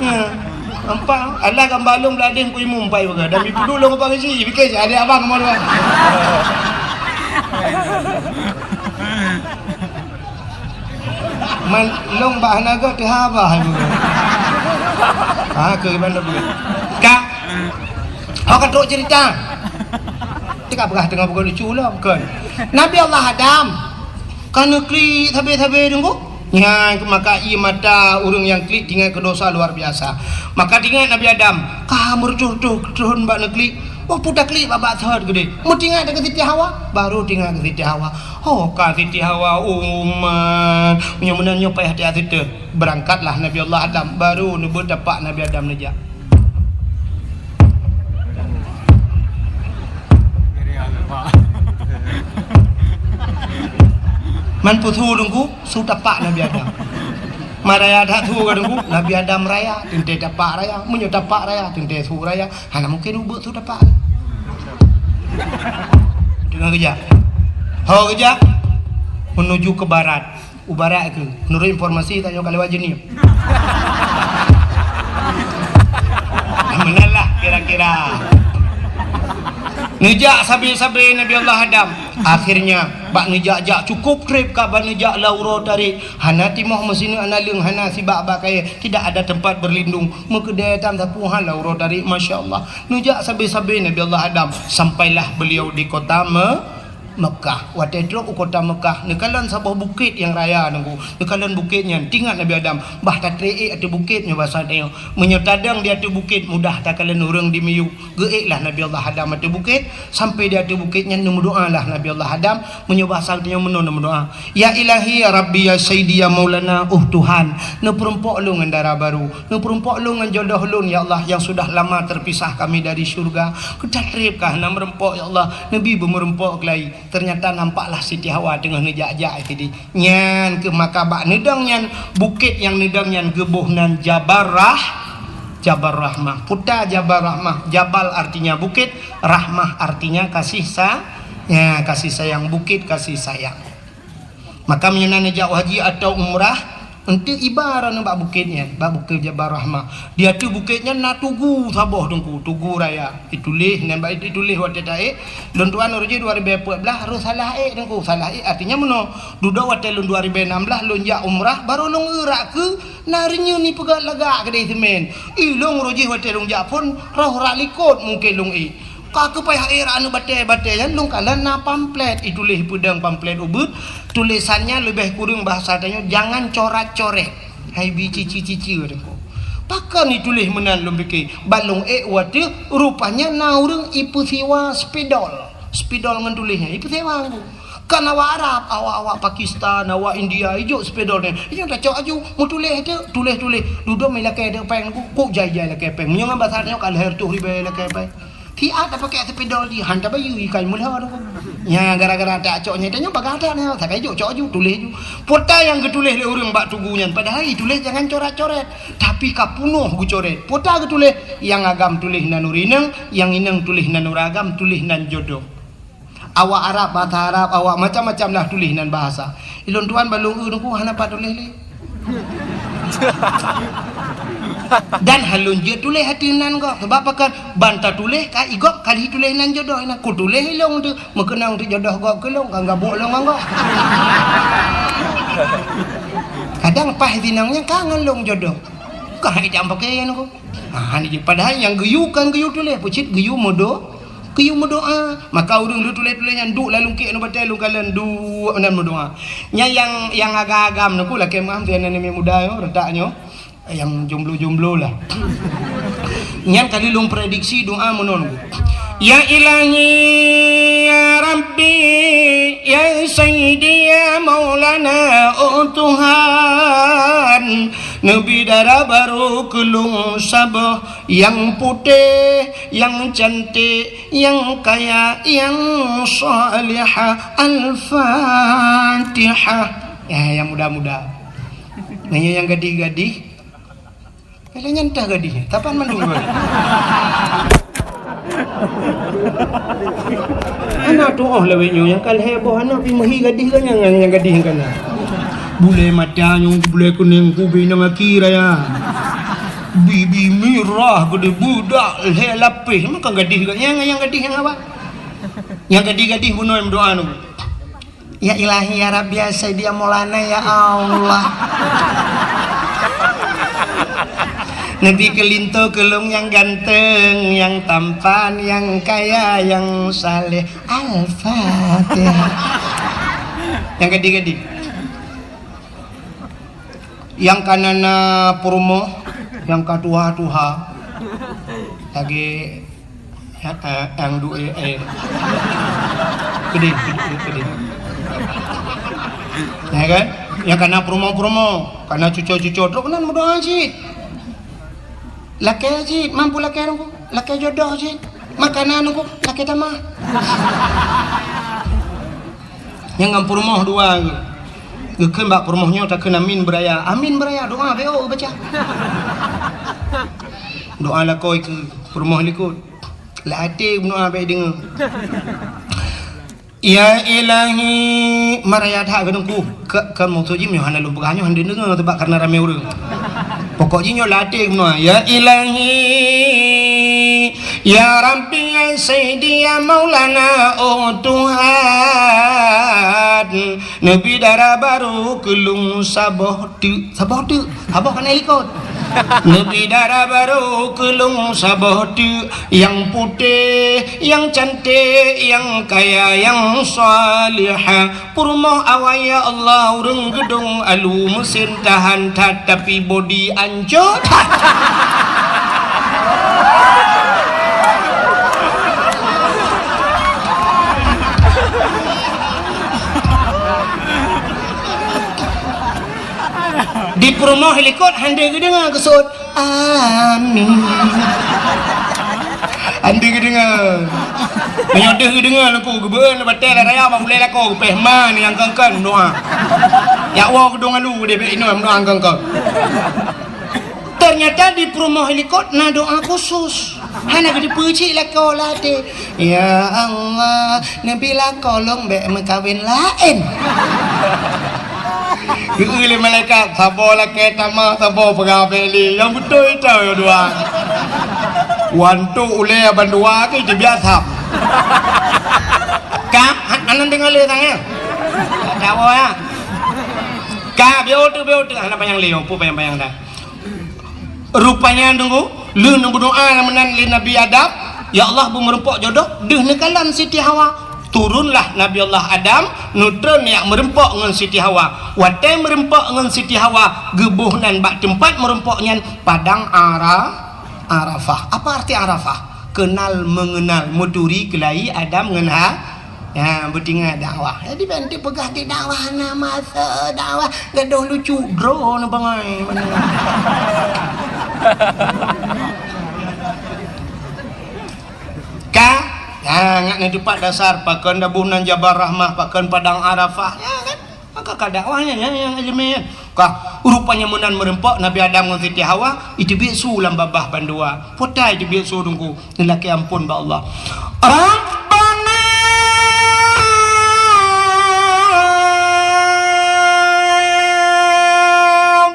Ya. Nampak? Allah gambar lôn beuladeh ku imum pai baga. Dan mi puduk lôn apa kesi. Pikir si adik abang kamu dua. Man lôn bak hana gak teuha bah ibu. Ha, ke gimana bu? Ka. Ho ka trok cerita. Teuka peugah teungoh peugot lucu lom kon. Nabi Allah Adam ka neuklik sabe-sabe teungku. Nyan maka ie mata ureuëng nyang klik tingat keu dosa luar biasa. Maka tingat Nabi Adam ka meureutoh-reutoh keutreun bak neuklik. Oh puta klik bak bak thot gede. Meutingat keu Siti Hawa, baru tingat keu Siti Hawa. Ho ka Siti Hawa umat. Meunyoe meunan nyoe payah hati-hati teuh. Beurangkatlah Nabi Allah Adam, baru neubeut tapak Nabi Adam neujak. Man peue su teungku, su tapak Nabi Adam. Man raya that su ka teungku, Nabi Adam raya, teuntée tapak raya. Meunyoe tapak raya, teuntée su raya. Hana mungken ubeut su tapak. Teungoh geujak. Ho geujak menuju ke barat. U barat keuh, menurut informasi tanyoe ka lewat Jeunieb. Meunan lah kira-kira. Neujak sabe-sabe Nabi Allah Adam. Akhirnya bak neujak-jak cukup treb ka bak neujak lau uroe tarék. Hana timoh meusineuk hana leueng, hana sibak bak kayée, tidak ada tempat berlindung. Meukeudée tam sapeue han lau uroe tarék, masya Allah. Neujak sabe-sabe Nabi Allah Adam, sampailah beliau di kota Me-, Mekah. Watée trok u kota Mekah, neukalon saboh bukét nyang raya teungku. Neukalon bukét nyan, tingat Nabi Adam, bah tatré ék ateueh bukét nyoe basa tanyoe. Meunyoe tadong di ateueh bukét, mudah takalon ureuëng di miyueb. Geuék lah Nabi Allah Adam ateueh bukét, sampai di ateueh bukét nyan neumeudoá lah Nabi Allah Adam, meunyoe basa tanyoe meunoe neumeudoá. Ya Ilahi, ya Rabbi, ya Sayyidi, ya Maulana, oh Tuhan, neupeurumpok lôn ngon dara barô, neupeurumpok lôn ngon jodoh lôn, ya Allah, yang sudah lama terpisah kami dari syurga. Keu that treb ka hana meurumpok, ya Allah, neubi beumeurumpok keulai. Ternyata nampaklah Siti Hawa teungoh neujak-jak tadi. Nyan keuh maka bak neudong nyan, bukét nyang neudong nyan geuboh nan Jabal Rah-, Jabal Rahmah. Peue ta Jabal Rahmah, Jabal artinya bukét, Rahmah artinya kasih sa-, ya, kasih sayang, bukét kasih sayang. Maka meunyoe na neujak haji atau umrah, eunteuk iba droeneuh bak bukét nyan, bak bukét Jabal Rahmah. Di ateueh bukét nyan na tugu saboh teungku, tugu raya. Ituléh, nan bak ituléh watée taék, lôn tuan uroe jih dua ribée peuet blaih, roh salah ék teungku, salah ék artinya meunoe. Dudoe watée lôn dua ribée nam blaih lôn jak umrah, barô lôn eurak keu na reunyeun ipeugét lagak keudeh seumén. Ilôn uroe jih watée lôn jak phon, roh rak likot mungken lôn ék. Ka keuh payah ék rak aneuk batée-batée nyan lôn kalon na pamflet, ituléh peudong pamflet ubeuet, tulésan nyan leubeh kureueng bahasa tanyoe, jangan corat-coret. Hai bi cici-cici teungku. Pakon ituléh meunan lôn pike, ban lôn ék watée rupanya na ureuëng ipeusiwa spidol. Spidol ngon tuléh nyan ipeusiwa teungku. Kan awak Arab, awak-awak Pakistan, awak India, ijok spidol nyan. Ijok tacok aju, meutuléh teuk, tuléh-tuléh. Dudoe mé lakée teuk péng teungku, kok jai-jai lakée péng. Meunyoe ngon basa tanyoe ka lhèe reutôh ribée lakée péng. Siat tapakée spidol jih, han tabayeue ikai meulhô teungku. Nya gara-gara tacok nyan tanyoe bagah that nyan, sakai jok cok aju, tuléh aju. Peue ta nyang geutuléh lé ureuëng bak tugu nyan, padahai ituléh jangan coret-coret. Tapi ka peunoh geucoret. Peue ta geutuléh, nyang agam tuléh nan ureuëng inong, nyang inong tuléh nan ureuëng agam, tuléh nan jodoh. Awak Arab, basa Arab, awak macam-macam lah tuléh nan bahasa. Ilôn tuan bak lôn eu teungku hana pat tuléh lé. Dan han lôn jeuet tuléh ateueh nan gob. Sabab pakon? Ban tatuléh ka i gob ka lheueh tuléh nan jodoh inan. Kutuléh ilôn teuk, meukeunong teuk jodoh gob keu lôn, ka gabuk lôn ngon gob. Kadang paih sinong nyan ka ngon lôn jodoh. Ka hai jam pakaian ku. Ha, ni jih. Padahai nyang geuyue kan geuyue tuléh, peucit geuyue meudo-, geuyue meudoa. Maka ureuëng lheueh tuléh-tuléh nyan duek lam lungkek ngon batée lôn kalon duek nan meudoa. Nyan nyang, nyang agam-agam nyoe ku lakée meu'ah sinan aneuk muda nyoe, reutak nyoe. Nyang jomblo-jomblo lah. Nyan kali lôn prediksi doa meunoe ku. Ya Ilahi, ya Rabbi, ya Sayyidi, ya Maulana, oh Tuhan. Neubi dara barô keu lôn saboh, nyang putéh, nyang cantik, nyang kaya, nyang salihah. Al-Fatihah. Ya, nyang muda-muda. Nanya nyang gadih-gadih. Bila nyan tah gadih, tapan mandum. Aneuk tu'oh lawét nyoe nyang ka lhèe boh aneuk pih meuhi gadih geuh nyang, nyang gadih nyang kana. Bulèe mata nyoe, bulèe keunong, kubi nang aki raya. Bibi mirah geude, beudak lhèe lapéh, meuka gadih geuh nyang, nyang gadih nyang awai. Nyang gadih-gadih bunoe meudoa nyoe. Ya Ilahi, ya Rabbi, ya Sayyidi, ya Maulana, ya Allah. Neubi keu linto keu lôn nyang ganteng, nyang tampan, nyang kaya, nyang saleh. Al-Fatihah. Nyang gadih-gadih. Nyang kana na peurumoh, nyang ka tuha-tuha. Lagèe Ya, eh, nyang du-, eh, eh. Keudéh, keudéh, keudéh. Ya kan? Nyang kana peurumoh-peurumoh, kana cuco-cuco, trok nan meudoa cit. Lakèe cit, mampu lakèe rhueng, lakèe jodoh cit. Makanan rhueng, lakèe tamah. Nyang ngon peurumoh dua geuh. Geukheun bak peurumoh nyoe takheun amin beuraya. Amin beuraya, doa bèk oh baca. Doa lakoe keu peurumoh likot. Lam até meudoa bèk deungö. Ya Ilahi, maraya that keu Teungku. Ka, ka maksud jih nyoe hana lôn peugah nyoe hana deungö sebab karena ramé ureueng. Pokok jih nyoe lam até meudoa. Ya Ilahi, ya Rabbi, ya Sayyidi, ya Maulana, oh Tuhan. Neubi dara barô keu lôn saboh teuk. Saboh teuk. Saboh kana likot. Neubi dara barô keu lôn saboh teuk. Nyang putéh, nyang cantik, nyang kaya, nyang salihah. Peurumoh awai ya Allah, ureueng geudong alu, meusén tahan that, tapi bodi ancô that. Di peurumoh likot hana geudeungoe geuseuôt, "Amin." Hana geudeungoe. Meunyoe deuh geudeungoe Teungku, geubeuet batèe lam raya bak ulèe lakoe geupéh ma nyang kön-kön meudoa. Jak woe geudong alu deh bèk inoe meudoa kön-kön. Ternyata di peurumoh likot na doa khusus. Hana geuteupeue cit lakoe lam até. Ya Allah, neubi lakoe lôn bèk meukawen laén. Geu-eu lé malaikat, saboh lakèe tamah, saboh peugah bèk lé. Nyang beutôi tau nyoe dua. Wantok ulèe bandua keu jibiasa. Ka, han-, hana deungö lé sang nyan. Ka, woe ya. Ka, biôh teuk, biôh teuk. Hana panyang lé, peue panyang-panyang dah. Rupanya Teungku, lheueh neumeudoa meunan lé Nabi Adam, "Ya Allah, beu meureumpok jodoh," deuh neukalon Siti Hawa. Turunlah Nabi Allah Adam, neutron jak meureumpok ngon Siti Hawa. Watèe meureumpok ngon Siti Hawa, geuboh nan bak teumpat meureumpok nyan Padang Ara-, Arafah. Apa arti Arafah? Kenal mengenal, meuturi keulayi Adam ngon Ha-, Ya, beutingat dakwah. Jadi, bèk neupeugah di dakwah na masa dakwah, gadoh lucu, droe neubangai. Ka? Ya, ngat neuteupat dasar, pakon daboh nan Jabal Rahmah, pakon Padang Arafah. Ya, kan? Maka ka dakwah nyan, nyan, nyang ileumèe nyan. Ka, rupanya meunan meureumpok Nabi Adam ngon Siti Hawa, iteubiet su lam babah bandua. Peue ta iteubiet su Teungku, neulakèe amphon bak Allah. Rabbana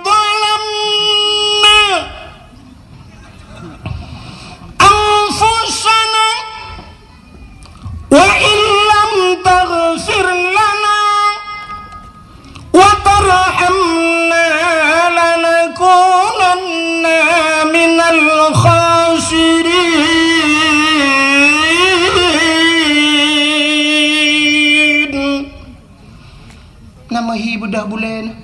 zalamna anfusana wa illam taghfir lana wa tarhamna lanakunanna minal khasirin. Na meuhi beudôh bulèe nyoe.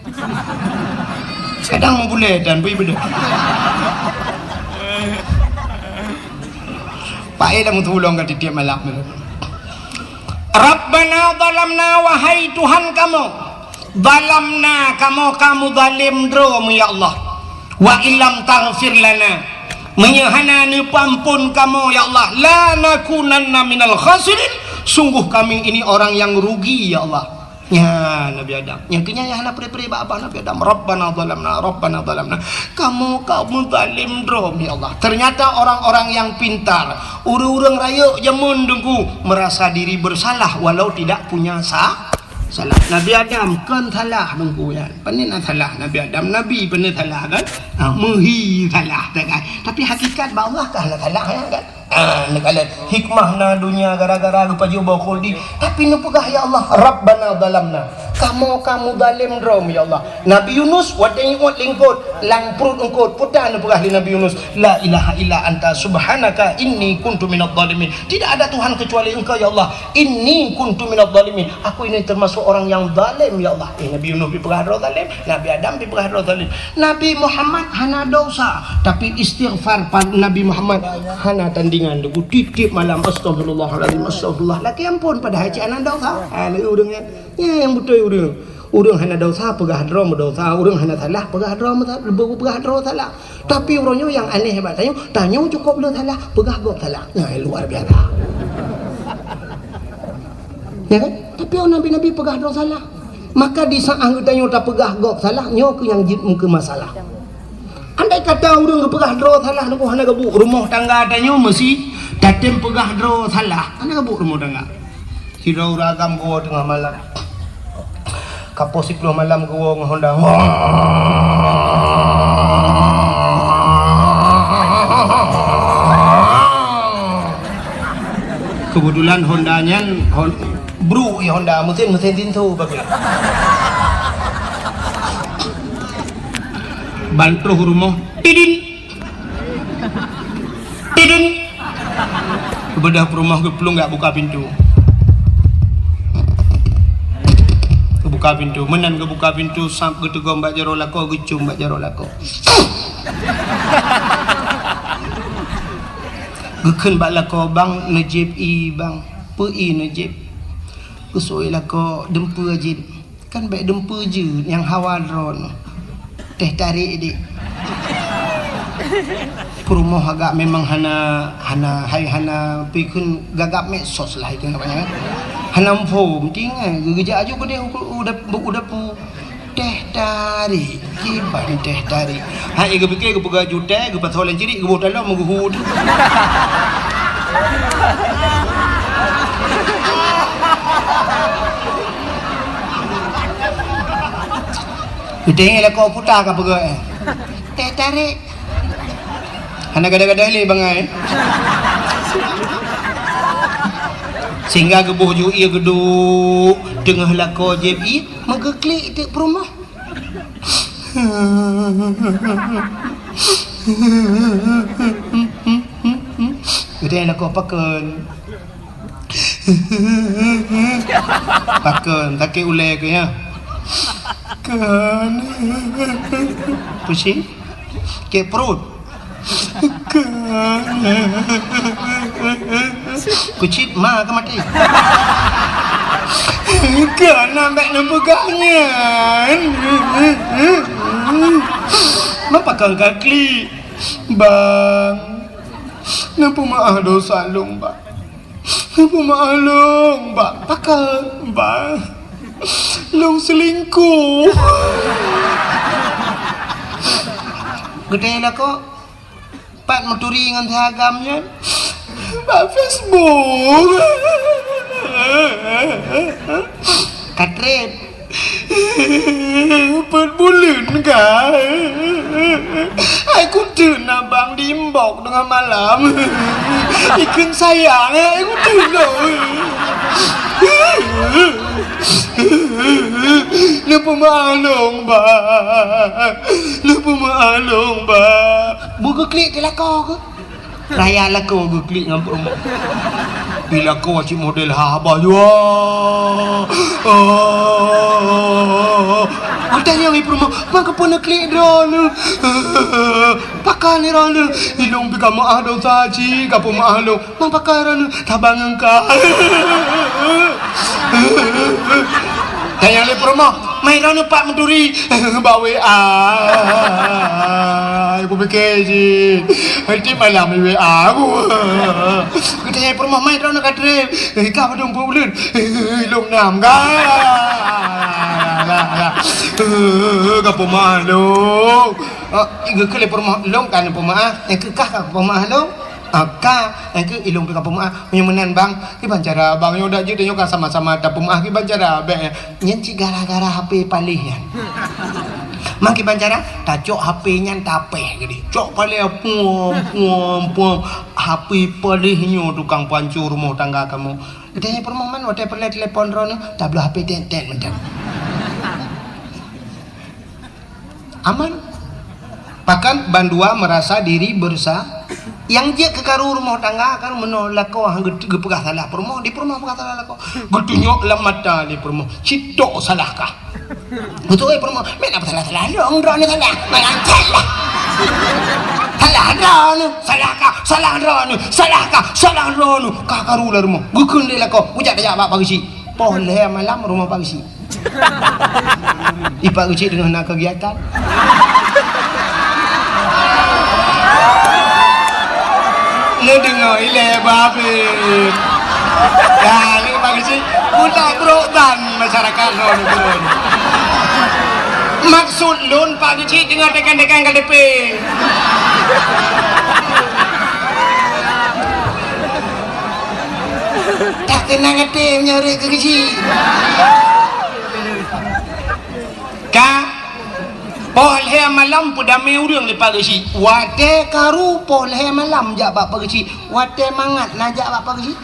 Kadang meubulèe dan bui beudôh. Paéh lam tulông ka tiep-tiep malam. Rabbana zalamna, wahai Tuhan kamoe, zalamna, kamoe ka meuzalém droe, ya Allah. Wa illam taghfir lana, meunyoe hana neupeuamphon kamoe, ya Allah, lanakunanna minal khasirin, sungguh kami ini orang yang rugi, ya Allah. Nyan Nabi Adam. Nyang keu nyan nyang hana pre-pre bak babah Nabi Adam. "Rabbana zalamna, Rabbana zalamna." Kamoe ka meuzalim droe, ya Allah. Ternyata orang-orang yang pintar, ureuëng-ureuëng rayeuk jameun Teungku, merasa diri bersalah walau tidak punya sa-, salah. Nabi Adam kon salah Teungku nyan. Pane na salah Nabi Adam, Nabi pane salah kan? Ha, meuhi salah dah kan. Tapi hakikat bak Allah ka hana salah ya kan? Ah, neukalon hikmah na donya gara-gara geupajoh boh khuldi. Tapi neupeugah, "Ya Allah, Rabbana zalamna." Kamoe ka meuzalim droe, ya Allah. Nabi Yunus watée jiuet lingkot, lam pruet eungkot, peue neupeugah lé Nabi Yunus, "La ilaha illa anta subhanaka inni kuntu minadh dhalimin." Tidak ada Tuhan kecuali Engkau, ya Allah. "Inni kuntu minadh dhalimin." Aku ini termasuk orang yang zalim, ya Allah. Eh, Nabi Yunus dipeugah droe zalim, Nabi Adam dipeugah droe zalim. Nabi Muhammad hana dosa, tapi istighfar pa-, Nabi Muhammad hana tandingan. Teungku tiep-tiep malam, "Astagfirullahalazim, astagfirullah." Lakée ampôn, padahai cit hana dosa. Ha, lagée ureuëng nyan. Nyan nyang beutôi ureuëng. Ureuëng hana dosa, peugah droe meudosa. Ureuëng hana salah, peugah droe meusa-, peugah droe salah. Tapi uroe nyoe nyang aneh bak tanyoe, tanyoe cukôp le salah, peugah gob salah. Nyan luar biasa. Ya kan? Tapi nabi-nabi peugah droe salah. Maka di saat geutanyoe tapeugah gob salah, nyoe keuh nyang jeuet meukeue masalah. Andai kata ureuëng geupeugah droe salah, nyoe hana geubuet rumoh tangga tanyoe, meusi tatem peugah droe salah, hana geubuet rumoh tangga. Sidroe ureuëng agam geuwoe teungoh malam. Ka poh siploh malam geuwoe ngon honda. Keubeutulan honda nyan hon-, bruk, ya, honda, meusén, meusén tinso, bagus. Ban troh rumoh, tidin. Tidin. Geubeudôh peurumoh geuplueng geujak buka pintoe. Geubuka pintoe. Meunan geubuka pintoe, sab geuteugom bak jaroe lakoe, geucôm bak jaroe lakoe. Geukheun bak lakoe, "Bang, neujieb ie, Bang." "Peue ie neujieb?" "Geuseuôt lakoe, dumpeue jieb." "Kan bék dumpeue jeuet nyang hawa droeneuh. Teh tarék, Dik." Peurumoh agak memang hana, hana, hai hana, peue kheun gagap medsos lah itu namanya. Hana muphom, tinggai, geujak aju keudeh u, u, u dapu. "Teh tarék, kiban teh tarék." Hai geupike geupeugah jutée, geupasoe lam cirik, geuboh dalam, meuguhu tu. Geutanyoe lakoe puta ka peugah, eh. Teh tarék. Hana gada-gada lé bangai. Sehingga geuboh ju ie geuduek teungoh lakoe jieb ie, meugeuklik teuk peurumoh. Geutanyoe lakoe pakon. Pakon, sakét ulée keuh, ya? Kon. Pusing? Sakét pruet? Kon. Kucit ma ka maté. Kon, bék neupeugah nyan. Ma pakon ka klik, Bang. Neupeumeu'ah dosa lôn, Bang. Peumeu'ah lôn, Bang. Pakon, Bang? Lôn seulingkoh. Geutanyoe lakoe, pat meuturi ngon si agam nyan? Bak Facebook. Ka treb. Peuet buleuen ka. Hai kuteun abang di inbox teungoh malam. Ikheun sayang, hai kuteun lôn. Neupeumeu'ah lôn, Bang. Neupeumeu'ah lôn, Bang. Beu geuklik di lakoe keuh. Raya lakoe geuklik ngon peurumoh. Di lakoe cit model haba jua. Oh. Watée nyan di peurumoh, "Ma kapeue neuklik droeneuh? Pakon droeneuh? Ilôn pih ka meu'ah dosa cit, kapeumeu'ah lôn. Ma pakon droeneuh? Saban ngon ka." Tanyong lé peurumoh, Mai droeneuh pat meuturi bak W A. Aku pike jih. Nanti malam di W A aku. Geutanyong peurumoh, "Mai droeneuh ka trép." "Eh, ka padum peuet buleuen?" "Eh, lôn nam ka." "Eh, ka peumah lôn." Oh, geukheun lé peurumoh, "Lôn ka neupeumeu'ah, nyang keu kah ka peumeu'ah lôn?" "Ah, ka, nyang keu ilôn pih ka peumeu'ah." "Meunyoe meunan, Bang, kiban cara, Bang? Nyoe dak jeuet, nyoe ka sama-sama tapeumeu'ah, kiban cara, Bang?" "Nyan cit gara-gara H P paléh nyan." "Ma kiban cara?" "Tacok H P nyan tapéh keudéh. Cok paléh, puam, puam, puam. H P paléh nyoe tukang pancô rumoh tangga kamoe." Geutanyong peurumoh, "Man watèe peureulèe telepon droeneuh?" "Tabloe H P tét-tét mantong." Aman. Bahkan bandua merasa diri bersa-, nyang jeuet keu karu rumoh tangga kan meunoe lakoe han geu-, geupeugah salah peurumoh, di peurumoh peugah salah lakoe. Geutunyok lam mata lé peurumoh, "Cit tok salah kah?" Beutôi peurumoh, "Meunan peue salah-salah lôn, droeneuh salah." "Meunan salah. Salah droeneuh, salah kah, salah droeneuh, salah kah, salah droeneuh." Ka karu lam rumoh. Geukheun lé lakoe, "Kujak tajak bak Pak Geuchik." Poh lhèe malam rumoh Pak Geuchik. Di Pak Geuchik teungoh na kegiatan. Neudeungoe ilèe babeh. Dah, ni Pak Geuchik, budak brok ban masyarakat lôn turun. Maksud lôn Pak Geuchik teungoh tekan-tekan K T P. Tak keunong até meunyoe rhot keu Geuchik. Ka, poh lhèe malam peudamé ureueng lé Pak Geuchik. Watèe karu poh lhèe malam jak bak Pak Geuchik. Watèe mangat na jak bak Pak Geuchik.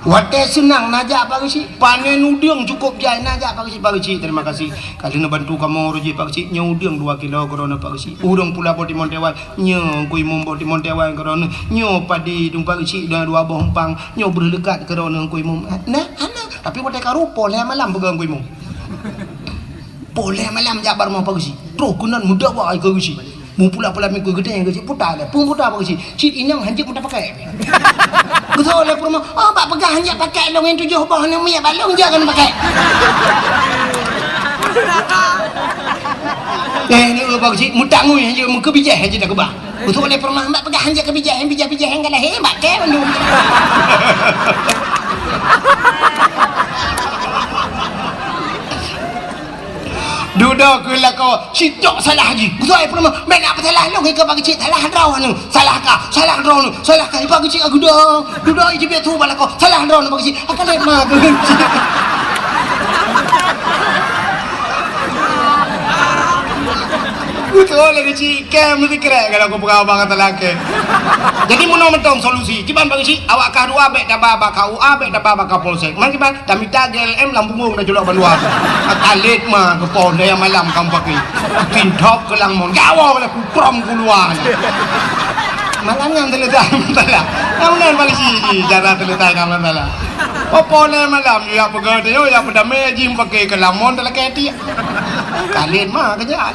Watèe seunang na jak Pak Geuchik. Panen udeueng cukôp jai na jak Pak Geuchik. "Pak Geuchik, terima kasih. Ka lheueh neubantu kamoe rôh jih Pak Geuchik. Nyoe udeueng dua kilo keu droeneuh Pak Geuchik. Udeueng pula boh timon teuwai. Nyoe Teungku Imum boh timon teuwai keu droeneuh. Nyoe padi Teungku Pak Geuchik dua, dua boh umpang. Nyoe breuh leukat keu droeneuh Teungku Imum." Nah, hana. Tapi watèe karu poh lhèe malam peugah Teungku Imum. Poh lhèe malam jak bak rumoh Pak Geuchik. Troh keunan meudawa keu Geuchik. Meupula-pula miku geutanyoe Geuchik puta lé. Peue puta Pak Geuchik? "Cit inong hanjeuet meuta pakai." Geutanyong lé peurumoh, "Oh, bak peugah hanjeuet pakai lôn nyang tujoh boh nyoe miet bak lôn jak keuneuk pakai." Eh, ni Pak Geuchik, meutangui hanjeuet, meukeubijèh hanjeuet takeubah. Geutanyong lé peurumoh, "Bak peugah hanjeuet keubijèh, nyang bijèh-bijèh nyang ka lahé, bak kèe bandum." Dudoe keu lakoe, "Cit tok salah jih." Geutanyong peurumoh, "Meunan peue salah lôn keu Pak Geuchik, salah droeneuh, salah kah, salah droeneuh, salah kah." Pak Geuchik geudong, dudoe jih bak lakoe, "Salah droeneuh Pak Geuchik." Akan lét ma Pak Geuchik. Beutôi lé Geuchik, kèe meusikrek kalau kupeugah bak kata lakèe. Jadi meunoe mantong solusi. Kiban Pak Geuchik, awak kah dua bèk taba bak K U A, bèk taba bak Kapolsek. Man kiban? Tamita G L M lam bungong dan culok bandua. Akan lét ma keu poh lhèe malam kamoe pakai. Tin thop keu lam mon. Gawoe lé kuprom keuluwa. Malam nyan teuleutai masalah. Nyang meunan polisi jih cara teuleutai ka masalah. Poh lhèe malam, ya peugah teuh, ya peudamé jih pakai keu lam mon teulakèe tiek. Kalén ma keujak.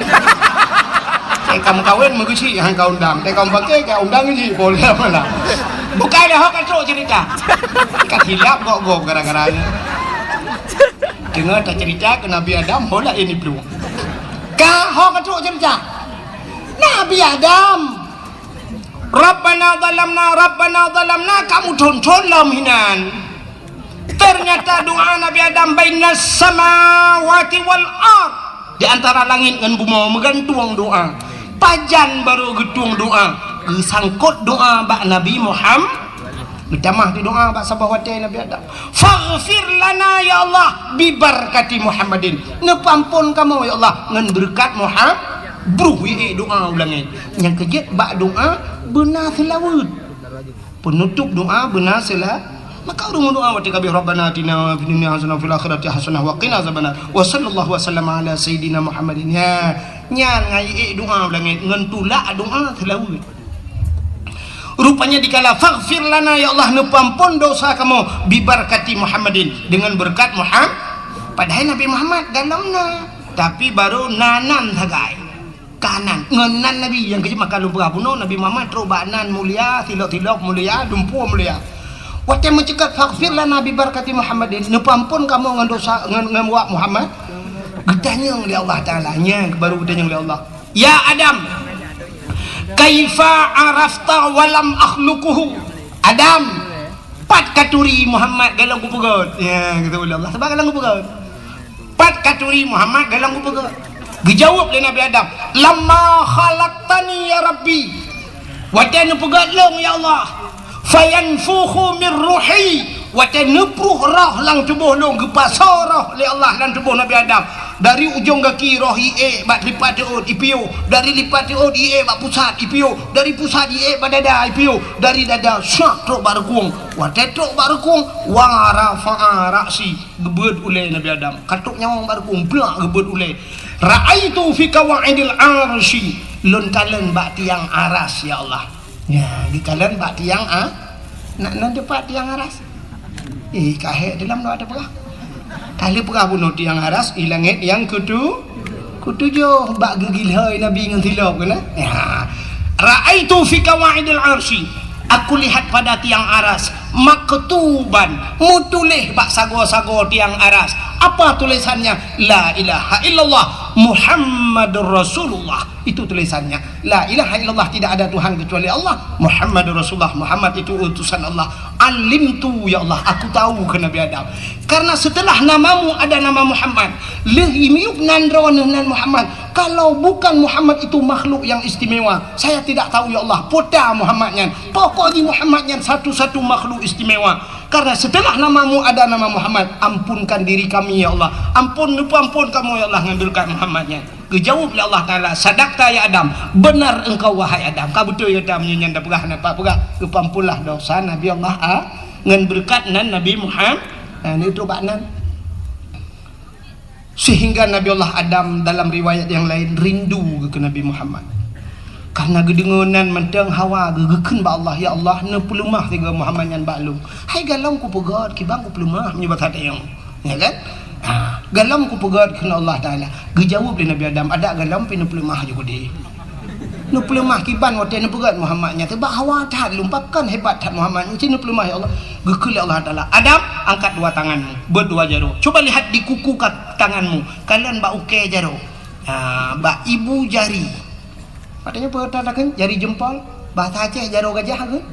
Teuka meukawen meugeuchik han ka undang. Teuka meupaké ka undang jih, poh lhèe malam. Bukai lé ho ka trok cerita. Ka silap gok-gok gara-gara nyan. Teungoh tacerita keu Nabi Adam, ho laén iplueng. Ka ho ka trok cerita. Nabi Adam. Rabbana zalamna, Rabbana zalamna, kamoe thon-thon lom hinan. Ternyata doa Nabi Adam bainas samawati wal ard, di antara langit ngon bumoe meugantung doa. Pajan barô geutueng doa, geusangkot doa bak Nabi Muhammad. Geutamah di doa bak saboh watèe Nabi Adam. Faghfir lana ya Allah bibarakati Muhammadin. Neupeuampon kamoe ya Allah ngon beureukat Muhammad. Bruh ié doa u langèt. Nyang keujeuet bak doa beuna seulaweuet. Peunutôp doa beuna seula-, maka ureueng meudoa watèe ka abéh, "Rabbana atina fid dunya hasanah wa fil akhirati hasanah wa qina azabannar. Wa sallallahu wa sallama ala sayyidina Muhammadin." Ya, nyan ngai ék doa u langèt ngon tulak doa seulaweuet. Rupanya dikala, "Faghfir lana, ya Allah, neupeuampon dosa kamoe, bibarakati Muhammadin, dengan berkat Muhammad." Padahai Nabi Muhammad galom na, tapi barô na nan sagai. Ka nan, ngon nan Nabi nyang keujeuet maka lôn peugah bunoe, Nabi Muhammad trok bak nan mulia, silop-silop mulia, dumpeue mulia. Watée meuceukat, "Faghfir lana bi barakati Muhammadin," neupeuampon kamoe ngon dosa, ngon, ngon wak Muhammad. Geutanyong lé Allah Taala, nyan baru geutanyong lé Allah, "Ya Adam, kaifa arafta wa lam akhluquhu?" Adam, pat katuri Muhammad golom kupeugét? Ya, geutanyong lé Allah, sabab golom kupeugét. Pat katuri Muhammad golom kupeugét? Geujaweueb lé Nabi Adam, "Lamma khalaqtani ya Rabbi," watée neupeugét lôn, "Ya Allah, fayanfukhu mir ruhi," watée neupruh roh lam tuboh lôn, geupasoe roh lé Allah lam tuboh Nabi Adam. Dari ujong gaki roh iék bak lipat teuôt ipiôh, dari lipat teuôt iék bak pusat ipiôh, dari pusat iék bak dada ipiôh, dari dada syak trok bak reukung. Watée trok bak reukung, wa rafa'a ra'si, geubeuet ulée Nabi Adam. Ka trok nyawöng bak reukung, blak geubeuet ulée. "Ra'aitu fi qawaidil arsy," lôn kalon bak tiang aras, ya Allah. Ya, geukalon bak tiang a-, nak nan teupat tiang aras. Eh, ka hék dalam doa teupeugah. Ka lheueh peugah bunoe tiang aras, i langét nyang keutu-, keutujoh, bak geugilhôi Nabi ngon silop keunan. Ya. "Ra'aitu fi qawaidil arsy," aku lihat pada tiang aras, "maktuban," meutuléh bak sagoe-sagoe tiang aras. Apa tulisannya? "La ilaha illallah Muhammadur Rasulullah." Itu tulisannya. "La ilaha illallah, tidak ada Tuhan kecuali Allah, Muhammadur Rasulullah, Muhammad itu utusan Allah. Alimtu, ya Allah, aku tahu," kheun Nabi Adam. "Karena setelah namamu ada nama Muhammad, lheueh miyueb nan droeneuh nan Muhammad. Kalau bukan Muhammad itu makhluk yang istimewa, saya tidak tahu, ya Allah, peue ta Muhammad nyan. Pokok jih Muhammad nyan satu-satu makhluk istimewa. Karena setelah namamu ada nama Muhammad, ampunkan diri kami, ya Allah. Ampun, neupeuampon kamoe, ya Allah, ngon beureukat Muhammad nyan." Geujaweueb lé Allah Taala, "Sadaqta ya Adam, benar engkau wahai Adam." Ka beutôi Adam nyan, nyan tapeugah, nyan tapeugah, geupeuamponlah dosa Nabi Allah A-, ngon beureukat nan Nabi Muhammad, nah, neutrok bak nan. Sehingga Nabi Allah Adam dalam riwayat yang lain rindu keu Nabi Muhammad. Karena geudeungoe nan mantong hawa geu-, geukheun bak Allah, "Ya Allah, neupeuleumah sigoe Muhammad nyan bak lôn." Hai galom kupeugét, kiban kupeulumah meunyoe basa tayong. Ya kan? Ha, galom kupeugét kheun Allah Taala. Geujaweueb lé Nabi Adam, "Adak galom pih neupeuleumah ju keudeh." Neupeuleumah kiban watée neupeugét Muhammad nyan, teuba hawa that lôn, pakon hebat that Muhammad nyan, ci neupeuleumah, ya Allah. Geukheun lé Allah Taala, "Adam, angkat dua tanganmu, beuet dua jaroe. Coba lihat di kuku ka-, tanganmu, kalon bak ukée jaroe. Ha, bak ibu jari." Katanya peue takheun jari jempol, bahasa Aceh jaroe gajah kheun.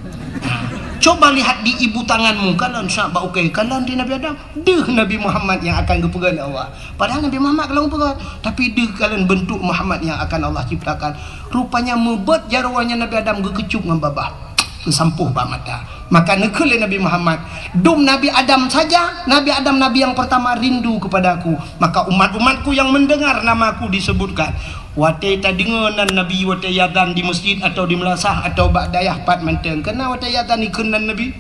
Coba lihat di ibu tanganmu, kalon syak bak ukée, kalon di Nabi Adam. Deuh Nabi Muhammad nyang akan geupeugét lé Allah. Padahal Nabi Muhammad ka lheueh geupeugét, tapi deuh kalon beuntuk Muhammad nyang akan Allah ciptakan. Rupanya meubeuet jaroe nyan Nabi Adam geukeucup ngon babah. Geusampôh bak mata. Maka neukheun lé Nabi Muhammad, "Dum Nabi Adam saja, Nabi Adam nabi yang pertama rindu kepada-Ku. Maka umat-umat-Ku yang mendengar nama-Ku disebutkan." Watée tadeungoe nan Nabi, watée azan di meuseujid atawa di meulasah atawa bak dayah pat mantong, keunan watée azan ikheun nan Nabi,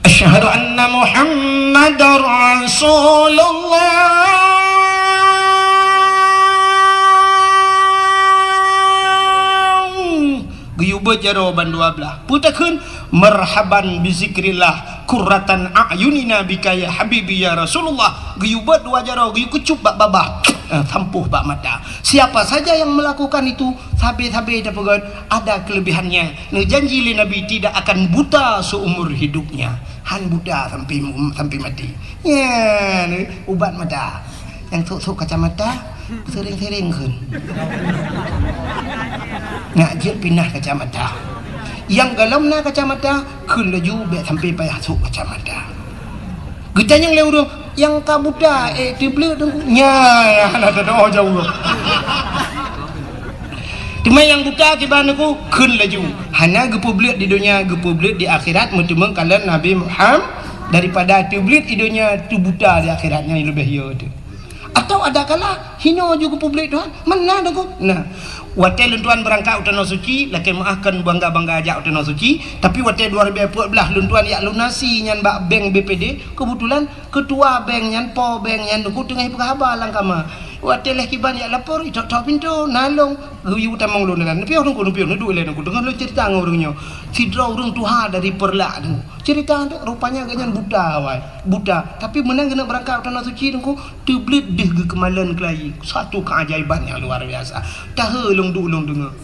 "Asyhadu anna Muhammadar Rasulullah." Geuyue beuet jaroe bandua blaih. Peue takheun? "Marhaban bi zikrillah, qurratan a'yunina bika ya habibi ya Rasulullah." Geuyue beuet dua jaroe, geuyue keucup bak babah, eh, sampôh bak mata. Siapa saja yang melakukan itu, sabe-sabe tapeugét, ada kelebihannya. Neujanji lé Nabi tidak akan buta seumur hidupnya. Han buta sampai, sampai mati. Nyan, ubat mata. Nyang sôk-sôk kacamata, sering-sering kheun. Nak jeuet pinah kacamata. Nyang galom na kacamata, kheun laju bék sampai payah sôk kacamata. Geutanyong lé ureuëng, "Nyang ka buta, eh, teubleuet Teungku?" Nyan, hana teudoa jaweueb. Teuma nyang buta kiban Teungku, kheun laju. Hana geupeubleuet di donya, geupeubleuet di akhirat, meuteumé kalon Nabi Muhammad, daripada teubleuet di donya, teubuta di akhirat, nyan leubeh yo teuh. Atawa ada kala hino ju geupeubleuet Tuhan, meunan Teungku. Nah, watée lôn tuan beurangkat u Tanoh Suci, lakée meuáh kon bangga-bangga jak u Tanoh Suci, tapi watée dua ribu empat belas lôn tuan jak lunasi nyan bak bank B P D, keubeutulan keutua bank nyan, po bank nyan, Teungku teungoh peugah haba lam kama. Watée lheueh kiban jak lapor, itok-tok pintoe, na lôn, geuyue tamong lôn nyan. Neupiôh Teungku, neupiôh, neuduek ilée Teungku. Teungoh lôn ceurita ngon ureuëng nyoe. Sidroe ureuëng tuha dari Peureulak Teungku. Ceurita Teungku, rupanya geuhnyan buta awai. Buta. Tapi meunan geuneuk beurangkat u Tanoh Suci Teungku, teubleuet deuh geukeumalon keulayi. Satu keajaiban yang luar biasa. Tahe lôn duek lôn deungoe.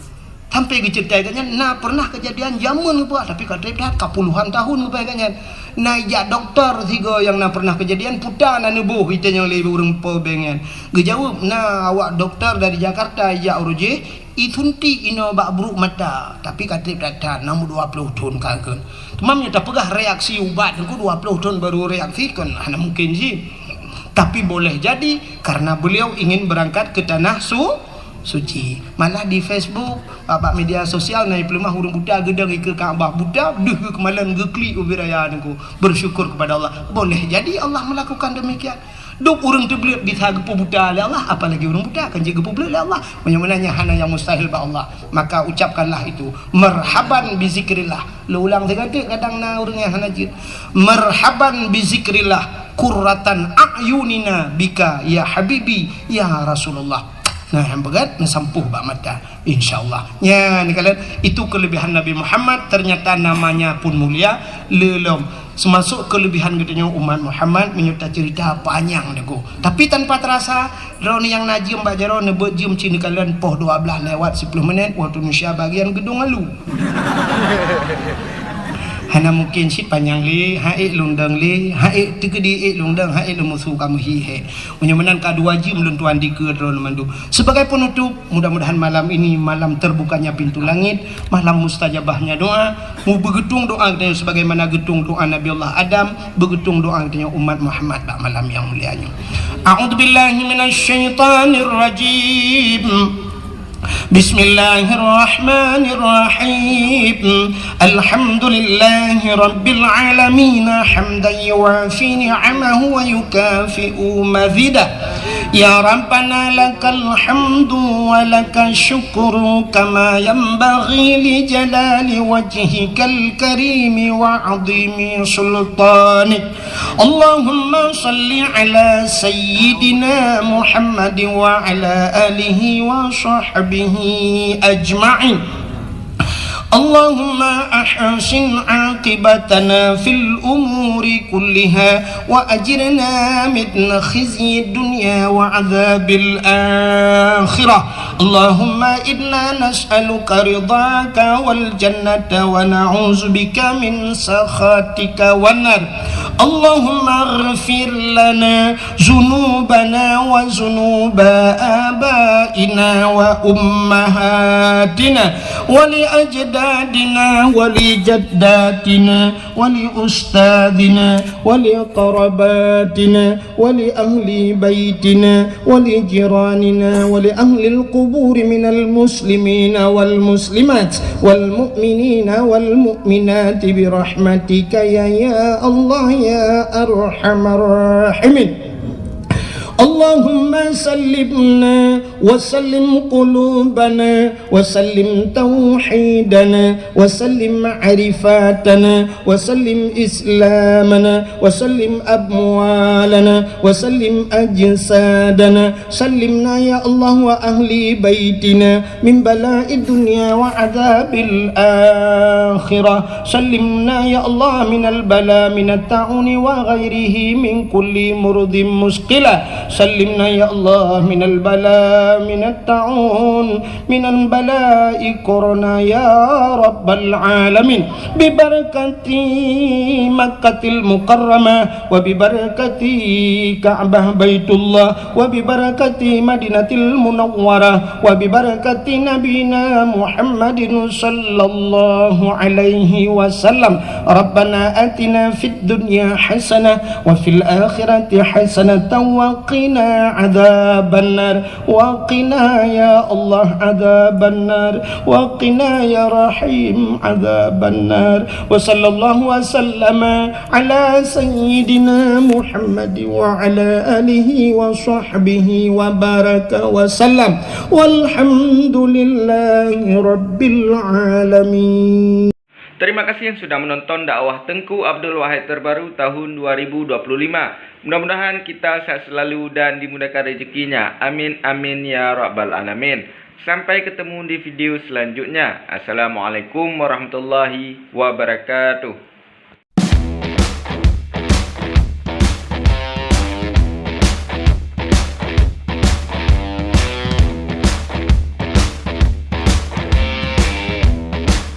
Sampai geuceritai gobnyan, na pernah kejadian jameun geupeugah, tapi ka trép that, ka puluhan tahun geupeugah gobnyan. Na ijak dokto sigoe nyang na pernah kejadian, puta na neuboh ite nyang lé ureuëng po bengén. Geujaweueb, na awak dokto dari Jakarta ijak uroe jih, isuntik inoe bak brok mata, tapi ka trép that-that, na meudua ploh thon ka kheun. Teuma meunyoe tapeugah reaksi ubat, engko dua ploh thon baru reaksi, kan hana mungkin jih. Tapi boleh jadi karena beliau ingin berangkat ke tanah su-, suci. Malah di Facebook, bak media sosial, na peuleumah ureuëng buta geudong ikeue Ka'bah buta, deuh geukeumalen geuklik ubit raya niko. Bersyukur kepada Allah. Boleh jadi Allah melakukan demikian. Dok ureuëng teubleuet bisa geupeubuta lé Allah, apalagi ureuëng buta kan jeuet geupeubleuet lé Allah. Meunyoe meunan nyan hana nyang mustahil bak Allah, maka ucapkanlah itu, marhaban bizikrillah. Lôn ulang sigoe teuk, kadang na ureuëng nyang hana jeuet. Marhaban bizikrillah, qurratan a'yunina bika ya habibi ya Rasulullah. Nah, nyang beugét neusampôh bak mata, insya Allah. Nyan, kalian, itu kelebihan Nabi Muhammad, ternyata namanya pun mulia, lé lom. Seumasok kelebihan geutanyoe umat Muhammad, meunyoe taceurita panyang lagoe. Tapi tanpa terasa, droeneuh nyang na jeuem bak jaroe neubeuet jeuem cit neukalon poh dua blaih lewat siploh menit, waktu Indonesia bagian geudong alu. Hana mungkin cit panyang lé, ha ék lôn dong lé, ha ék teukeudi ék lôn dong, ha ék lôn musu kamoe hi hék. Meunyoe meunan ka dua jeuem lôn tuan dikeue droeneuh mandum. Sebagai penutup, mudah-mudahan malam ini malam terbukanya pintu langit, malam mustajabahnya doa. Mubeugeutung doa geutanyoe sebagaimana geutung doa Nabi Allah Adam, beugeutung doa geutanyoe umat Muhammad bak malam nyang mulia nyoe. A'udzubillahi minasyaitonirrajim. Bismillahirrahmanirrahim. Alhamdulillahi rabbil alamin, hamdan yuwafi ni'amahu wa yukafi'u mazidah. Ya Rabbana, lakal hamdu wa lakal syukru kama yanbaghi li jalali wajhikal karimi wa azimi sultanik. Allahumma salli ala sayyidina Muhammad wa ala alihi wa sahbihi ajma'in. اللهم أحسن عاقبتنا في الأمور كلها وأجرنا من خزي الدنيا وعذاب الآخرة. اللهم إنا نسألك رضاك والجنة ونعوذ بك من سخطك والنار. اللهم اغفر لنا ذنوبنا وذنوب آبائنا وأمهاتنا ولأجدادنا ولجداتنا ولأستاذنا ولقرباتنا ولأهل بيتنا ولجيراننا ولأهل القبور من المسلمين والمسلمات والمؤمنين والمؤمنات برحمتك يا، يا الله يا أرحم الراحمين. اللهم سلمنا وسلم قلوبنا وسلم توحيدنا وسلم معرفتنا وسلم إسلامنا وسلم أموالنا وسلم أجسادنا. سلمنا يا الله وأهل بيتنا من بلاء الدنيا وعذاب الآخرة. سلمنا يا الله من البلاء من الطاعون وغيره من كل مرض مثقلة. سلمنا يا الله من البلاء من الطاعون من البلاء كورونا يا رب العالمين. ببركة مكة المكرمة وببركة كعبة بيت الله وببركة مدينة المنورة وببركة نبينا محمد صلى الله عليه وسلم. ربنا آتنا في الدنيا حسنة وفي الآخرة حسنة وقنا عذاب النار. وقنا يا الله عذاب النار. وقنا يا رحيم عذاب النار. وصلى الله وسلم على سيدنا محمد وعلى آله وصحبه وبارك وسلم. والحمد لله رب العالمين. Terima kasih yang sudah menonton dakwah Tengku Abdul Wahid terbaru tahun dua ribu dua puluh lima. Mudah-mudahan kita sehat selalu dan dimudahkan rezekinya. Amin, amin, ya rabbal alamin. Sampai ketemu di video selanjutnya. Assalamualaikum warahmatullahi wabarakatuh.